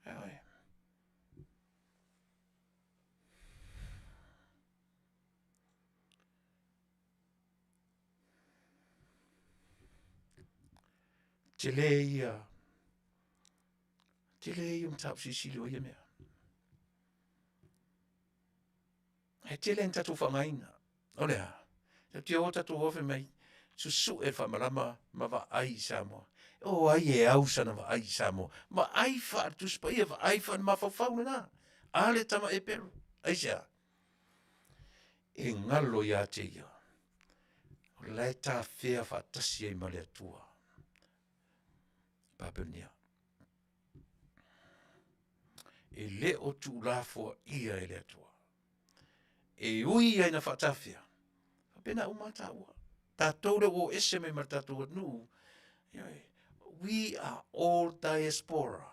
Ioe. Tele ia, tele ia o mataupu silisili o ia mea. He tele ni tatou faaaogaina. O le a? Tatou te o tatou o fai mai, susue le faamalama ma vaai i Samoa. O ai e au sana vaai i Samoa? Vaai faale-Tusi Paia, vaai faale-mafaufau lena. A le tama Eperu. Aisea? E galo ia te ia, o la e tafea faatasi ai ma le Atua. Papelonia. E le o tuulafoaia e le Atua. E ui ia ina faatafea, faapena uma taua. Tatou lea ua o ese mai ma le tatou atunuu, we are all diaspora.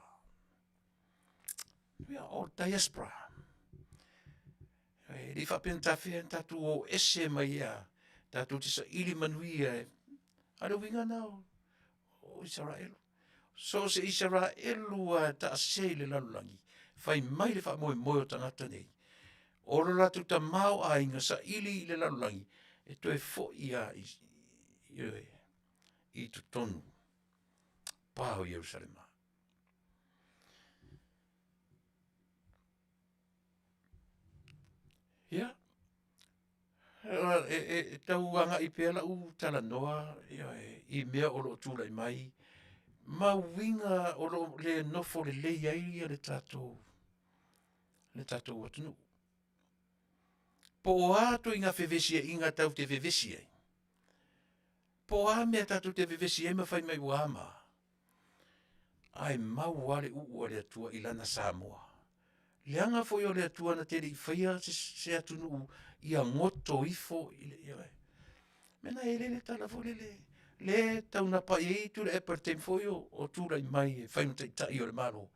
We are all diaspora. E le i faapea na tafea na tatou o ese mai ia, tatou te saili manuia e. A o le uiga na o, o Isaraelu. So o se Isaraelu lava e taase i le lalolagi, fai mai le faamoemoe o tagata nei, o lo latou tamaoaiga saili i le lalolagi, e toe foi lava i, ioe, i totonu pa o Ierusalema. Ia, e tau agai pea lau talanoa i mea o lo o tulai mai ma uiga o lo o le nofo lelei ai le tatou atunuu. Po o a ituaiga fevesiaiga tatou te vevesi ai, po o a mea tatou te vevesi ai ma fai mai ua a ma a, ae mau lava le uu a le Atua i lana Samoa. Leaga foi o le Atua na te le i faia se atunuu ia goto ifo i le, ioe. Mea na e lele tala foi lele, le taunapa i ai Tuilaepa i le taimi foi o tulai mai e fai ma taitai o le Malo.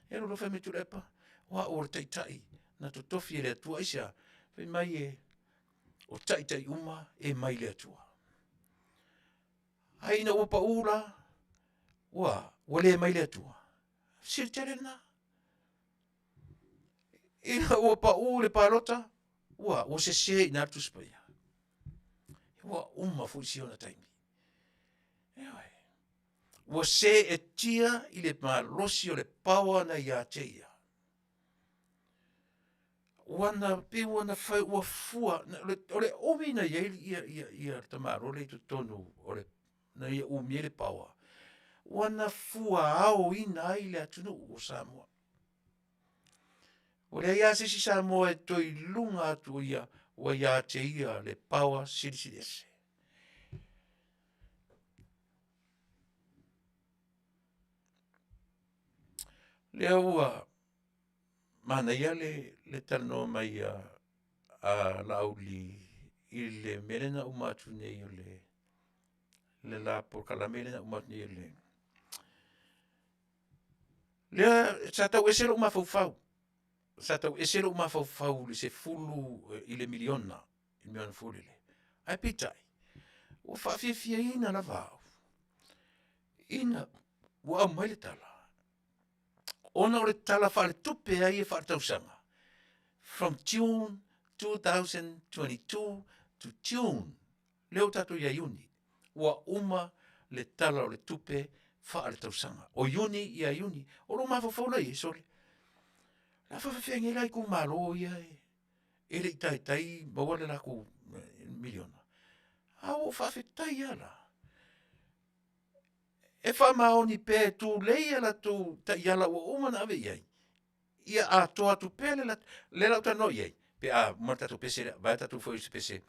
E alu loa fai mai Tuilaepa, o au o le taitai na totofi e le Atua. Aisea? Fai mai e, o taitai uma e mai le Atua. Ae ina ua pau la, ua, ua le mai le Atua. Fesili tele lena. Ina ua pau le palota, ua, ua sese i ina le Tusi Paia. Ua uma foi si ona taimi. Ioe. Ua seetia i le malosi o le power na ia te ia. Ua na pei ua na fai ua fua o le umi na i ai ia ia ia le tamaloa lea i totonu o le na ia umi ai le power, ua na fua aoina ai le atunuu o Samoa. Ua leai lava se isi Samoa e toe i luga atu o ia, ua ia te ia le power silisili ese. Lea ua manaia le talanoa mai a Laauli i le mea lea na uma atu nei o le. le la polokalame lea na uma atu nei le lea sa tau ese lou mafaufau, sa tau ese lou mafaufau i le 10 i le miliona, i le miliona foi lele. Ae peitai, ua faafiafiaina lava au, ina ua aumai le tala, ona o le Tala Faaletupe lava ia faaletausaga, from June 2022 to June, lea ua tatou i ai ia Iuni, ua uma le Tala o le Tupe faaletausaga. O Iuni ia Iuni. O lou mafaufau la i ai, sole, o le a faapefea nei la itumalo ia e le i taitai maua le latou miliona? A ua ou faafetai lava la, e faamaoni pea e tulei a latou taiala ua uma ona ave i ai, ia atoa atu pea le latou… O lea la ou te talanoa i ai pe a uma le tatou pese lea, vaea tatou foi i se pese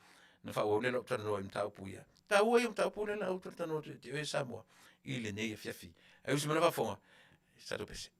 ona faaauau lea o lau talanoa i mataupu ia. O le taua ia o mataupu ia o le a ou talatalanoa atu ia te oe Samoa i lenei afiafi. Ae usi mai lau faafofoga i se tatou pese.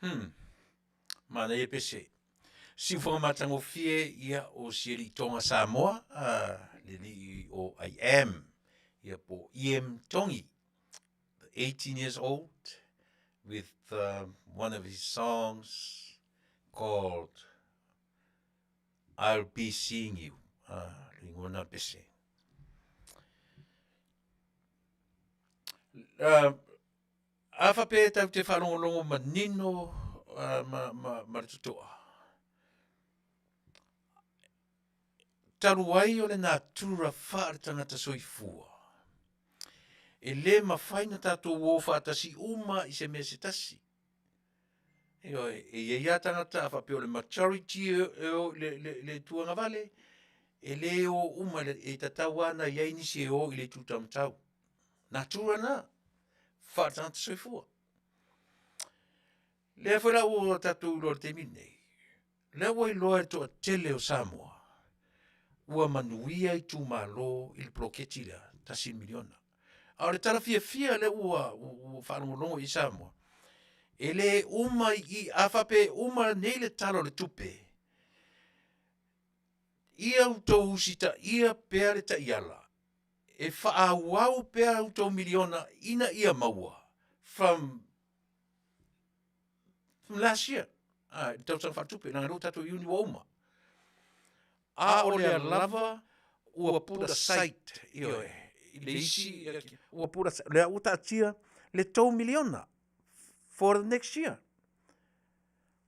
Hmm. Manaia pese. Siufoga matagofie ia o si alii Tonga Samoa, uh, le alii o I am, ia po Iam Tongi, 18 years old, with uh, one of his songs called I'll Be Seeing You. Ah, le ingoa na pese. Uh, a faapea e tatou te faalogologo manino uh, ma, ma, ma le totoa. Talu ai o le natura wha le tangata soifua. E le mawhai na tātou o whaatasi uma i se mea se tasi. Ioe, e i ai lava tagata a faapea o le majority e o i le, le, le itu agavale, e le o uma, e tatau lava ona i ai nisi e o i le itu taumatau. Natura lena, faale-tagata soifua. Lea foi la ua tatou iloa i le taimi lenei, lea ua iloa e le toatele o Samoa, ua manuia itumalo i le poloketi lea, $1 miliona. A o le tala fiafia lea ua, ua faalogologo i ai Samoa, e le uma i i, a faapea e uma nei le Tala o le Tupe, ia outou usitaia pea le taiala e faaauau pea a outou miliona ina ia maua from from last year, ah, i le tausaga faaletupe, leaga o lea ua tatou Iuni ua uma. A o lea lava ua put aside, ioe, i le isi, ua put aside, lea ua taatia le $3 miliona for the next year.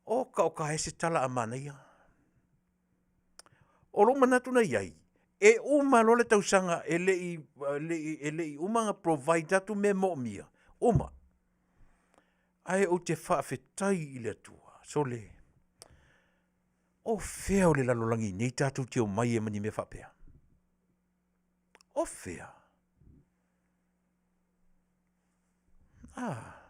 O ka o ka e se tala a manaia. O lou manatu na i ai, e uma loa le tausaga e le i, e le i uma ona provide atu mea moomia, uma. Ae ou te faafetai i le Atua, sole, o fea o le lalolagi nei tatou te omai ai ma ni mea faapea? O fea? Ah.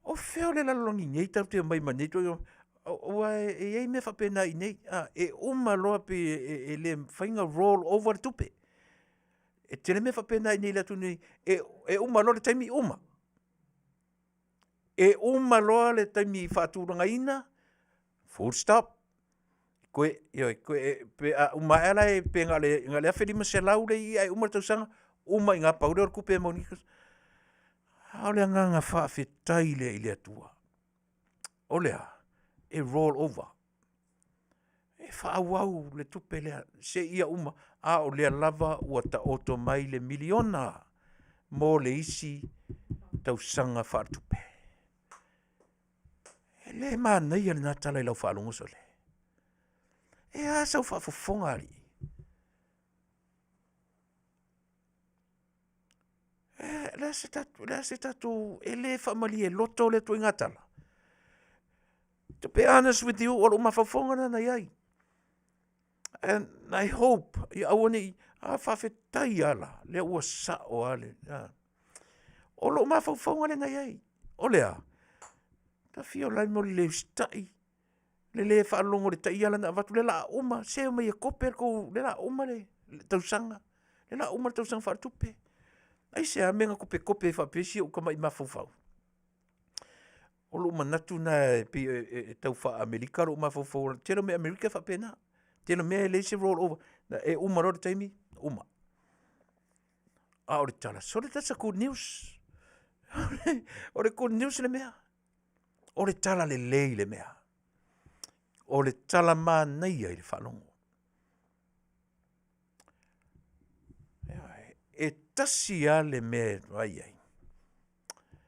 O fea o le lalolagi nei tatou te omai ma nei ituaiga aua e i ai mea faapena i inei, a, e uma loa pei e le mafai ona roll over le tupe. E tele mea faapena i inei i le atunuu nei, e uma loa le taimi, uma. E uma loa le taimi faatulagaina, full stop. Koe, ioe, koe, pe a uma ae la pe na o le $1,500 le i ae uma le tausaga, uma i ina, pau lea o le tupe e maua i A o le agaga faafetai lea i le Atua. O le a? E roll over. E faaauau le tupe lea seia uma, a o lea lava ua taoto mai le miliona mo le isi tausaga faaletupe. E le manaia lena tala i lau faalogo sole. E a sau faafofoga alii? E, le a se tatou, le a se tatou, e le faamalie loto lea ituaiga tala. To be honest with you, o lou mafaufauga lena na i ai. And I hope, ia aua ne i, a faafetai lava la, lea ua sao lava le, a. O lou mafaufauga lea na i ai, o le a? Ta fia ola ai mo le le usitai, le le faalogo i le taiala na avatu, lea o le a uma, se omai e kope le tou, lea o le a uma le tausaga, lea o le a uma le tausaga faaletupe. Aisea mea na kopekope ai faapea si ou tamai mafaufau? O lou manatu lena e pei e tau faa-Amerika lou mafaufau, o le tele o mea Amerika e faapena. Tele o mea e leai se roll over, e uma loa le taimi, uma. A o le tala, sole that's a good news. O le good news le mea. O le tala lelei le mea. O le tala manaia i le faalogo. E tasi lava le mea e vaai ai,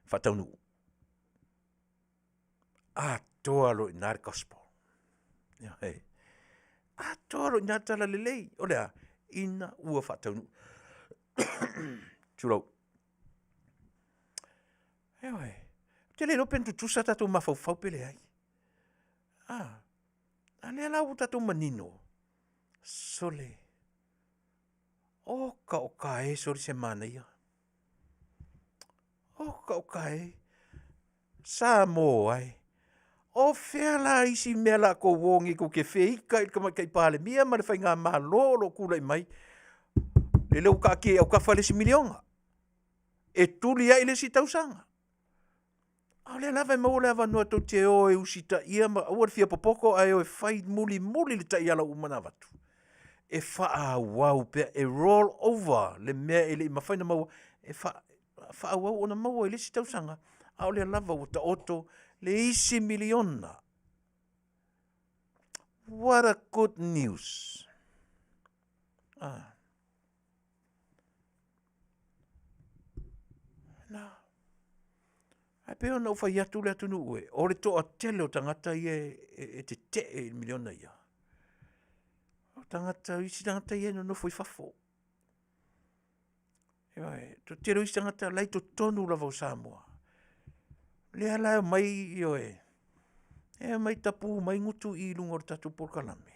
faataunuu. Atoa loa i ina le gospel. Atoa loa i ina le talalelei. O le a? Ina ua faataunuu. Tulou. Ioe. Ou te le iloa pe na tutusa tatou mafaufau pe leai. Ah, a lea la ua tatou manino. Sole. Oka oka e sole se manaia. Oka oka e. Samoa e. O fea la isi mea la kou o nei kou te feika i le Tamaitai Palemia ma le Faigamalo o lo o tulai mai, lele ua taatia i autafa le isi miliona e tuli ai le isi tausaga. A o lea lava e maua le avanoa tou te o e usitaia ma aua le fia popoto ae o e fai mulimuli le taiala ua uma ona avatu e faaauau pea, e roll over le mea e le i mafai ona maua e faaauau ona maua i le isi tausaga, a o lea lava ua taoto le isi miliona. What a good news! Ah. Na. Ae pei ona ou fai atu le atunuu e, o le toatele o tagata ia e tetee i le miliona ia, o tagata, o isi tagata ia e nonofo i fafo. Ioe, toatele o isi tagata la e i totonu lava o Samoa, lea la e omai, ioe, e omai tapu mai gutu i luga o le tatou polokalame,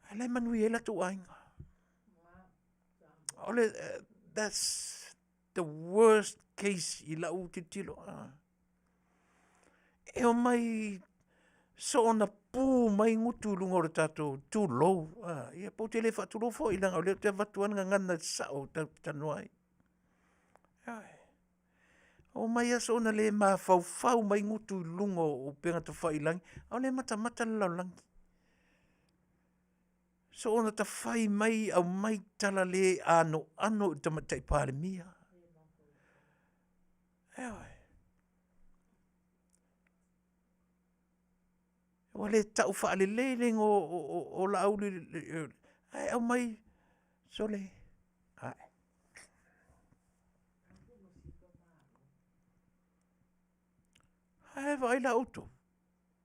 ae la e manuia ai latou aiga. O le, that's the worst case i lau tilotilo. E omai soona pu mai gutu i luga o le tatou tulou, ia pe ou te le faatulou foi leaga o lea ou te avatu lava le gagana sao tatou te talanoa ai. Ioe. Omai lava soona le mafaufau mai gutu i luga o upega tafailagi, a o lea e matamata le lalolagi. Soona tafai mai aumai tala le anoano i le Tamaitai Palemia. Ioe. Ua le tau faalelei le igoa o Laauli ae aumai, sole, ae. Ae vaai la outou,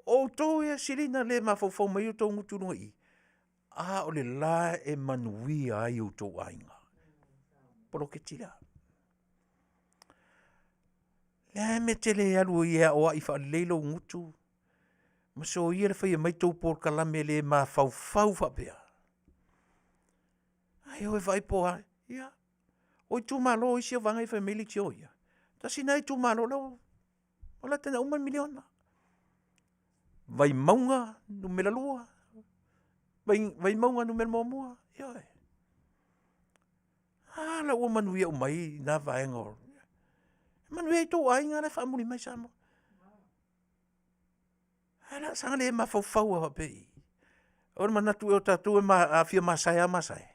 o outou ia e sili ona le mafaufau mai outou gutu i luga i i, a o le la e manuia ai outou aiga. Poloketi lea. O le a le mea e te le alu ai e aoai faalelei lou gutu ma soia le faia mai tou polokalame le mafaufau faapea. Ae o e vaai po o a. Ia, o itumalo o isi vaega ia e fai mai ai leitio ia, tasi lena itumalo la ua lata ina uma le miliona. Vaimauga 2, Vaimauga 1, ioe. A la ua manuia uma ai na vaega o... E manuia ai outou aiga la e faamuli mai Samoa. Ae o le a saga le mafaufau lava faapea i i? O le manatu ea o tatou a fia masae lava masae?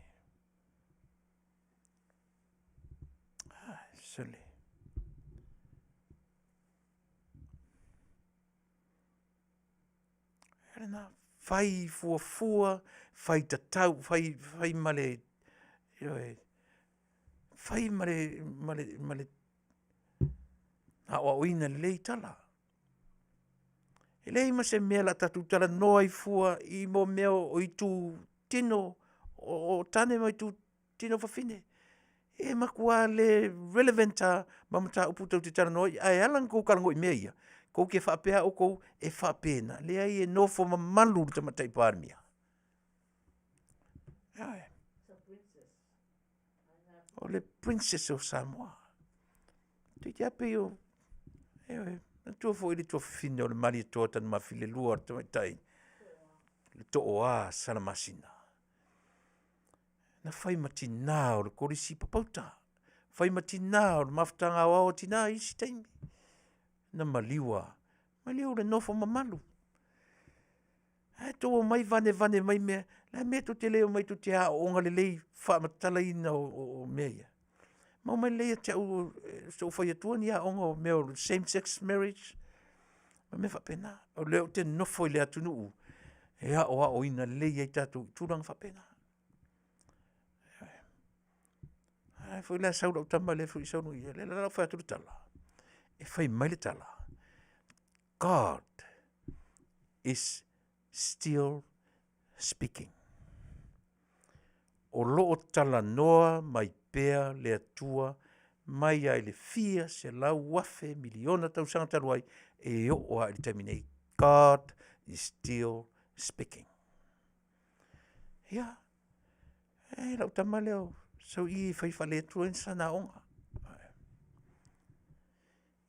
Sole. Fai fuafua, fai tatau, fai, fai ma le, ioe, fai ma le, ma le, ma le aoaoina lelei tala. E leai ma se mea o le a tatou talanoa ai fua i mea o itu tino o tane ma itu tino fafine. E matua le relevant lava ma mataupu tou te talanoa ai, ae ala ona outou talanoa i mea ia, tou te faapea lava outou e faapena. Leai, e nofo mamalu le Tamaitai Palemia. Ioe. O le Princess of Samoa. Toeitiiti lava pei o, ioe, manatua foi le tuafafine o le Malietoa Tanumafili I le tamaitai le Tooa Salamasina. Na fai ma tina o le Kolisi Papauta, fai ma tina o le Mafutaga Aoao a Tina i isi taimi. Na maliu lava, maliu i le nofo mamalu. Ae tou omai vanevane mai mea, o le a le mea tou te le omai tou te aooga lelei faamatalaina o mea ia. Maua mai lelei ia te au se i ou fai atua ni aoga o mea o same sex marriage ma mea faapena. O lea ou te nofo i le atunuu e aoaoina lelei ai tatou i tulaga faapena. A foi la e sau lau tama lea foi sau i lea la ua fai atu le tala, e fai mai le tala, God is still speaking. O lo o talanoa mai pea le Atua mai lava i le fia 100,000 miliona tausaga talu ai e oo lava i le taimi nei. God is still speaking. Ia, e lau tama lea o sau i e fai faale-Atua sana aoga.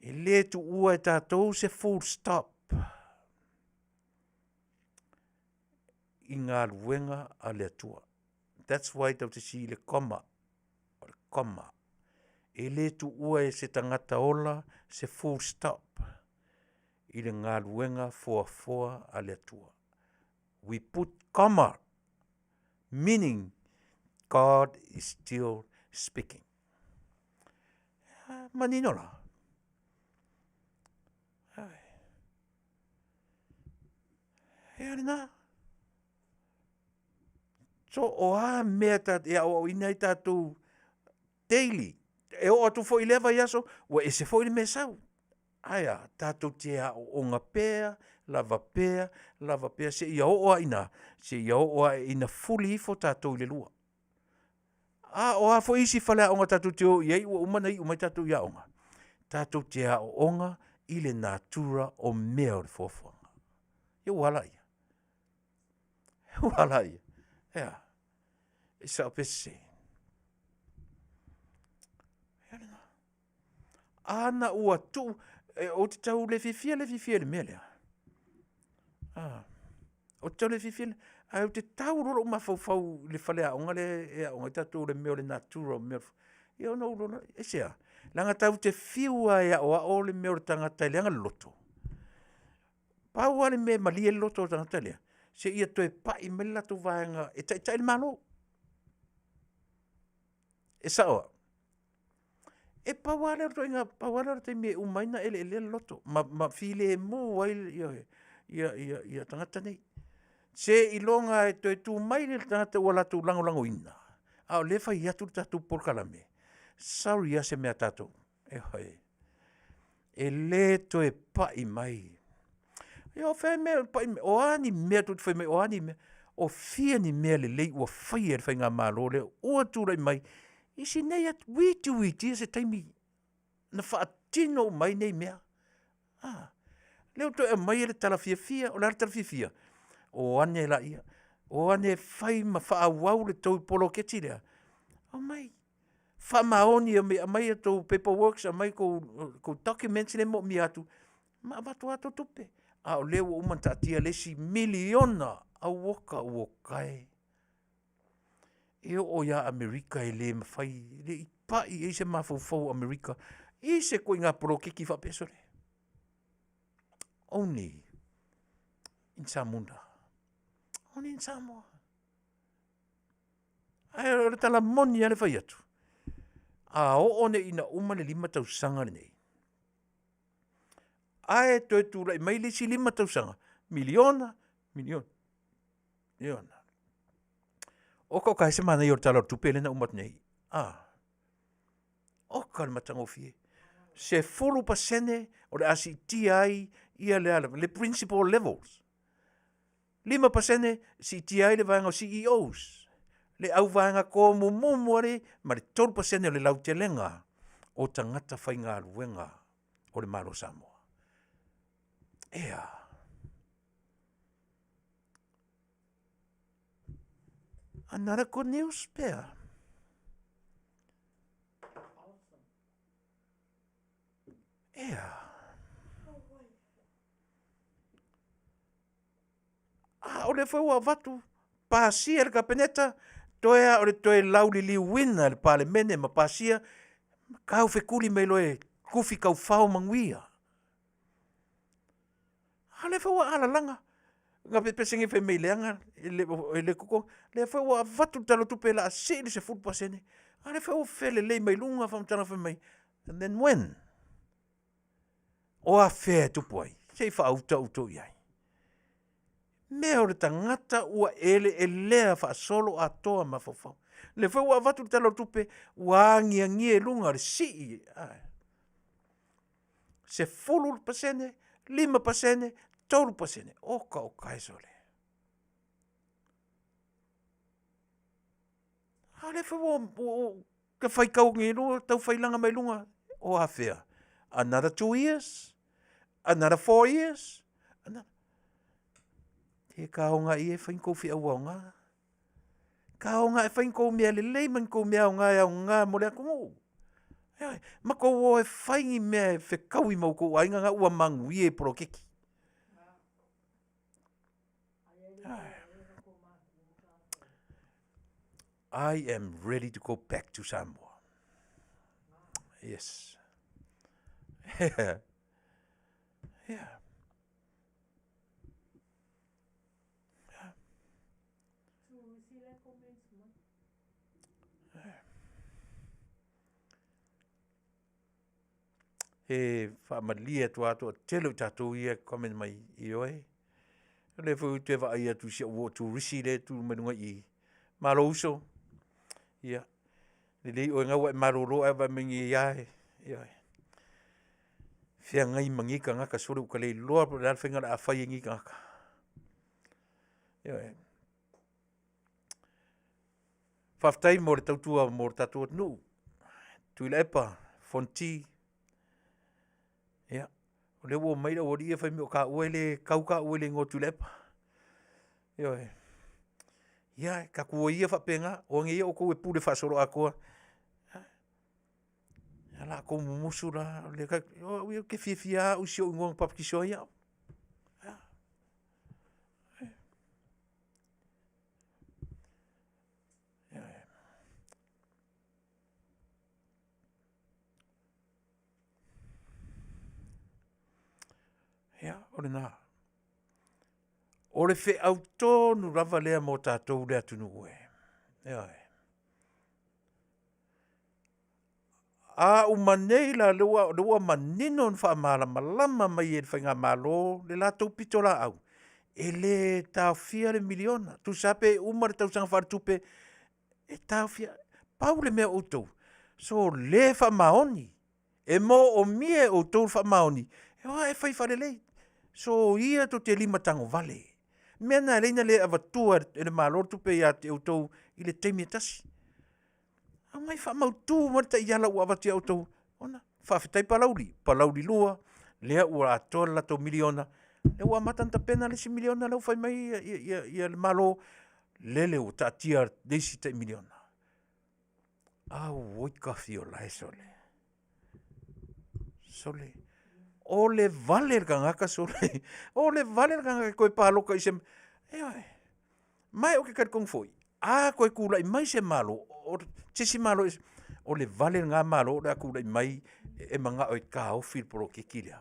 E le tuua e tatou se full stop. i galuega a le Atua. That's why tatou te sii i le comma, o le comma. E le tuua e se tagata ola se full stop i le galuega foafoa a le Atua. We put comma, meaning God is still speaking. Manino la. Ea lena. So, o a mea ta, e aoaoina ai tatou daily. E oo atu foi i lea vaiaso, ua ese foi le mea e sau. Ae a? Tatou te aooga pea, lava pea, lava pea seia oo lava ina a? Seia oo lava ina fuli ifo tatou i le lua. A o a foi isi faleaoga tatou te o i ai ua uma ona iu mai tatou i aoga, tatou te aooga i le natura o mea o le foafoaga. Ia ua a laia? Ua a laia? E a? E sao pe sese? Ana ua tuu, e, ou te tau le fiafia le fiafia i le mea lea. Ah. Ou te tau le fiafia, ae ou te tau loa lou mafaufau i le faleaoga lea e aoga ai tatou i le mea o le natura o mea. Ia ona ou iloa lea, aisea? Leaga tatou te fiu lava e aoao le mea o le tagata e leaga le loto. Pau lava le mea e malie ai le loto o le tagata lea, seia toe pai mai le latou vaega e taitai le Malo. E sao au? E pau lava lea o le ituaiga, pau lava lea o le taimi e uma ai ona eleelea le loto ma, ma filemu ai ia tagata nei. Seiloga e toe tu mai le tagata ua latou lagolagoina, a o lea e fai atu le tatou polokalame, sorry lava se mea a tatou, ioe, e le toe pai mai. Ia o fea mea e pai mai, o a ni mea tou te fai mai o a ni mea, o fia ni mea lelei ua faia e le faigamalo lea ua tulai mai i si nei witiwitia se taimi na faatino uma ai nei mea. A, lea ua toe aumai le tala fiafia, o le a le tala fiafia? O ane laia, o ane e fai ma faaauau le tou poloketi lea, omai, faamaoni, aumai a outou paper works, aumai tou documents lea e moomia atu, ma avatu lava tou tupe. A o lea ua uma ona taatia le isi miliona, auoka uoka e. E oo ia Amerika e le mafai, e le i pai i ai se mafaufau o Amerika i se ituaiga poloketi faapea, sole. Only in Samunda. Only in Samoa. Ae o le tala moni lava le fai atu, a oo nei ina uma le 5 tausaga lenei, ae toe tulai mai le isi 5 tausaga, miliona, miliona, miliona. Oka oka e se manaia o le Tala o le Tupe lea na uma atu nei. Ah. Oka le matagofie. 10% o le a siitia ai ia le, le principal levels. 5% siitia ai le vaega o CEOs, le auvaega komumumu ale ma le 3% o le lautelega o tagata faigaluega o le Malo o Samoa. Ea. Another good news pea. Ea. A o lea foi ua avatu pasia e le Kapeneta, toe lava o le toe lauliliuina e le Palemene ma pasia, ma taufekuli mai loa e tufi taufao manuia. A o lea foi ua alalaga, na pepese nei fai mai leaga, e le, e le totogi. Lea foi ua avatu le Tala o le Tupe o le a sii le 10%, a o lea foi ua felelei mai luga faamatalaga fai mai, and then when? O afea e tupu ai? Se i faauta outou i ai. Mea o le tagata ua eleelea faasolo atoa mafaufau. Lea foi ua avatu le Tala o le Tupe, ua agiagia i luga le sii. 10%, 5%, 3%. Oka oka e sole. A o lea foi ua, ua, ua faitau nei lua, tau failaga mai luga, o afea? Another 2 years? Another 4 years? Another... E ka onga i e whai kou whiau aoga. Ka onga e whai kou mea lelei ma kou mea aoga e aoga mo le atunuu. Ioe, ma kou o e whai ni mea e whekaui mau kou ainga nga ua manguie i poloketi. Ai. I am ready to go back to Samoa. Yes. Yeah. He faamalie atu lava toatele o tatou ia e comment mai, ioe. O lea foi ou te vaai atu i si au uo turisi lea e tu mai luga i i, malo uso, ia lelei oe o lena ua e malolo ae vaai mai nei lava, ioe, feagai ma nei tagata sole ua ta le iloa po o le a le faiga o le a fai e nei tagata. Ioe. Faafetai mo le tautua mo le tatou atunuu. Tuilaepa, Fonoti, ia, o lea ua omai le aualii ia fai mai o taua e le kau taua i le igoa o Tuilaepa. Ioe. Ia tatou o ia faapena, o age ia outou e pule faasoloatoa. Ia o la outou mumusu la, o au ia ou te fiafia lava au i si ou igoa na papatiso ai au. Ia, o lena. O le feau tonu lava lea mo tatou le atunuu e. Ioe. A uma nei la, lea ua manino ona faamalamalama mai e le Faigamalo le latou pitolaau, e le taofia le miliona. Tusa lava pe uma le tausaga faaletupe e taofia. Pau le mea o outou, sole faamaoni, e moomia e outou le faamaoni e o ae fai faalelei. Soia tou te lima tagovale. O le mea lena e ala ai ona le avatua e le Malo le tupe ia te outou i le taimi e tasi. Aumai faamautu mai le taiala ua avatu ia outou, ona faafetai Palauli, Palauli 2, lea ua atoa le latou miliona, lea ua amata ona tapena le isi miliona lea ua fai mai le Malo, lele ua taatia le isi tai miliona. Auoi tafiolae sole, sole o le vale le tagata sole, o le vale le tagata e toe palota i se mea, ioe. Ma ou te talitonu foi, a toe tulai mai se Malo, se isi Malo, o le vale lena Malo o le a tulai mai e manao e taofi le poloketi lea.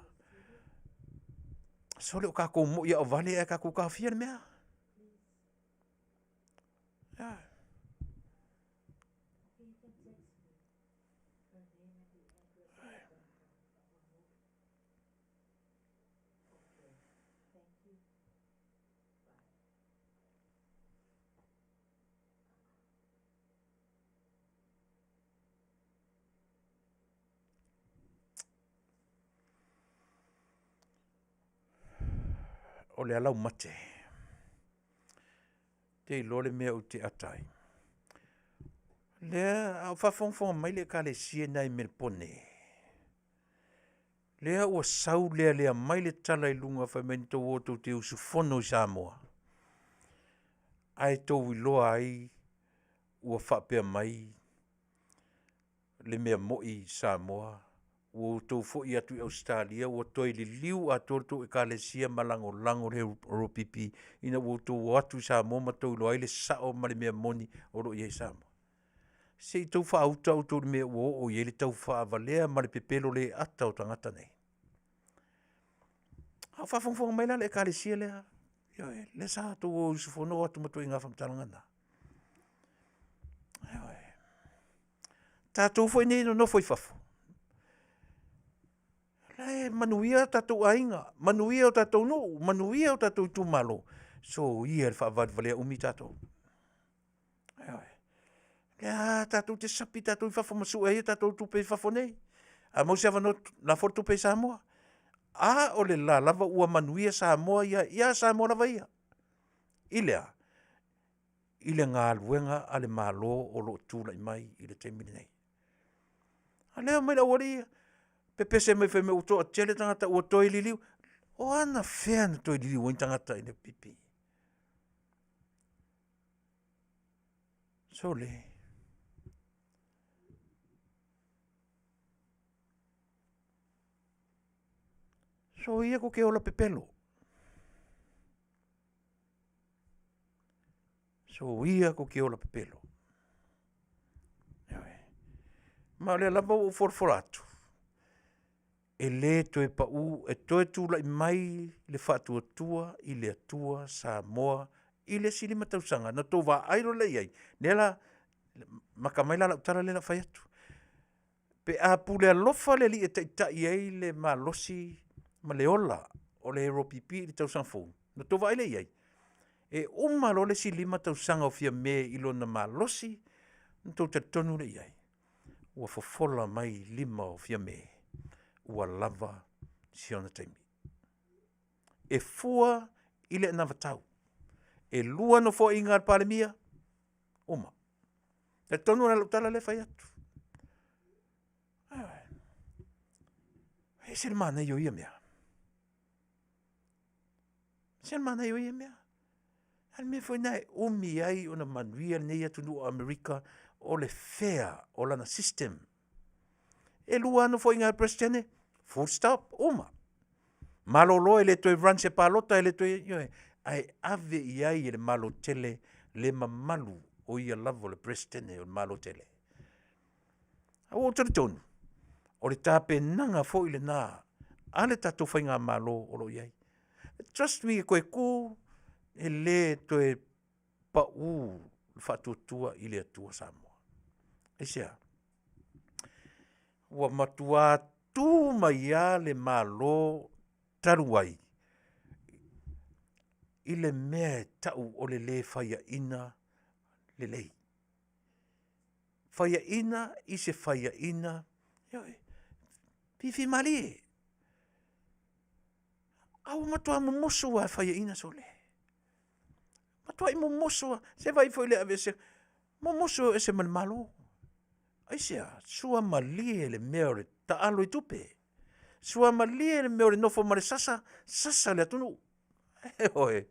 Sole o tatou moi lava o vale ae tatou taofia le mea. O le alaumate, ou te iloa le mea ou te ata ai. O lea, a o faafogafoga mai le ekalesia lena i Melepone, lea ua saulealea mai le tala i luga fai mai na tou o tou te usufono i Samoa, ae tou iloa ai ua faapea mai le mea moi i Samoa, ua outou foi atu i Ausetalia ua toe liliu atoa le tou ekalesia ma lagolago le HRPP ina ua outou o atu i Samoa ma outou iloa ai le sao ma le mea moni o lo o i ai Samoa. Se i tau faauta outou i le mea ua oo i ai le taufaavalea ma le pepelo le ata o tagata nei. A o faafogafoga mai la le ekalesia lea, ioe, lea sa outou o e usufono o atu ma ituaiga faamatalaga na. Ioe. Tatou foi nei e nonofo i fafo, o la e manuia o tatou aiga, manuia o tatou nuu, manuia o tatou itumalo, soia le faavalevalea umi tatou. Ioe. O lea lava tatou te sapi tatou i fafo ma sue ai a tatou tupe i fafo nei. A maua se avanoa, lafo le tupe i Samoa. A o le la lava ua manuia Samoa ia ia Samoa lava ia. I le a? I le galuega a le Malo o lo o tulai mai i le taimi lenei. A lea e omai le aualii ia, pepese mai fai mai ua toatele tagata ua toe liliu. O anafea na toe liliu ai tagata i le HRPP? Sole, soia tou te ola pepelo, soia tou te ola pepelo. Ma o lea lava ua ou folafola atu, e le toe pau, e toe tulai mai le faatuatua i le Atua Samoa i le isi 5 tausaga ona outou vaai loa lea i ai, lea la, maka mai la lau tala lea o le a fai atu. Pe a pule alofa le Alii e taitai ai le malosi ma le ola o le AOPP i le tausaga fou, ona outou vaai lea i ai, e uma loa le isi 5 tausaga o Fiame i lona malosi, ona outou talitonu lea i ai, ua fofola mai lima o Fiame, ua lava si ona taimi. E fua i le anavatau. E 2 nofoaiga a le Palemia, uma. E talitonu o lau tala lea e fai atu. Ioe. E ese le manaia o ia mea. E ese le manaia o ia mea. A o le mea foi lena e umi ai ona manuia lenei atunuu o Amerika, o le fair o lana system. E 2 lava nofoaiga a le Peresetene, full stop, uma. Malolo e le toe run i se palota, e le toe, ioe, ae ave i ai e le Malo tele le mamalu o ia lava o le Peresetene o le Malo tele. Ae ua ou talitonu, o le tapenaga foi lena a le tatou Faigamalo o lo o i ai. Trust me e toe tu, e le toe pau le faatuatua i le Atua Samoa. Aisea? Ua matua tu mai lava le Malo talu ai i le mea e tau o le le faiaina lelei. Faiaina i se faiaina, ioe, fifi malie. A ua matua mumusu lava e faiaina sole, matuai mumusu lava. Se i vaai foi i le aveesea, mumusu e o ese ma le Malo. Aisea? Suamalie le mea o le taalo i tupe, suamalie le mea o le nofo ma le sasa, sasa le atunuu. Ioe,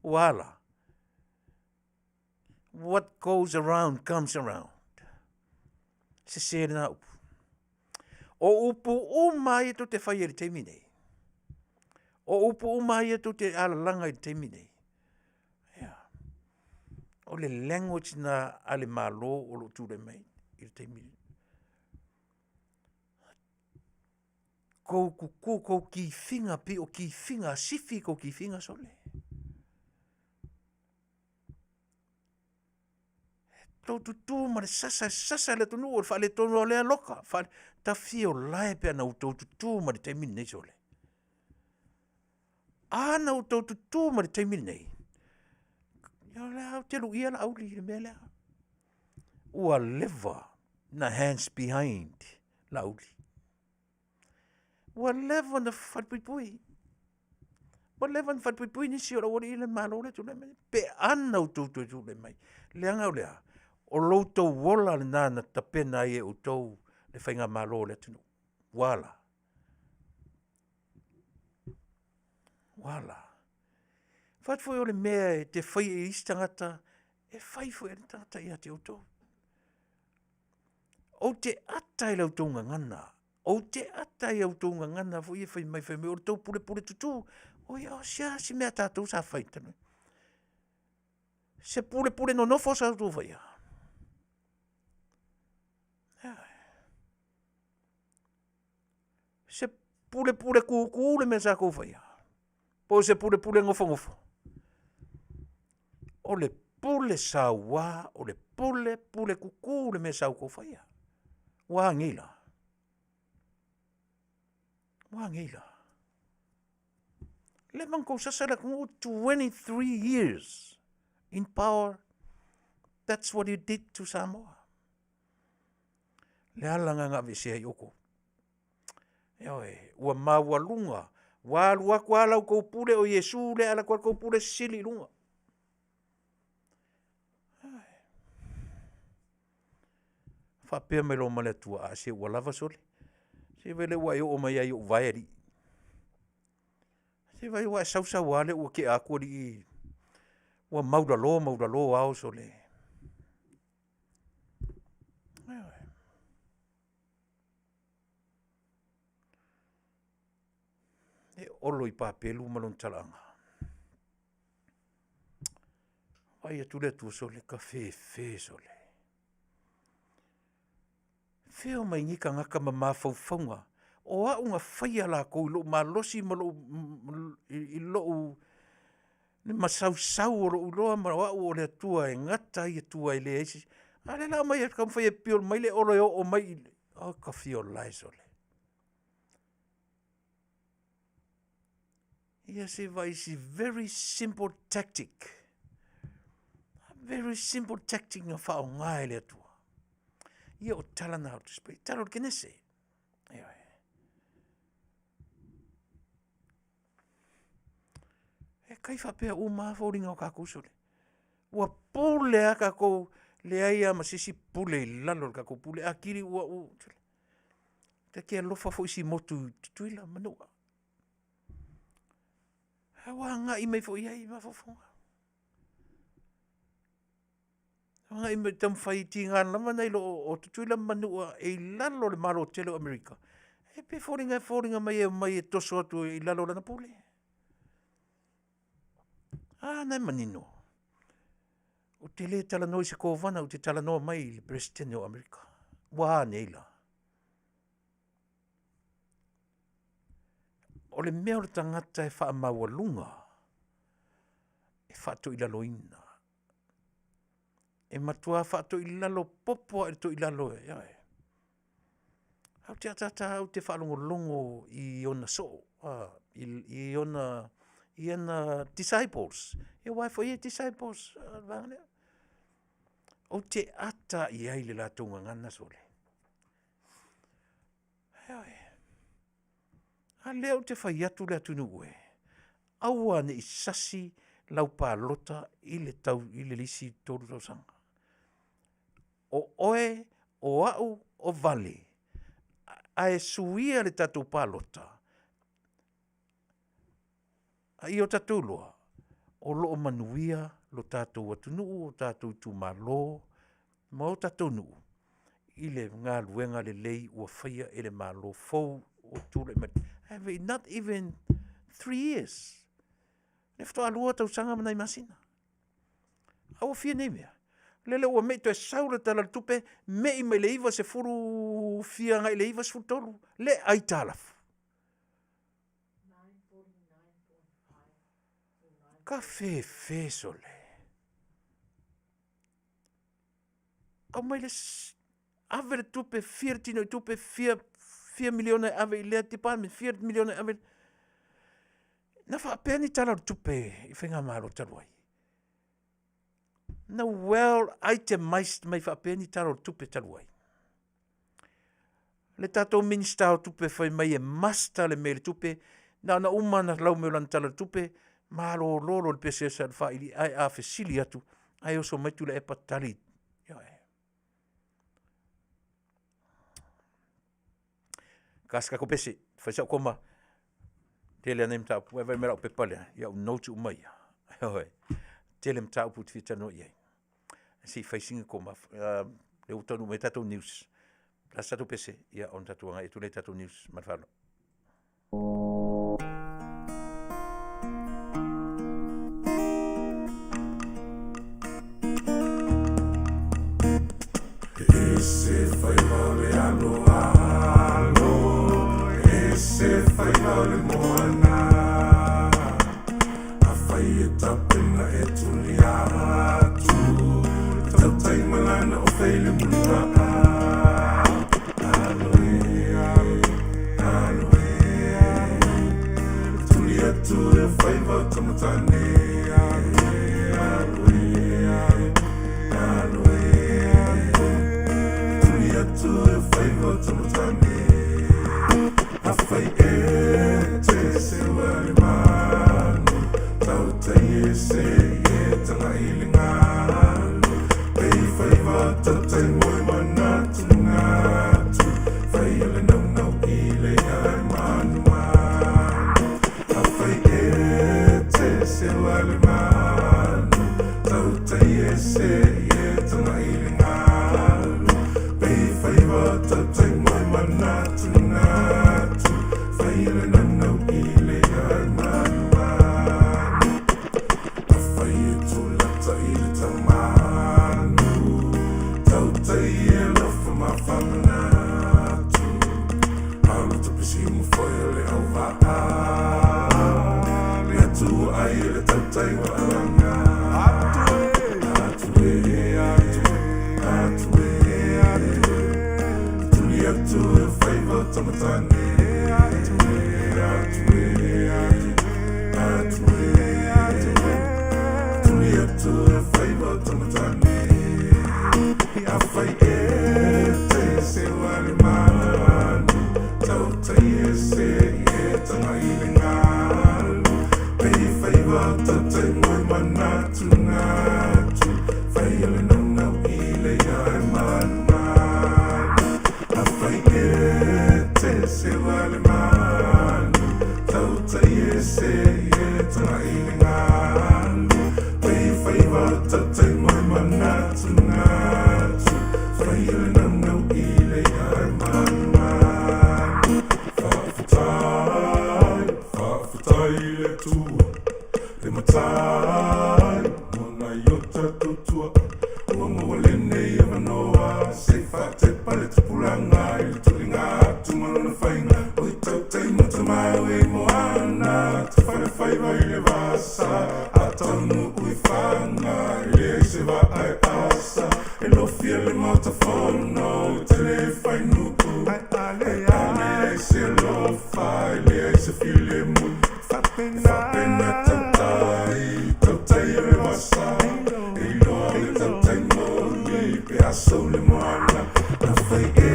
ua a la? What goes around comes around. Sese lena upu. O upu uma ia tou te faia i le taimi nei, o upu uma ia tou te alalaga i le taimi nei, ia, o le language lena a le Malo o lo o tulai mai i le taimi lenei. Tou tutu, tou kifiga pei o kifiga a Sifi tou kifiga sole. Tou tutu ma le sasa e sasa e le atunuu, o le faaletonu o lea loka, tafio lae pe ana outou tutu mai le taimi lenei sole. A na outou tutu mai le taimi lenei, ia o lea ou te luia Laauli i le mea lea. Ua leva na hands behind Laauli. Ua leva ona falepuipui. Ua leva ona falepuipui nisi o le aualii le Malo lea e tulai mai nei. Pe ana outou toe tulai mai, leaga o le a? O lo outou ola lena na tapena ai e outou le faigamalo a le atunuu. Ua a la? Ua a la? Fai atu foi o le mea e te faia i isi tagata, e fai foi e le tagata ia te outou. Ou te ata i la outou gagana, ou te ata i a outou gagana foi e fai mai, fai mai o le tou pulepule tutu. Oi, o se a se mea a tatou sa fai talu ai? Se pulepule nonofo sa outou faia? Se pulepule kuku le mea sa outou faia? Po o se pulepule nofonofo? O le pule saua, o le pule pule kuku le mea sa outou faia. Ua a nei la? Ua a nei la? Leva ona tou sasa le atunuu 23 years in power. That's what you did to Samoa. Le ala lena na aveesea ai outou. Ioe, ua maualuga, ua alu atu lava la outou pule o Iesu lea, alu atu lava la outou pule sili i luga. Faapea mai loa ma le Atua, a se ua lava sole, se vaai o lea ua e oo mai lava i ou vae alii. Se vaai ua e sau sau lava lea ua tea atu alii, ua maulalo maulalo ao sole. Ioe. E olo i papelu ma lona talaaga. Vaai atu le Atua, sole, tafefe sole. Fea o mai nei tagata ma mafaufauga o au na faia latou i lou malosi ma lou i lou masausau o lou iloa ma o au o le Atua e gata ai Atua e leai se isi. A o lea o le a aumai e taumafai e pio mai le Olo e oo mai i… Oka fia ola e sole. Ia se i vaai i si very simple tactic, very simple tactic na faaaoga e le Atua. Ia o tala na o le Tusi Paia, tala o le Kenese. Ioe. E kai faapea uma lava foliga o tatou sole. Ua pule lava tatou, leai lava ma se isi pule i lalo o le tatou pule atili ua u. Ta te alofa foi i si motu i Tutuila ma Manua. Ae ua agai mai foi i ai i mafaufauga. Agai mai taumafai e tiga lava ona iloa o Tutuila ma Manua e i lalo o le Malo tele o Amerika, e pei e foliga mai e omai e toso atu i lalo o lana pule. A lena e manino, ou te le talanoa i se Kovana, ou te talanoa mai i le Peresetene o Amerika. Ua a nei la? O le mea o le tagata e faamaualuga, e faatoilaloina. E matua faatoilalo popo lava i le toilalo, ioe. Ae ou te ataata lava ou te faalogologo i ona soo, i ona disciples, aua foi e i ai disciples a le vaega lea. Ou te ata i ai i le latou gagana sole. Ioe. A lea ou te fai atu le atunuu e, aua ne i sasi lau palota i le isi 3 tausaga. O oe, o au, o Vale, ae suia le tatou palota, a ia o tatou iloa, o lo o manuia lo tatou atunuu, o tatou itumalo ma o tatou nuu i le galuega lelei ua faia e le Malo fou ua tulai mai. Not even 3 years, lea faatoa 2 tausaga ma nai masina. A ua fia nei mea? Lele ua mei toe sau le Tala o le Tupe, mei mai le 90 fia agai i le 93 le aitalafu. Kafefe sole. Aumai le ave le tupe, fia le tino i tupe, fia, fia miliona e ave i lea department, fia miliona e ave. Na faapea ni tala o le tupe i Faigamalo talu ai? Na well itemized mai faapea ni tala o le tupe talu ai? Le tatou Minisita o Tupe fai mai e master le mea i le tupe, na ona uma ona lau mai o lana tala o le tupe, malolo loa le pese o le faili, ae a fesili atu, ae oso mai Tuilaepa tali. Ioe. Ka se tatou pese, fai sau koma, tele lava nai mataupu, vaai mai lau pepa lea, i au notes uma ia. Ioe. Tele mataupu ou te fia talanoa i ai. Se i fai sina koma, lea ua taunuu mai tatou news. O le a se tatou pese? Ia ona tatou agai atu lea i tatou news. Ma le faaaloalo. E se faiva o le aloalo, e se faiva o le moana. Afai e tapena e tuli atu, le tautai ma lana ofe i le mulimaa. Alo e, alo e, tuli atu e faiva o tamatane. Alo e, alo e, tuli atu e faiva o tamatane. Afai e te seua le manu, tautai e se e tagai i le galu. Pei faiva tautai moe manatu natu, faia le naunau i le ai manumanu. Afai e te seua le manu, tautai e se e tagai i le galu. Pei faiva tautai moe manatu natu, faia le naunau i le ai manumanu. Afai e tulata i le tamanu, tautai e alofa ma faamanatu. tautai waalanga Atu e, atu e, atu e, atu e, atu e Tuli atu e faiva o tamatane Atu e, atu e, atu e, atu e, atu e Tuli atu e faiva o tamatane Afai e te se wale manu Tautai e se e tanga i le ngalu Pei faiva tautai moe manatu natu Fai le naunau i le ia e malu malu Afai e te se wale manu Tautai e se e tanga i le ngalu Pei faiva tautai moe manatu natu Fai le naunau i le ia e malu malu Faafetai, faafetai i le Atua Le matai mo nai o tatou tuaa Ua maua lenei avanoa Se i faatepa le tupulaga I le tuliga atu ma lona faiga O i tautai ma tamau e i moana Te falefaiva i le vasa A taunuu i faga E leai se vaa e asa E lofia le Maota Fono E tele fainuu Ae a leai se alofa E leai se filemu Faapena tautai, tautai o le vasa E iloa le tautai moni Pe a sou le moana Afai e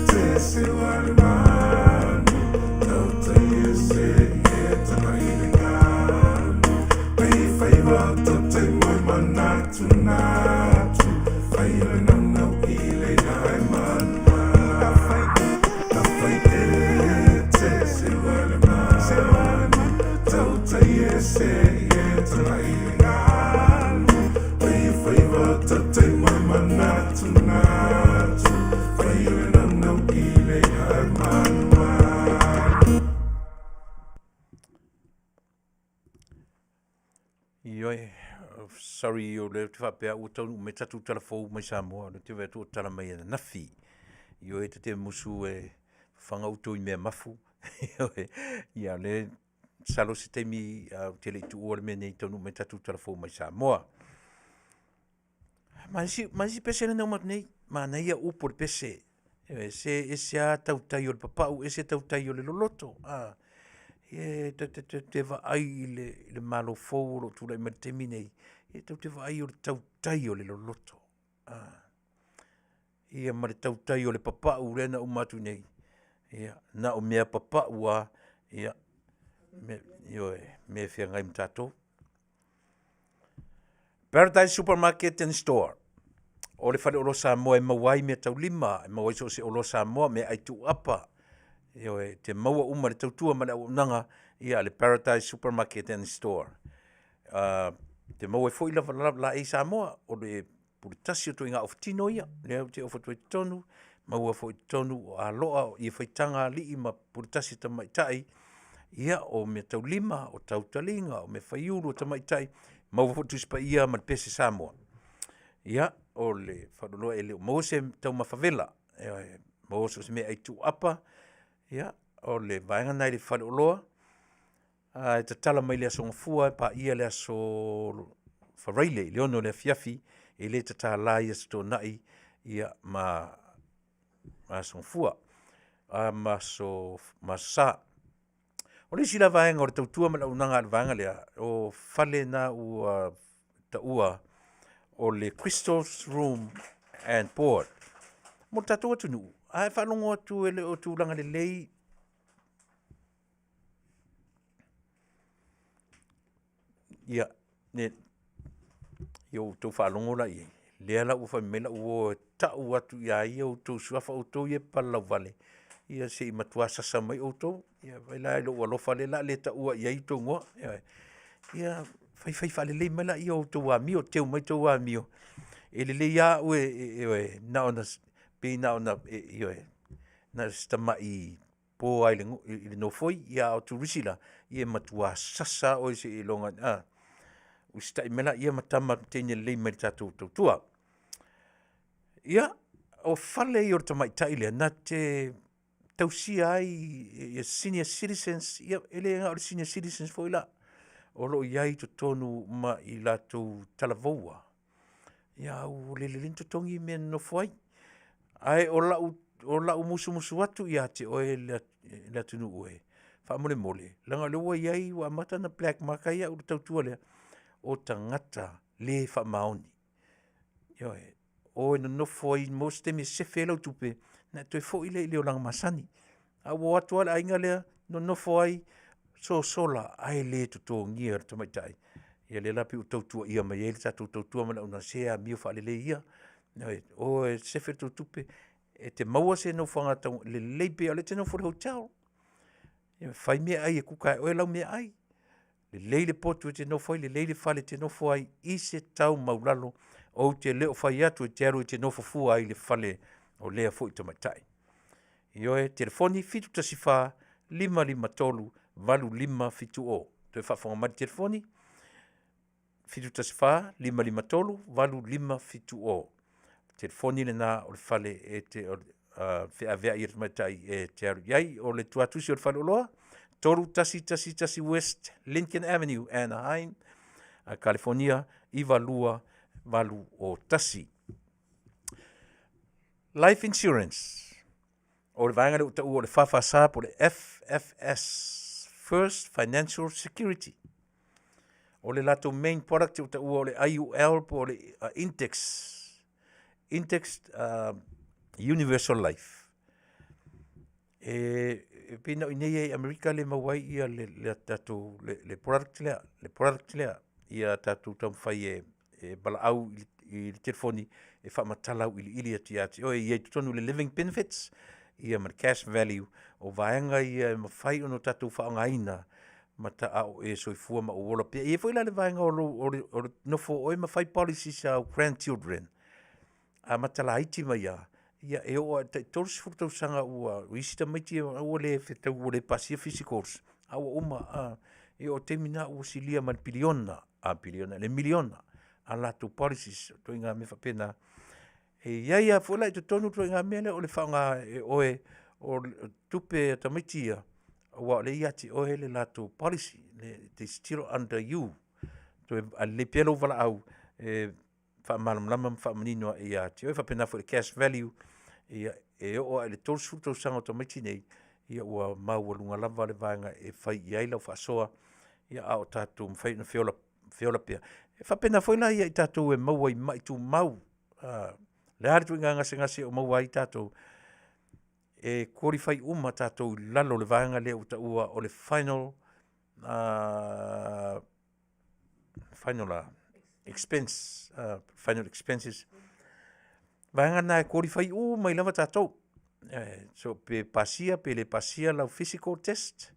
te seua le manu Tautai e se e tanga i le ngalu Pei faiva tautai moe manatu natu Fai o le naunau i le ina e manu Afai e te seua le manu Tautai e se e tanga i le ngalu Pei faiva tautai moe manatu natu Fai o le naunau i le ina e manu manu Ioe, sorry o lea ou te faapea ua taunuu mai tatou tala fou mai Samoa, o lea ou te vaai atu ua tala mai ananafi. Ioe, ta te musu e fafaga outou i mea mafu. Ioe, ia o lea masalo se taimi ou te le i tuua le mea nei e taunuu mai tatou tala fou mai Samoa. Ma isi, ma isi pese lea na uma atu nei, manaia upu o le pese. E se ese lava tautai o le papau, ese tautai o le loloto. A, e ta te te te vaai i le i le Malo fou o lo o tulai mai i le taimi nei, e tou te vaai o le tautai o le loloto. A, ia ma le tautai o le papau lea na uma atu nei, ia, na o mea papau lava, ia, ioe, mea e feagai ma tatou. Paradise Supermarket and Store, o le faleoloa Samoa e maua ai meataulima, e maua ai so o se oloa Samoa, meaai tuuapa, ioe, e te maua uma le tautua ma le auaunaga ia a le Paradise Supermarket and Store. E te maua ai foi lava laei Samoa, o le pule tasi o ituaiga ofu tino ia, lea ou te ofo atu ai i totonu, maua foi i totonu o aloa, o ie faitaga a alii ma pule tasi a tamaitai, ia o meataulima, o tautaliga, o meafaiulu a tamaitai, maua foi le Tusi Paia ma le Pese Samoa. Ia, o le faanoanoa e le o maua se taumafa vela, ioe, maua so o se meaai tuuapa, ia, o le vaega lena i le faleoloa, ae tatala mai le Aso Gafua e paia le aso Faraile i le 6:00 i le afiafi, e le tatala i Aso Toonai ia ma Aso Gafua ma Aso Sa. O le isi la vaega o le tautua ma le auaunaga a le vaega lea, o fale na ua taua o le Crystals Room and Board. Mo le tatou atunuu, a e faalogo atu e le o tulaga lelei Ia, ia outou faalogo la i ai, lea la ua fai mai lau uo e tau atu ia ia outou suafa outou ia e palalauvale, ia se i matua sasa mai outou. Ia vaai la i lou alofa lea o le a le taua i ai outou igoa. Ioe. Ia faifai faalelei mai laia o outou amio, teu mai outou amio, e lelei lava au e na ona, pei na ona, ioe, na o si tamai po lava i le nofoi, a o turisi la, ia e matua sasa lava oe seiloga a, usitai mai laia ma tama ma teine lelei mai i le tatou tautua. Ia, o fale ia o le tamaitai lea na te tausia ai senior citizens, ia e le na o le senior citizens foi la. o lo o i ai i totonu ma i latou talavaua. Ia ua le lelei ona totogi mea e nonofo ai. Ae o lau, o lau musumusu atu ia te oe le atunuu e, faamolemole, leaga o lea ua i ai ua amata ona black mark ai au i le tautua lea, o tagata le faamaoni. Ioe, o e nonofo ai maua se taimi e sefe ai lau tupe, ona e toe foi lea i le olaga masani. A ua o atu lava le aiga lea nonofo ai, sosola ae le totogia e le tamaitai, ia lea la pei ua tau tuuaia mai ai le tatou tautua ma le aunasi e amio faalelei ia. Ioe, o e sefe le tou tupe, e te maua se nofoaga lelei pei lava o lea e te nofo i le hotel. Fai meaai e kuka e oe lau meaai, lelei le potu e te nofo ai, lelei le fale e te nofo ai i se tau maualalo. Ou te le o fai atu e te alu e te nofo fua ai i le fale o lea foi tamaitai. Ioe, telefoni 714 553 8570. Toe faafofoga mai i le telefoni 714 553 8570. Telefoni lena o le fale e te feaveai e le tamaitai e te alu i ai. O le tuatusi o le faleoloa, 3111 West Lincoln Avenue, Anaheim, Kalifonia 92801. Life Insurance. O le vaega lea ua taua o le FFS po o le FFS, First Financial Security. O le latou main product ua taua o le IUL po o le Index, Index Universal Life. E pei na o i inei i Amerika lea e maua ai ia le tatou le product lea, le product lea ia tatou taumafai e e valaau i le telefoni e faamatala auiliili atu ia te oe. E i ai i totonu le living benefits ia ma le cash value. O vaega ia e mafai ona tatou faaaogaina ma ta, a o e soifua ma ou ola pea. E i ai foi la le vaega o lou, o le, o le nofo o oe ma fai policies a ou grandchildren, amata laiti mai lava, ia e oo lava i le tai 30 tausaga ua o isi tamaiti ua le fetau ua le pasia physicals, a ua uma, ia o le taimi lena ua silia ma le piliona, a piliona, le miliona a latou policies, o ituaiga mea faapena. E i ai lava foi la i totonu le ituaiga mea lea o le faaaoga e oe o tupe a tamaiti ia, aua o lea e ia te oe le latou policy, they still under you. Toe lelei pea lou valaau e faamalamalama ma faamanino ane ia te oe. E faapena foi i le cash value, ia e oo lava i le 30 tausaga o tamaiti nei, ia ua maualuga lava le vaega e fai i ai lau faasoa, ia a o tatou mafai ona feola, feola pea. E faapena foi la ia i tatou e maua i mai tumau, o le a le ituaiga gasegase o maua ai tatou, e qualify uma tatou i lalo o le vaega lea ua taua o le final final expense, final expenses. Vaega na e qualify uma ai lava tatou. So pe pasia pe le pasia lau physical test,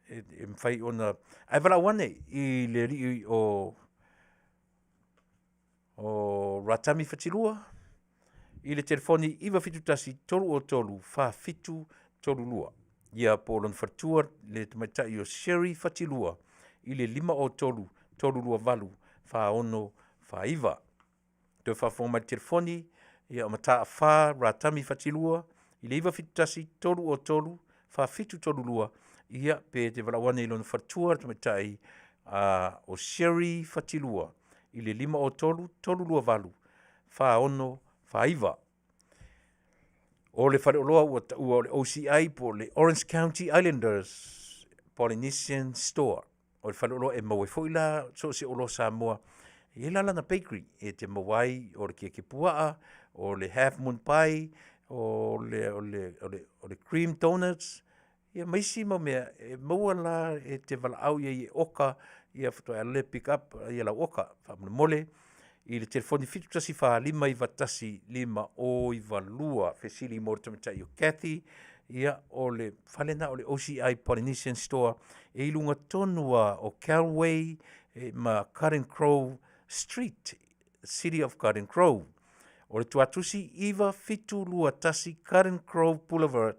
e mafai ona, ae valaau ane i le alii o Ratami Fatilua i le telefoni 971 303 4732. Ia po o lona faletua le tamaitai o Sherry Fatilua i le 503 328 4649. Toe faafofoga mai i le telefoni, ia o Mataafa Ratami Fatilua i le 971 303 4732, ia pe te valaau ane i lona faletua le tamaitai o Sherry Fatilua i le 503 328 4649. O le faleoloa ua taua o le OCI po o le Orange County Islanders Polynesian Store. O le faleoloa e maua ai foi la so o se oloa Samoa. E i ai la lana bakery e te maua ai o le keke puaa, o le half moon pie, o le, o le, o le, o le cream donuts, ia ma isi mau mea e maua la e te valaau i ai e oka, ia faatoa e alu lea e pick up ia lau oka. Faamolemole i le telefoni 714 591 5092. Fesili mo le tamaitai o Kathy, ia o le fale lena o le OCI Polynesian Store e i luga tonu lava o Calway ma Garden Grove Street, City of Garden Grove. O le tuatusi 9721 Garden Grove Boulevard,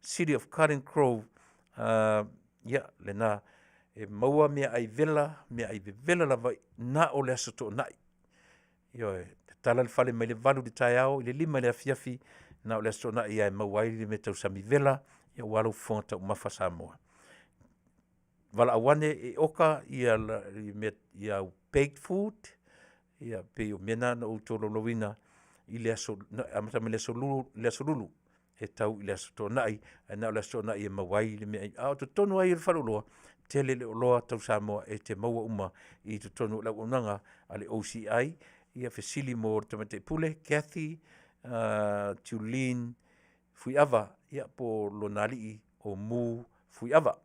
City of Garden Grove, ia, lena, e maua meaai vela, meaai vevela lava na o le Aso Toonai. Ioe, tatala le fale mai le 8 i le taeao i le 5 i le afiafi, na o le Aso Toonai lava e maua ai le meatausami vela, aua lou fofoga taumafa Samoa. Valaau ane e oka ia mea ia au baked food, ia pei o mea na na ou tolaulauina i le aso na amata mai le Aso Lulu e tau i le Aso Toonai, ae na o le Aso Toonai e maua ai le meaai. A o totonu lava ia o le faleoloa, tele le oloa tau Samoa e te maua uma i totonu o le auaunaga a le OCI. Ia fesili mo le Tamaitai Pule Cathy Julin Fuiava ia po o lona alii o Mu Fuiava.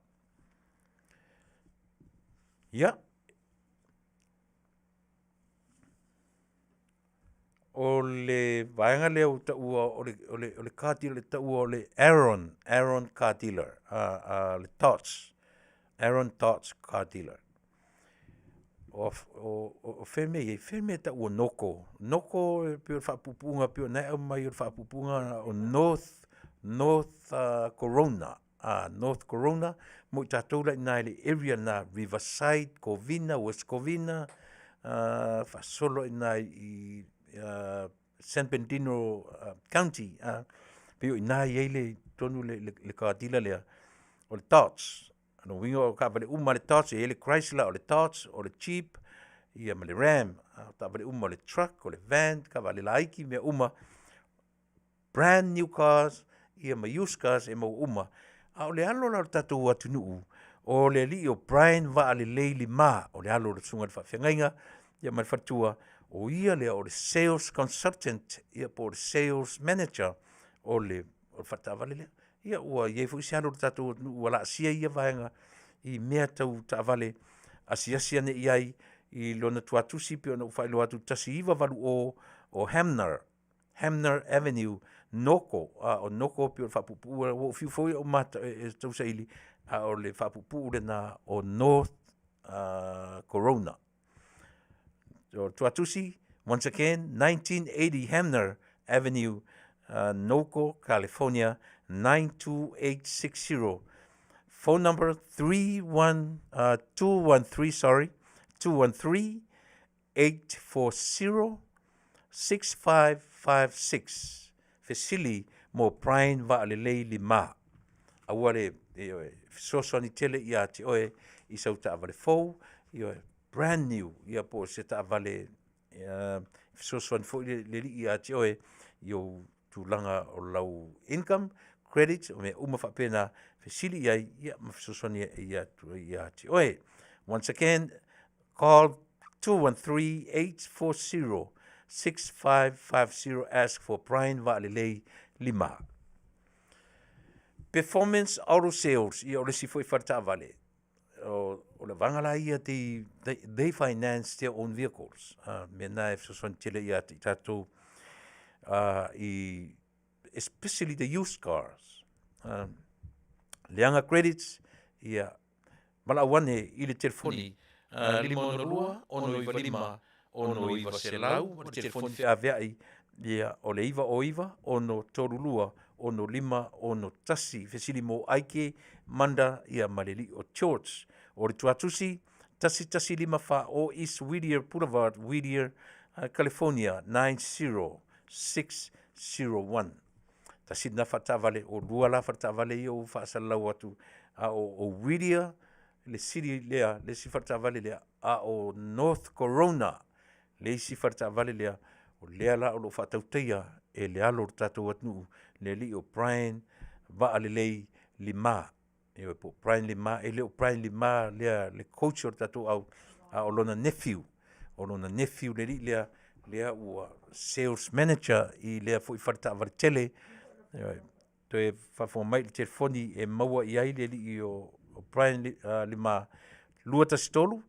Ia, o le vaega lea ua taua o le car dealer e taua o le Aaron, Aaron Car Dealer a le Tods, Aaron Tods Car Dealer. O fea mea e i ai? O fea le mea e tau o Noko? Noko e pei o le faapuupuuga pei o lena e aumai o le faapuupuuga o North Corona. North Corona mo i tatou la i ina i le area lena Riverside, Covina, West Covina, faasolo i ina i San Bernardino County. Pei o i ina e i ai tonu le car dealer lea o le DODGE. O lona uiga o taavale uma lava a le DODGE, e i ai le Chrysler, o le DODGE, o le Jeep, ia ma le Ram. O taavale uma o le truck, o le van, taavale laiti, mea uma, brand new cars ia ma used cars e maua uma. A o le alo la o le tatou atunuu, o le alii o Brian Vaalelei Lima, o le alo o le susuga i le faafeagaiga ia ma le faletua, o ia lea o le sales consultant ia po o le sales manager o le faletaavale lea. Ia ua i ai foi se alo o le tatou atunuu ua laasia ia vaega i mea tau taavale, asiasi ane i ai i lona tuatusi pei ona ou faailoa atu 1980 o Hamner, Hamner Avenue, Noko. O Noko pei o le faapuupuu ua ou fiu foi e tausaili, a o le faapuupuu lena o North Corona. O le tuatusi, once again, 1980 Hamner Avenue, Noko, California 92860. Phone number 31 213 sorry, 213 840 6556. Fesili mo Brian Vaalelei Lima. Aua le, ioe, fesoasoani tele ia te oe i sau taavale fou, ioe, brand new, ia po o se taavale fesoasoani foi le alii ia te oe i ou tulaga o lau income, credit, o mea uma faapena, fesili i ai ia ma fesoasoani ia te oe. Once again, call 213-840-6550, ask for Brian Vaalelei Lima. Performance Auto Sales, ia o le isi foi faletaavale, o le vaega la ia they, they finance their own vehicles. Mea na e fesoasoani tele ia te i tatou i especially the used cars. Leaga credits, ia valaau ane i le telefoni 562 695 6900 ma le telefoni feaveai ia o le 909 632 6561. Fesili mo Aike Manda ia ma le alii o George. O le tuatusi 1154 o East Whittier Boulevard, Whittier, California 90601. Tasi lena faletaavale, o lua la faletaavale ia ua faasalalau atu, a o Whittier le city lea, le isi faletaavale lea, a o North Corona le isi faletaavale lea, o lea la o lo o faatautaia e le alo o le tatou atunuu, le alii o Brian Vaalelei Lima. Ioe, po o Brian Lima, e le o Brian Lima lea le coach o le tatou au, a o lona nephew, o lona nephew le alii lea, lea ua sales manager i lea foi faletaavale tele. Ioe, toe faafofoga mai i le telefoni e maua i ai le alii o Brian Lima, 213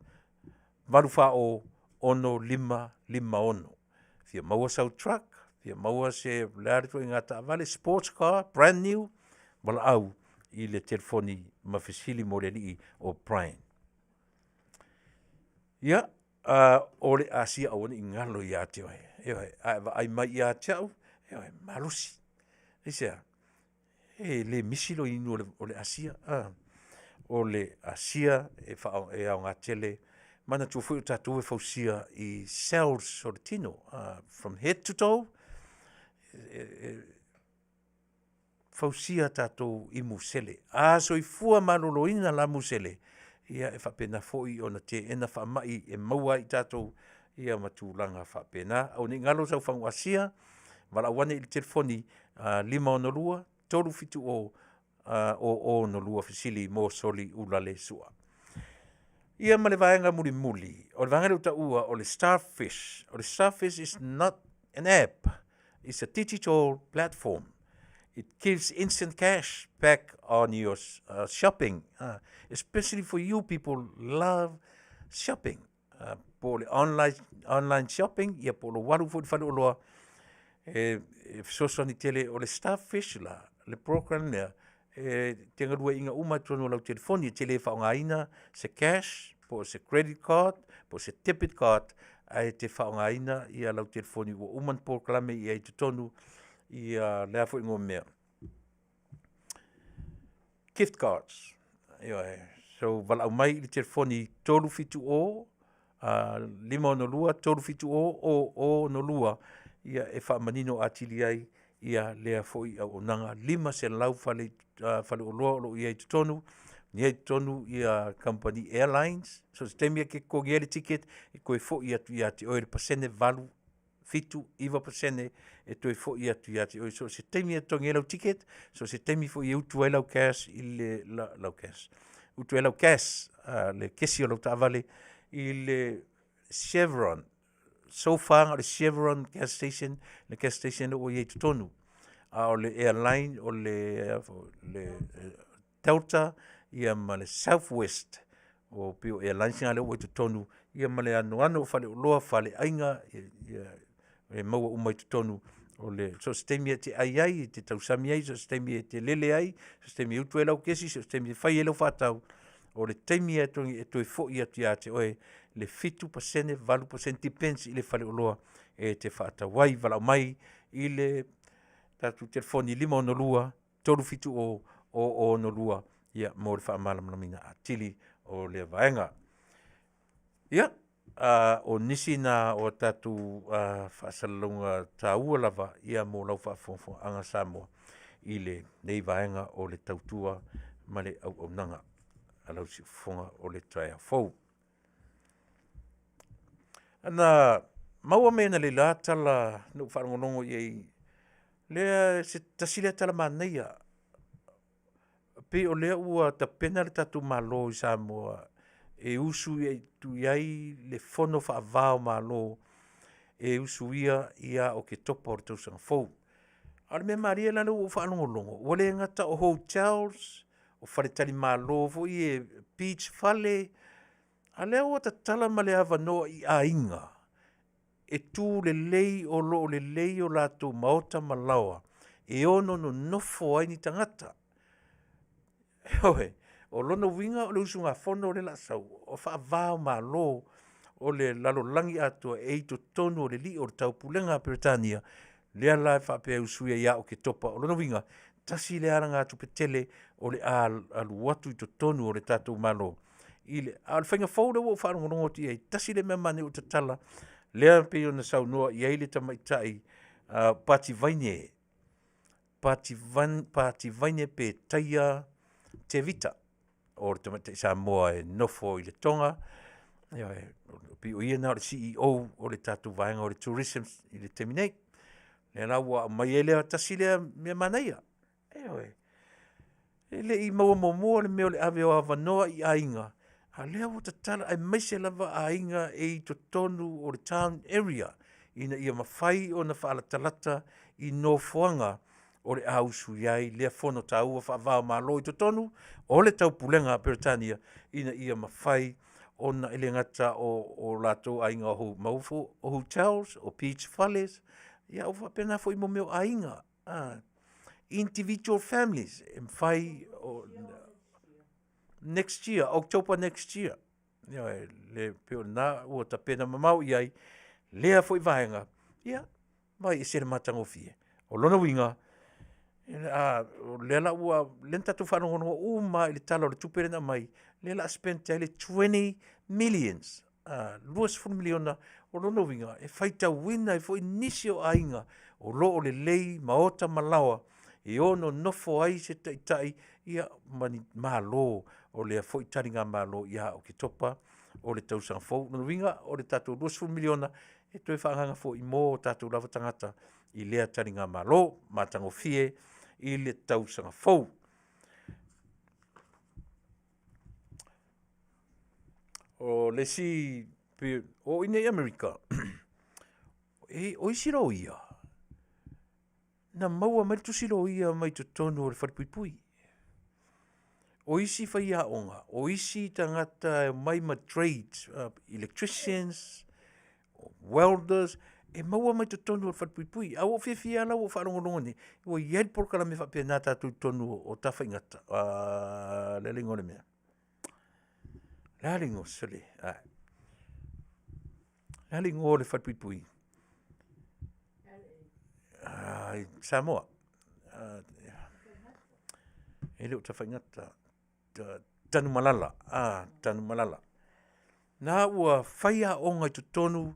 840 6556. Fia maua sau truck, fia maua se o le a le ituaiga taavale, sports car, brand new, valaau i le telefoni ma fesili mo le alii o Brian. Ia, o le Asia aua ne i galo ia te oe. Ioe, a e vaai mai ia te au, ioe, malosi. Aisea? E le misi lou inu o le asia. O le asia e e aoga tele. Manatua foi o tatou e fausia i cells o le tino, from head to toe, e fausia tatou i musele. A soifua maloloina la musele, ia e faapena foi ona teena faamai e maua ai i tatou ia ma tulaga faapena. Aua ne i galo sau fagu asia, valaau ane i le telefoni 562 370 0062 fesili mo Soli Uulale Sua. Ia ma le vaega mulimuli, o le vaega lea ua taua o le Starfish. O le Starfish is not an app, it's a digital platform. It gives instant cash back on your shopping, especially for you people love shopping. Po o le online, online shopping, ia po o lou alu foi i le faleoloa, e fesoasoani tele. O le Starfish la, le program lea, e te galueaiina uma i totonu o lau telefoni, e te le faaaogaina se cash po o se credit card po o se debit card, ae te faaaogaina ia lau telefoni ua uma ona polokalame i ai i totonu ia le a foi igoa o mea, gift cards. Ioe. So valaau mai i le telefoni 370 562 370 002 ia e faamanino atili ai ia lea foi auaunaga. 500 fale faleoloa o lo o i ai i totonu, i ai i totonu ia kamupani airlines, so o se taimi e te totogi ai le ticket, e toe foi atu ia te oe le pasene 8, 7, 9% e toe foi atu ia te oe. So o se taimi e totogi ai lau ticket, so o se taimi foi e utu ai lau cash i le lau cash, utu ai lau gas, le kesi o lau taavale i le Chevron. So far na o le Chevron gas station le gas station lea ua i ai i totonu, a o le airline o le Delta ia ma le Southwest o pei o airlines na lea ua i totonu ia ma le anoano o faleoloa, faleaiga ia e maua uma i totonu o le so o se taimi e te ai ai, e te tausami ai, so o se taimi e te lele ai, so o se taimi e utu ai lau kesi, so o se taimi e fai ai lau faatau, o le taimi lava e toe foi atu ia te oe le 7%, 8% depends i le faleoloa e te faatau ai. Valaau mai i le tatou telefoni 562 370 002 ia mo le faamalamalamaina atili o lea vaega. Ia, o nisi na o a tatou faasalalauga taua lava ia mo lau faafogafogaaga Samoa i lenei vaega o le tautua ma le auaunaga a lau siufofoga o le taeao fou. Na maua mai analeila tala na ou faalogologo i ai, lea se tasi lea tala manaia, pei o lea ua tapena le tatou Malo i Samoa e usu atu i ai le Fono Faava o Malo e usuia ia Oketopa o le tausaga fou. A o le mea malie la lea ua ou faalogologo, ua le gata o hotels, o faletalimalo foi ia beach fale, a o lea ua tatala ma le avanoa i aiga e tu lelei o lo o lelei o latou maota ma laoa e ono nonofo ai ni tagata. Ioe, o lona uiga o le usugafono lea o le a sau, o faava o Malo o le lalolagi atoa e i totonu o le lii o le Taupulega a Peretania, lea la e faapea e usuia ia Oketopa. O lona uiga, tasi lea alagatupe tele o le a alu atu i totonu o le tatou Malo i le… A o le faiga fou lea ua ou faalogologo atu i ai, tasi lea mea manaia ua tatala, lea e pei ona saunoa i ai le tamaitai Pati Vaine, Pati Vaine Petaia Tevita, o le tamaitai Samoa e nofo i le Toga, ioe, pei o ia lena o le CEO o le tatou vaega o le Tourism i le taimi nei. Lea la ua aumai ai lea, tasi lea mea manaia, ioe. E le i maua muamua le mea o le ave o avanoa i aiga, a o lea ua tatala, aemaise lava aiga e i totonu o le town area ina ia mafai ona faalatalata i nofoaga o le a usuia ai lea fono taua faava o Malo i totonu o le Taupulega a Peretania ina ia mafai ona e le gata o latou aiga o hotels, o beach fales, ia ua faapena foi i mea o aiga, individual families e mafai next year, October next year. Ioe, le pei o lena ua tapena mamao i ai lea foi vaega, ia, vaai ese le matagofie. O lona uiga, o lea la ua, lea na tatou faalogologo uma lava i le Tala o le Tupe lea na aumai, lea o le a spend ai le 20 millions, $20 miliona. O lona uiga, e faitauina ai foi nisi o aiga o lo o lelei maota ma laoa e ono nofo ai se taitai ia ma ni malo. o lea foi taligamalo ia Oketopa o le tausaga fou. Lona uiga o le tatou $20 miliona e toe faaagaaga foi mo o tatou lava tagata i lea taligamalo matagofie i le tausaga fou. O le isi, o i inei i Amerika, o isi loia, na maua mai le tusi loia mai totonu o le falepuipui. O isi faiaoga, o isi tagata e omai ma trades, electricians, welders, e maua mai totonu o le falepuipui. Ae ua ou fiafia lava la ua ou faalogologo nei, ua i ai le polokalame faapena a tatou i totonu o Tafaigata, o le a le igoa o le mea? O le a le igoa? Sole, o le a le igoa o le falepuipui? I Samoa. E le o Tafaigata, Tanumalala, Tanumalala. Na ua fai aoga i totonu,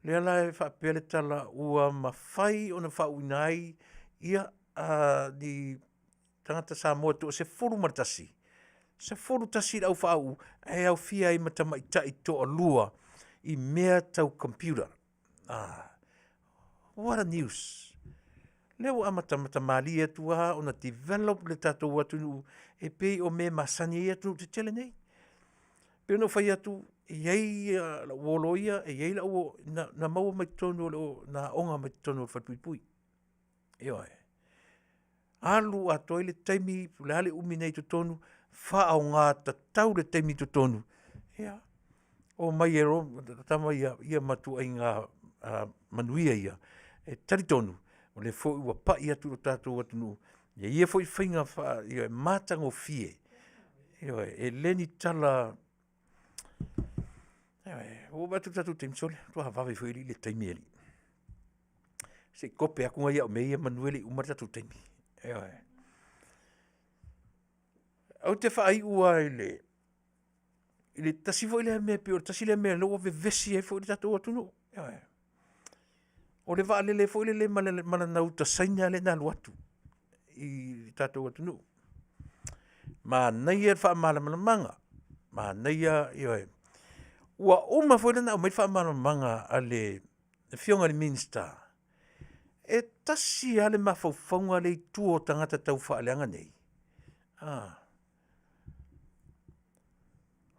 lea la e faapea le tala ua mafai ona faauuina ai ia ni tagata Samoa e toa-11, 11 le au faauu ae aofia ai ma tamaitai toalua i mea tau computer. What a news! Lea ua amatamata malie atu lava ona develop le tatou atunuu e pei o mea e masani ai atunuu tetele nei. E pei ona ou fai atu, e i ai lau uo loia, e i ai lau uo na maua mai totonu na aooga mai totonu o le falepuipui. Ioe. Alu atoa ai le taimi po o le a le umi na i ai i totonu, faaaoga tatau le taimi i totonu, ia, omai ai loa tama ia ma ituaiga manuia ia. E talitonu, o lea foi ua pai atu i lo tatou atunuu ia foi faiga matagofie, ioe, e le ni tala. Ioe, ua ou vaai atu i le tatou taimi, sole, matua vave foi alii le taimi e alii. Se i kope atu nai au mea ia semeamanu e le i uma le tatou taimi. Ioe. Ou te faaiu lava i le tasi foi lea mea pei o le tasi lea mea lea ua vevesi ai foi le tatou atunuu. Ioe. O le vaalele foi lele ma lana uta Saina lea na alu atu i le tatou atunuu. Manaia le faamalamalamaga, manaia, ioe. Ua uma foi ona aumai le faamalamalamaga a le Afioga i le Minisita, e tasi lava le mafaufauga lea e i tua o tagata taufaaleaga nei, a.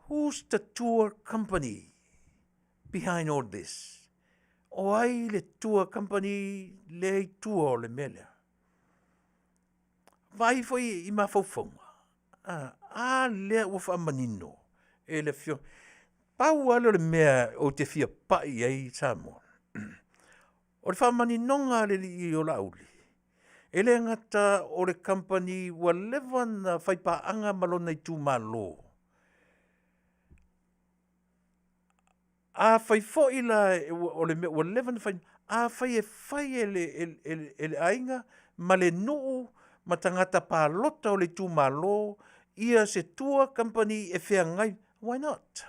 Who's the tour company behind all this? O ai le tour company lea i tua o le mea lea? Vaai foi i mafaufauga, a, a lea ua faamanino e le Afioga. Pau lava lea o le mea ou te fia pai i ai Samoa, o le faamaninoga a le alii o Laauli, e le gata o le kamupani ua leva ona faipaaga ma lona itumalo, Afai foi la o le mea ua leva ona fai, afai e fai e le aiga ma le nuu ma tagata palota o le itumalo ia se tour company e feagai, why not?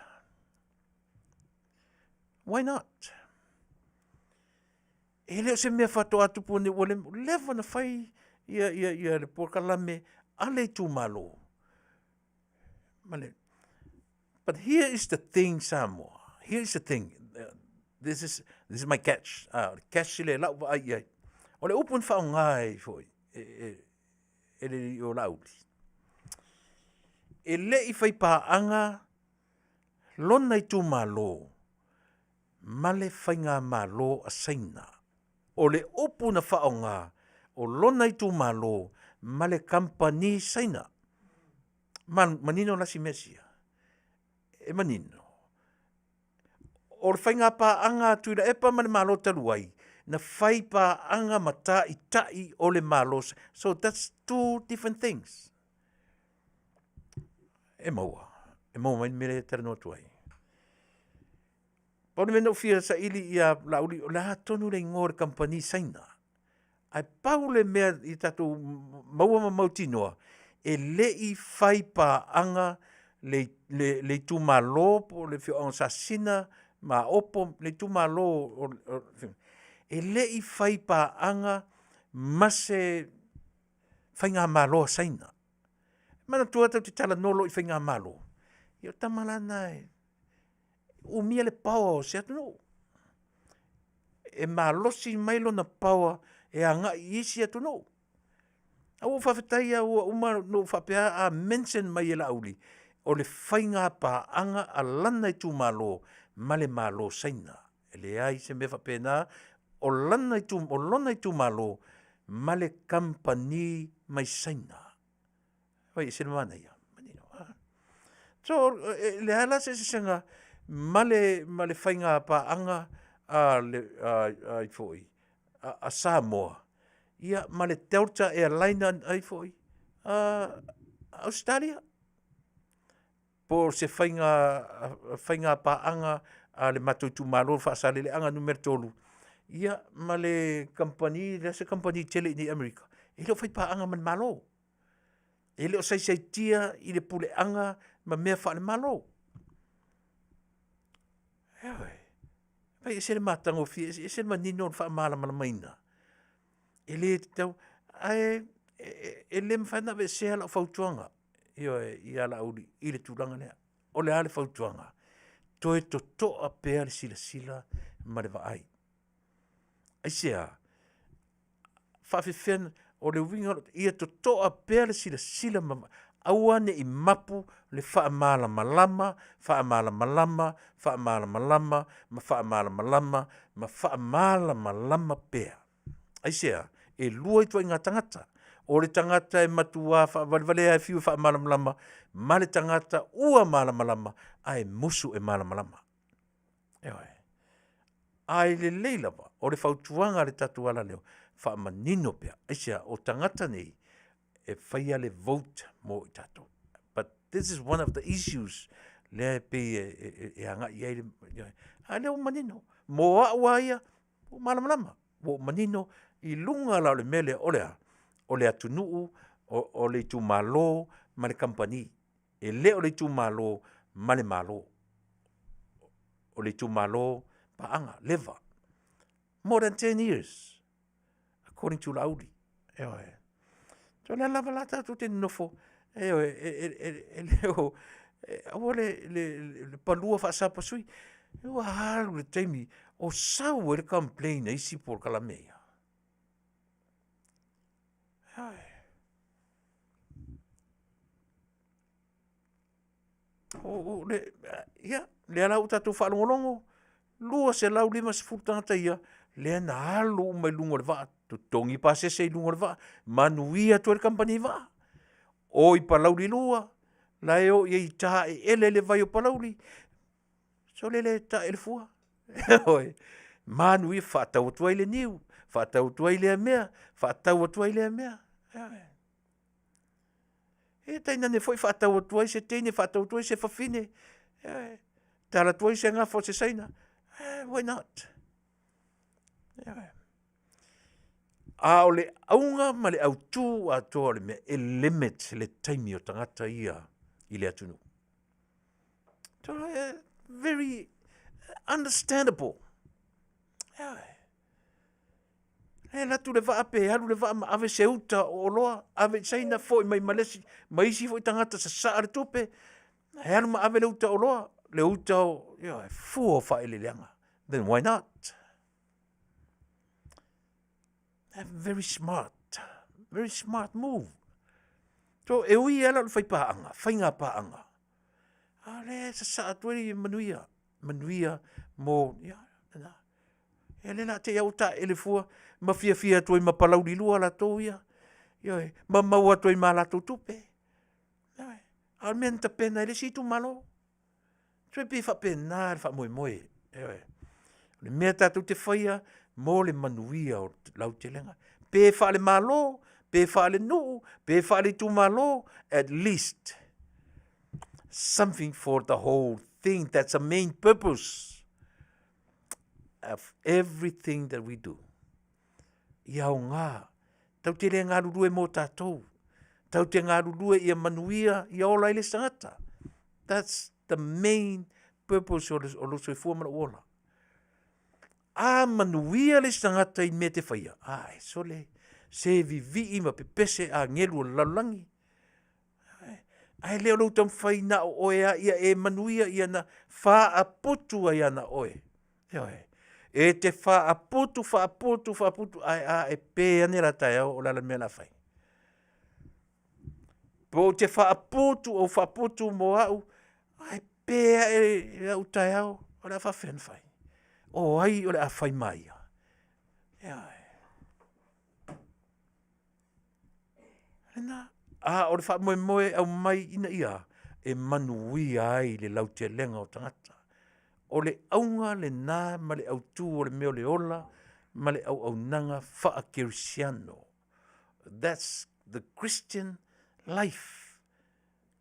Why not? E le o se mea faatoa tupu nei, ua leva ona fai le polokalame a le itumalo. Ma le, but here is the thing Samoa, here is the thing, this is, this is my catch, ah, o le catch lea i lau vaai i ai. O le upu na faaaoga ai foi e, e, e le alii o Laauli, e le i faipaaga lona itumalo ma le faigamalo a Saina. O le upu na faaaoga, o lona itumalo ma le kamupani Saina. Manino la si mea sia? E manino. O le faigapaaga a Tuilaepa ma le Malo talu ai, na fai paaga ma taitai o le Malo. So that's two different things. E maua, e maua mai le mea lea e talanoa atu ai. Pau le mea na ou fia saili ia Laauli, o le a tonu le igoa o le kamupani Saina? Ae pau le mea i tatou maua ma mautinoa, e le i fai paaga le, le, le itumalo po o le afioaga o Sasina ma Aopo, le itumalo o, o, e le i fai paaga ma se faigamalo a Saina. Manatua tatou te talanoa loa i faigamalo, ia o tama la na e umia le power o se atunuu. E malosi mai lona power e agai i isi atunuu. Ae ua ou faafetai lava ua uma ona ou faapea a mention mai e Laauli, o le faigapaaga a lana itumalo ma le Malo o Saina. E leai se mea faapena, o lana o lona itumalo ma le kamupani mai Saina. Oi e ese le manaia. So, e leai la se eseesega ma le ma le faigapaaga a le a foi a Samoa ia ma le Delta Airlines ai foi a Ausetalia. Po o se faiga faigapaaga a le matou itumalo o Faasaleleaga Nu.3, ia ma le kamupani lea se kamupani tele i inei i Amerika, e le o faipaaga ma le Malo. E le o saisaitia i le puleaga ma mea faale-Malo. Ioe, e ese le matagofie, ese le manino o le faamalamalamaina. E le tatau, ae e le mafai ona aveesea lau fautuaga, ioe, ia Laauli i le tulaga lea. O le a le fautuaga? Toe totoa pea le silasila ma le vaai. Aisea? Faapefea, o le uiga ia totoa pea le silasila ma aua ne i mapu le faamalamalama, faamalamalama, faamalamalama ma faamalamalama ma faamalamalama pea. Aisea? E lua ituaiga tagata, o le tagata e matua faavalevalea e fiu e faamalamalama ma le tagata ua malamalama ae musu e malamalama. Ioe. Ae lelei lava, o le fautuaga a le tatou alaleo, faamanino pea. Aisea? O tagata nei, e faia le vote mo i tatou. But this is one of the issues lea e pei e agai i ai le, a lea ua manino. Mo au lava ia, ua malamalama, ua ou manino i luga la o le mea lea, o le a? O le atunuu, o le itumalo ma le kamupani. E le o le itumalo ma le Malo. O le itumalo paaga, leva, more than 10 years according to Laauli. Ioe. So o lea lava la tatou te nonofo, ioe, e le o, aua le palua faasapasui. Ua alu le taimi o sau ai le complain a isi polokalame ia. Ioe. Ia, lea la ua tatou faalogologo, 250 tagata ia lea na alu uma i luga o le vaa, totogi pasese i luga o le vaa, manuia atu ai le kamupani vaa. O i Palauli 2, la e o i ai i taeele le vai o Palauli, sole le taeele fua. Ioe, manuia faatau atu ai le niu, faatau atu ai lea mea, faatau atu ai lea mea, ioe. Ia tainane foi faatau atu ai se teine, faatau atu ai se fafine, ioe, tala atu ai se gafa o se Saina, why not? Ioe. A o le auga ma le autu atoa o le mea, e limit le taimi o tagata ia i le atunuu. So, very understandable. Ioe. E alu atu le vaa pe alu le vaa ma ave se uta o oloa, ave i Saina, foi mai ma le isi, ma isi foi tagata sasaa le tupe, e alu ma ave le uta oloa, le uta o, ioe, fua o faaeleeleaga. Then why not? Very smart, very smart move. So, e ui lava la o le faipaaga, faiga paaga, a o lea e sasaa atu ai manuia, manuia mo, ia, lena. Ia lea o le a te i lava ua taeele fua ma fiafia atu ai ma Palauli 2 latou ia, ioe, ma maua atu ai ma latou tupe. Ioe. A o le mea na tapena e le isi itumalo. So e pei e faapena le faamoemoe. Ioe. O le mea tatou te faia mo le manuia o le lautelega. Pe faale-Malo, pe faale-nuu, pe faale-itumalo, at least something for the whole thing. That's the main purpose of everything that we do. Ia aoga. Tau te le galulue mō tātou. Tau te galulue ia manuia, ia ola ai le isi tagata. That's the main purpose o, le, o lou soifua ma lou ola. A manuia le isi tagata i mea te faia, a e sole, se vivii ma pepese agelu o le lalolagi. Ae le o lou taumafai na o oe lava ia e manuia ia na faaputu ai lava na o oe. Ioe. E te faaputu, faaputu, faaputu, ae a e pe ane la taeao o le a le mea o le a fai? Po ou te faaputu ou faaputu mo au, ae pe ae i lau taeao, o le a faapefea ona fai? O ai o le a fai ma ia? Ioe. Lena. A o le faamoemoe e aumai ina ia a? E manuia ai le lautelega o tagata. O le auga lena ma le autu o le mea o le ola ma le auaunaga faakerisiano. That's the Christian life.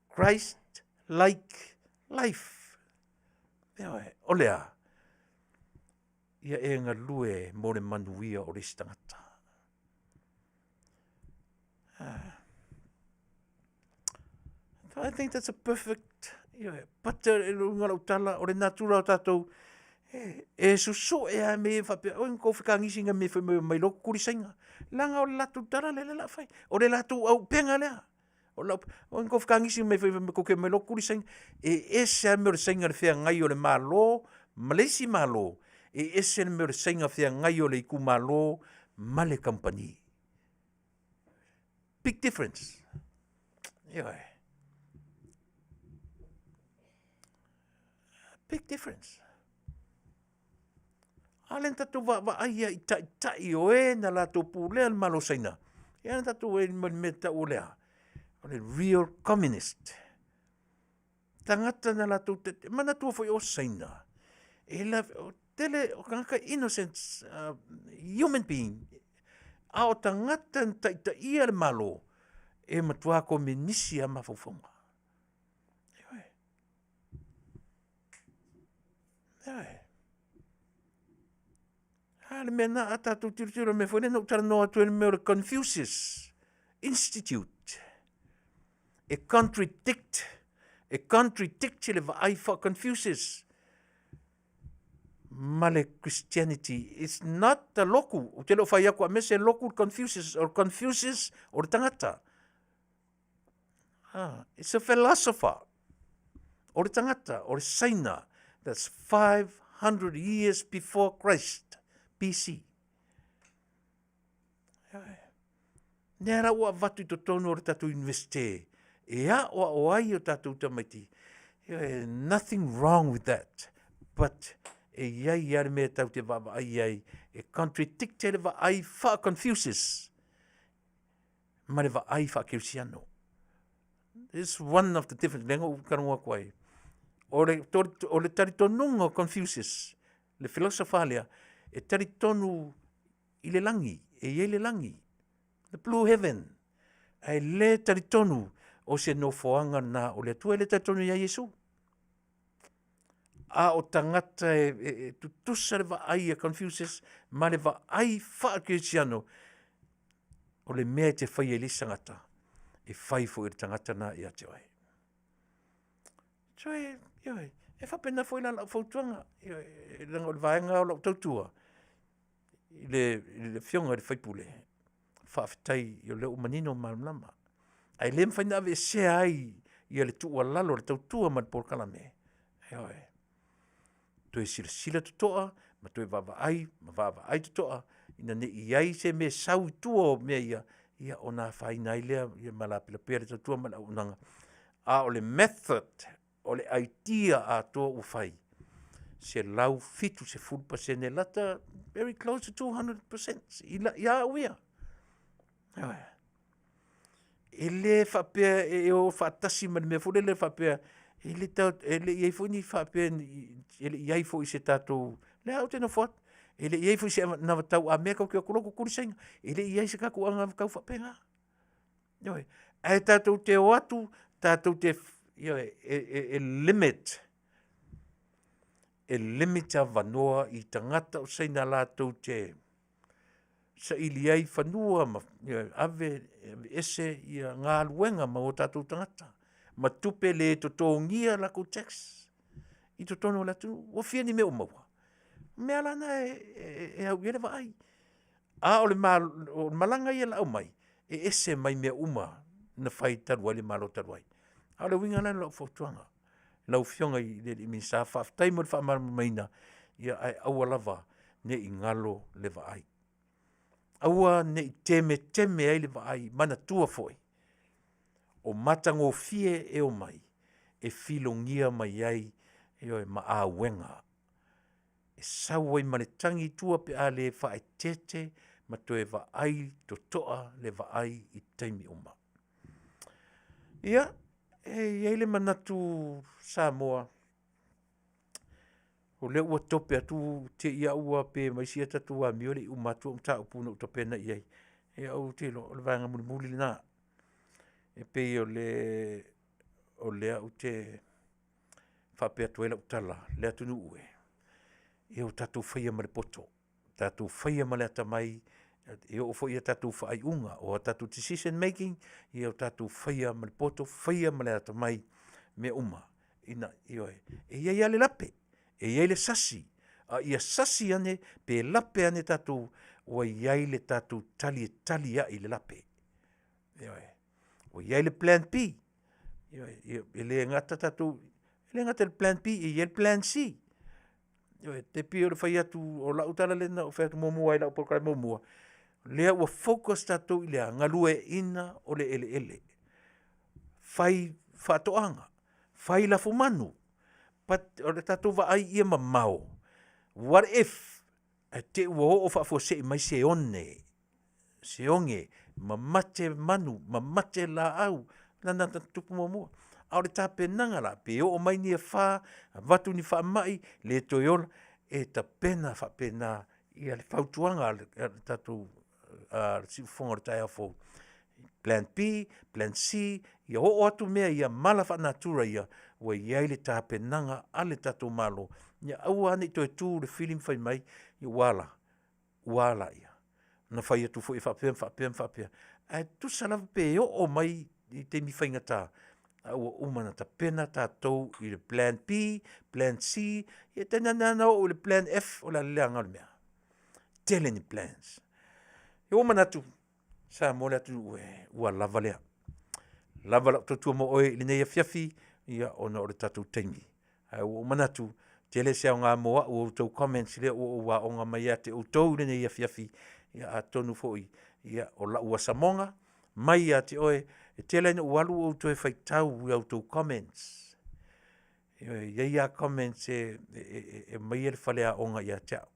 Christ like life. Ioe, o le a? Ia e galue mo le manuia o le isi tagata. Ah. So I think that's a perfect, ioe, but e luga lau tala, o le natura o tātou, e, e susu'e a me e faapea, oi kou whakangisi nga me whai mai mai loku kuri sainga. Langa o le latou tala le le la whai. O le latou au penga lea. O lau, oi kou whakangisi me whai mai koke mai loku kuri sainga. E ese a me o le sainga le whea ngai o le malo, ma le isi malo. E ese le mea o le sainga feagai o le itumalo ma le kamupani. Big difference. Ioe. Big difference. A le na tatou vaavaai ia i taitai o e na latou pulea le Malo o Saina, ia na tatou e ma le mea tau o le a? O le real communist. Tagata na latou te, manatua foi o Saina, e la, o tele o tagata innocent human being, a o tagata na taitaia le Malo, e matua komenisi lava mafaufauga. Ioe. Ioe. A le mea na a tatou tilotilo mea foi lea na ou talanoa atu ai le mea o le Confucius Institute. E contradict, e contradict le vaai faa-Confucius ma le Christianity. It's not the loku. Ou te le o fai atu a mea se loku le Confucius. O le Confucius o le tagata. Ah, it's a philosopher. O le tagata, o le Saina. That's 500 years before Christ, BC. Nea ra ua avatu i totonu o le tatou universite e aʻoaʻo ai o tatou tamaiti. Nothing wrong with that. But e iai ia le mea tau te vaavaai ai e contradict ai le vaai faa-Confucius ma le vaai faa-Kerisiano. This one of the difference, lea na ou talanoa atu ai. O le, o le talitonuga o Confucius, le philosopher lea, e talitonu i le lagi, e i ai le lagi, the blue heaven. Ae le talitonu o se nofoaga na o le Atua, e le talitonu ia Iesu. A o tagata e, e, e tutusa le vaai a Confucius ma le vaai faa-Kerisiano, o le mea e te faia i le isi tagata, e fai foi e le tagata na ia te oe. So e, ioe, e faapena foi la lau fautuaga, ioe, leaga o le vaega o lau tautua, i le, i le afioga i le faipule, faafetai o lea ua manino ma malamalama. Ae le mafai ona aveesea ai ia le tuualalo, le tautua ma le polokalame. Ioe. Toe silasila totoa ma toe vaavaai ma vaavaai totoa ina ne i ai se mea sau i tua o mea ia, ia ona afaina ai lea ia ma lapelapea le tautua ma le auaunaga. A o le method o le idea atoa ua fai, 170% lata, very close to 200% i la, ia au ia. Ioe. E le faapea e o faatasi ma le mea foi lele faapea, e le tau, e le i ai foi ni faapea, e le i ai foi se tatou, lea ou te nofo atu, e le i ai foi se anavatau a mea tatou te o atu loa tutuli Saina. E le i ai se tatou anavatau faapena. Ioe. Ae tatou te o atu, tatou te, ioe, e, e, e limit, e limit avanoa i tagata o Saina latou te saili ai fanua ma ioe, ave, ese ia galuega ma o tatou tagata ma tupe le totogia latou tax i totonu o le atunuu. Ua fia ni mea ua maua? Mea la na e, e, e au i ai le vaai. A o le malaga ia la aumai, e ese mai mea uma na fai talu ai le Malo talu ai. A o le uiga la lena o lau fautuaga i lau Afioga i le Minisita, faafetai mo le faamalamalamaina, ia ae aua lava ne i galo le vaai. Aua ne i temeteme ai le vaai, manatua foi, o matagofie e omai e filogia mai ai, ioe, ma auega. E sau ai ma le tagi i tua pe a le faaeteete ma toe vaai totoa le vaai i taimi uma. Ia, e i ai le manatu Samoa, o lea ua tope atu te i lava ua pe mai isi a tatou amio e le i uma atu au mataupu na ou tapena i ai. Ia ou te iloa o le vaega mulimuli lena. E pei o lea ou te faapea atu ai lau tala, le atunuu e, ia o tatou faia ma le poto, tatou faia ma le atamai e oo foi i a tatou faaiuga. O a tatou decision making, ia o tatou faia ma le poto, faia ma le atamai mea uma ina, ioe. E i ai lava le lape, e i ai le sasi, a ia sasi ane pe lape ane tatou, ua i ai le tatou tali e tali ai i le lape. Ioe, ua i ai le Plan B, ioe, e le gata tatou, e le gata i le Plan B e i ai le Plan C. Ioe, e tai pei o le fai atu o lau tala lea na ou fai atu muamua ai i lau polokalame muamua, lea ua focus tatou i le a? Galueaiina o le eleele, fai faatoaga, fai lafumanu, but o le tatou vaai ia mamao, what if ae te i ua oo faafuasei mai se oge, se oge mamate manu, mamate laau, lena na tupu muamua. A o le tapenaga la, pe oo mai ni afa, avatu ni faamai, le toe ola, e tapena faapena le fautuaga a le tatou siufofoga o le taeao fou, Plan B, Plan C, ia oo atu mea ia, mala faalenatura ia, ua i ai le tapenaga a le tatou Malo, ia aua lava ne i toe tu i le fili ma fai mai, ua a la? Ua a laia? Na fai atu foi e faapea ma faapea ma faapea, ae tusa lava pe oo mai i taimi faigata, a ua uma ona tapena tatou i le Plan B, Plan C, ia tainane lava ona oo i le Plan F, o le a le leaga o le mea? Tele ni plans. Ia ua ou manatu, Samoa le atunuu e, ua lava lea, lava lau tautua mo oe i lenei afiafi ona o le tatou taimi. Ae ua ou manatu, tele se aoga mo au o outou comments lea ua ou aoga mai ia te outou i lenei afiafi. Ia atonu foi o lau asamoga mai ia te oe, e tele lava ina ou alu ou toe faitau i a outou comments. Ioe, e i ai lava comments e aumaia le faleaoga ia te au.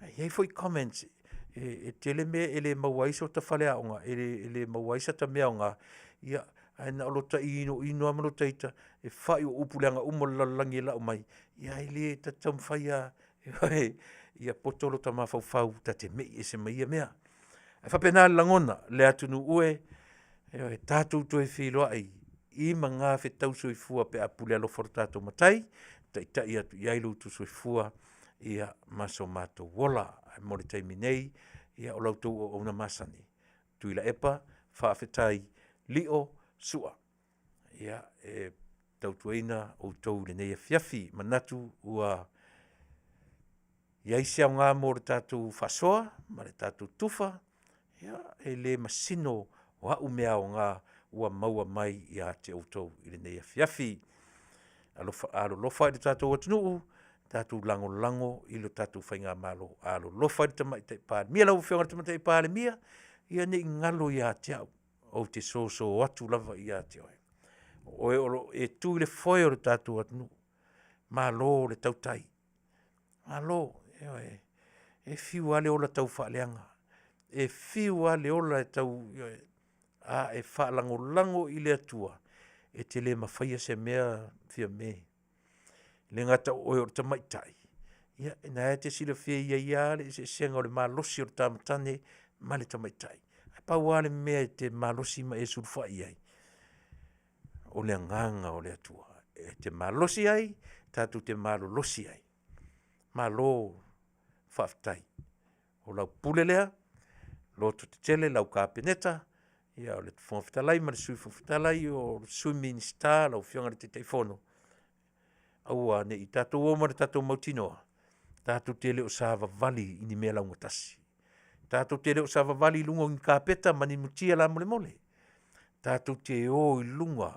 Ae i ai foi comments e tele mea e le maua ai sota faleaoga, e le maua ai sata mea aoga, ia ae na o lota inoino lava ma lota ita e fai o upu leaga uma o le lalolagi e lau mai, ae le ta te taumafai lava ia poto lota mafaufau ta te mei ese ma ia mea. Ae faapena le lagona, le atunuu e, ioe, tatou toe feiloai i magafetau soifua pe a pule alofa lo tatou Matai, taitai atu i ai lo outou soifua ma so matou ola. Ae mo le taimi nei, ia o la outou auauna masani, Tuilaepa Faafetai Lio Sua e tautuaina outou i lenei afiafi. E manatu ua i ai se aoga mo le tatou faasoa ma le tatou tufa, e le masino o au mea aoga ua maua mai ia te outou i lenei afiafi. Alolofa i lo tatou atunuu, tatou lagolago i le tatou faigamalo, alolofa i le Tamaitai Palemia. Lau Afioga i le Tamaitai Palemia, ia ne i galo ia te au, ou te soso atu lava ia te oe, o oe o lo o e tu i le foe o le tatou atunuu, malo le tautai, malo, ioe. E fiu lava le ola taufaaleaga, e fiu lava le ola e tau, ioe, a e faalagolago i le Atua, e te le mafaia se mea Fiame. E le gata o oe o le tamaitai, ia o lena e te silafia e i ai lava le eseesega o le malosi o le tama tane ma le tamaitai. Ae pau lava le mea e te malosi ma e sulufai i ai, o le agaga o le Atua. E te malosi ai, tatou te malolosi ai. Malo faafetai. O lau pule lea, lototetele lau Kapeneta, o le Fofoga Fetalai ma le Sui Fofoga Fetalai, o Sui Minisita, lau Afioga i le Taitaifono, aua ne i tatou o ma le tatou mautinoa tatou te le o savavali i ni mea laugatasi, tatou te le o savavali i luga o ni kapeta ma ni mutia lamolemole, tatou te o i luga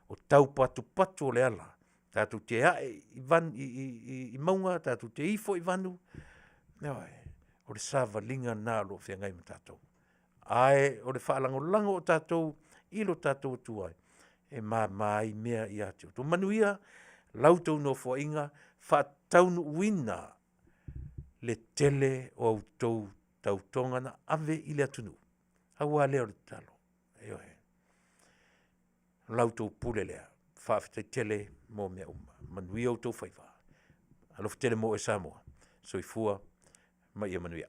O taupatupatu o le ala, tatou te ae i, van, i, i, i, i mauga, tatou te ifo i vanu, ioe, o le savaliga lena o lo o feagai ma tatou. Ae o le faalagolago o tatou i lo tatou Atua e mama ai mea ia te outou. Manuia la outou nofoaiga, faataunuuina le tele o a outou tautoga na ave i le atunuu, pau lava lea o le tatalo, ioe. O la outou pule lea, faafetai tele mo mea uma, manuia outou faiva. Alofa tele mo oe Samoa, soifua ma ia manuia.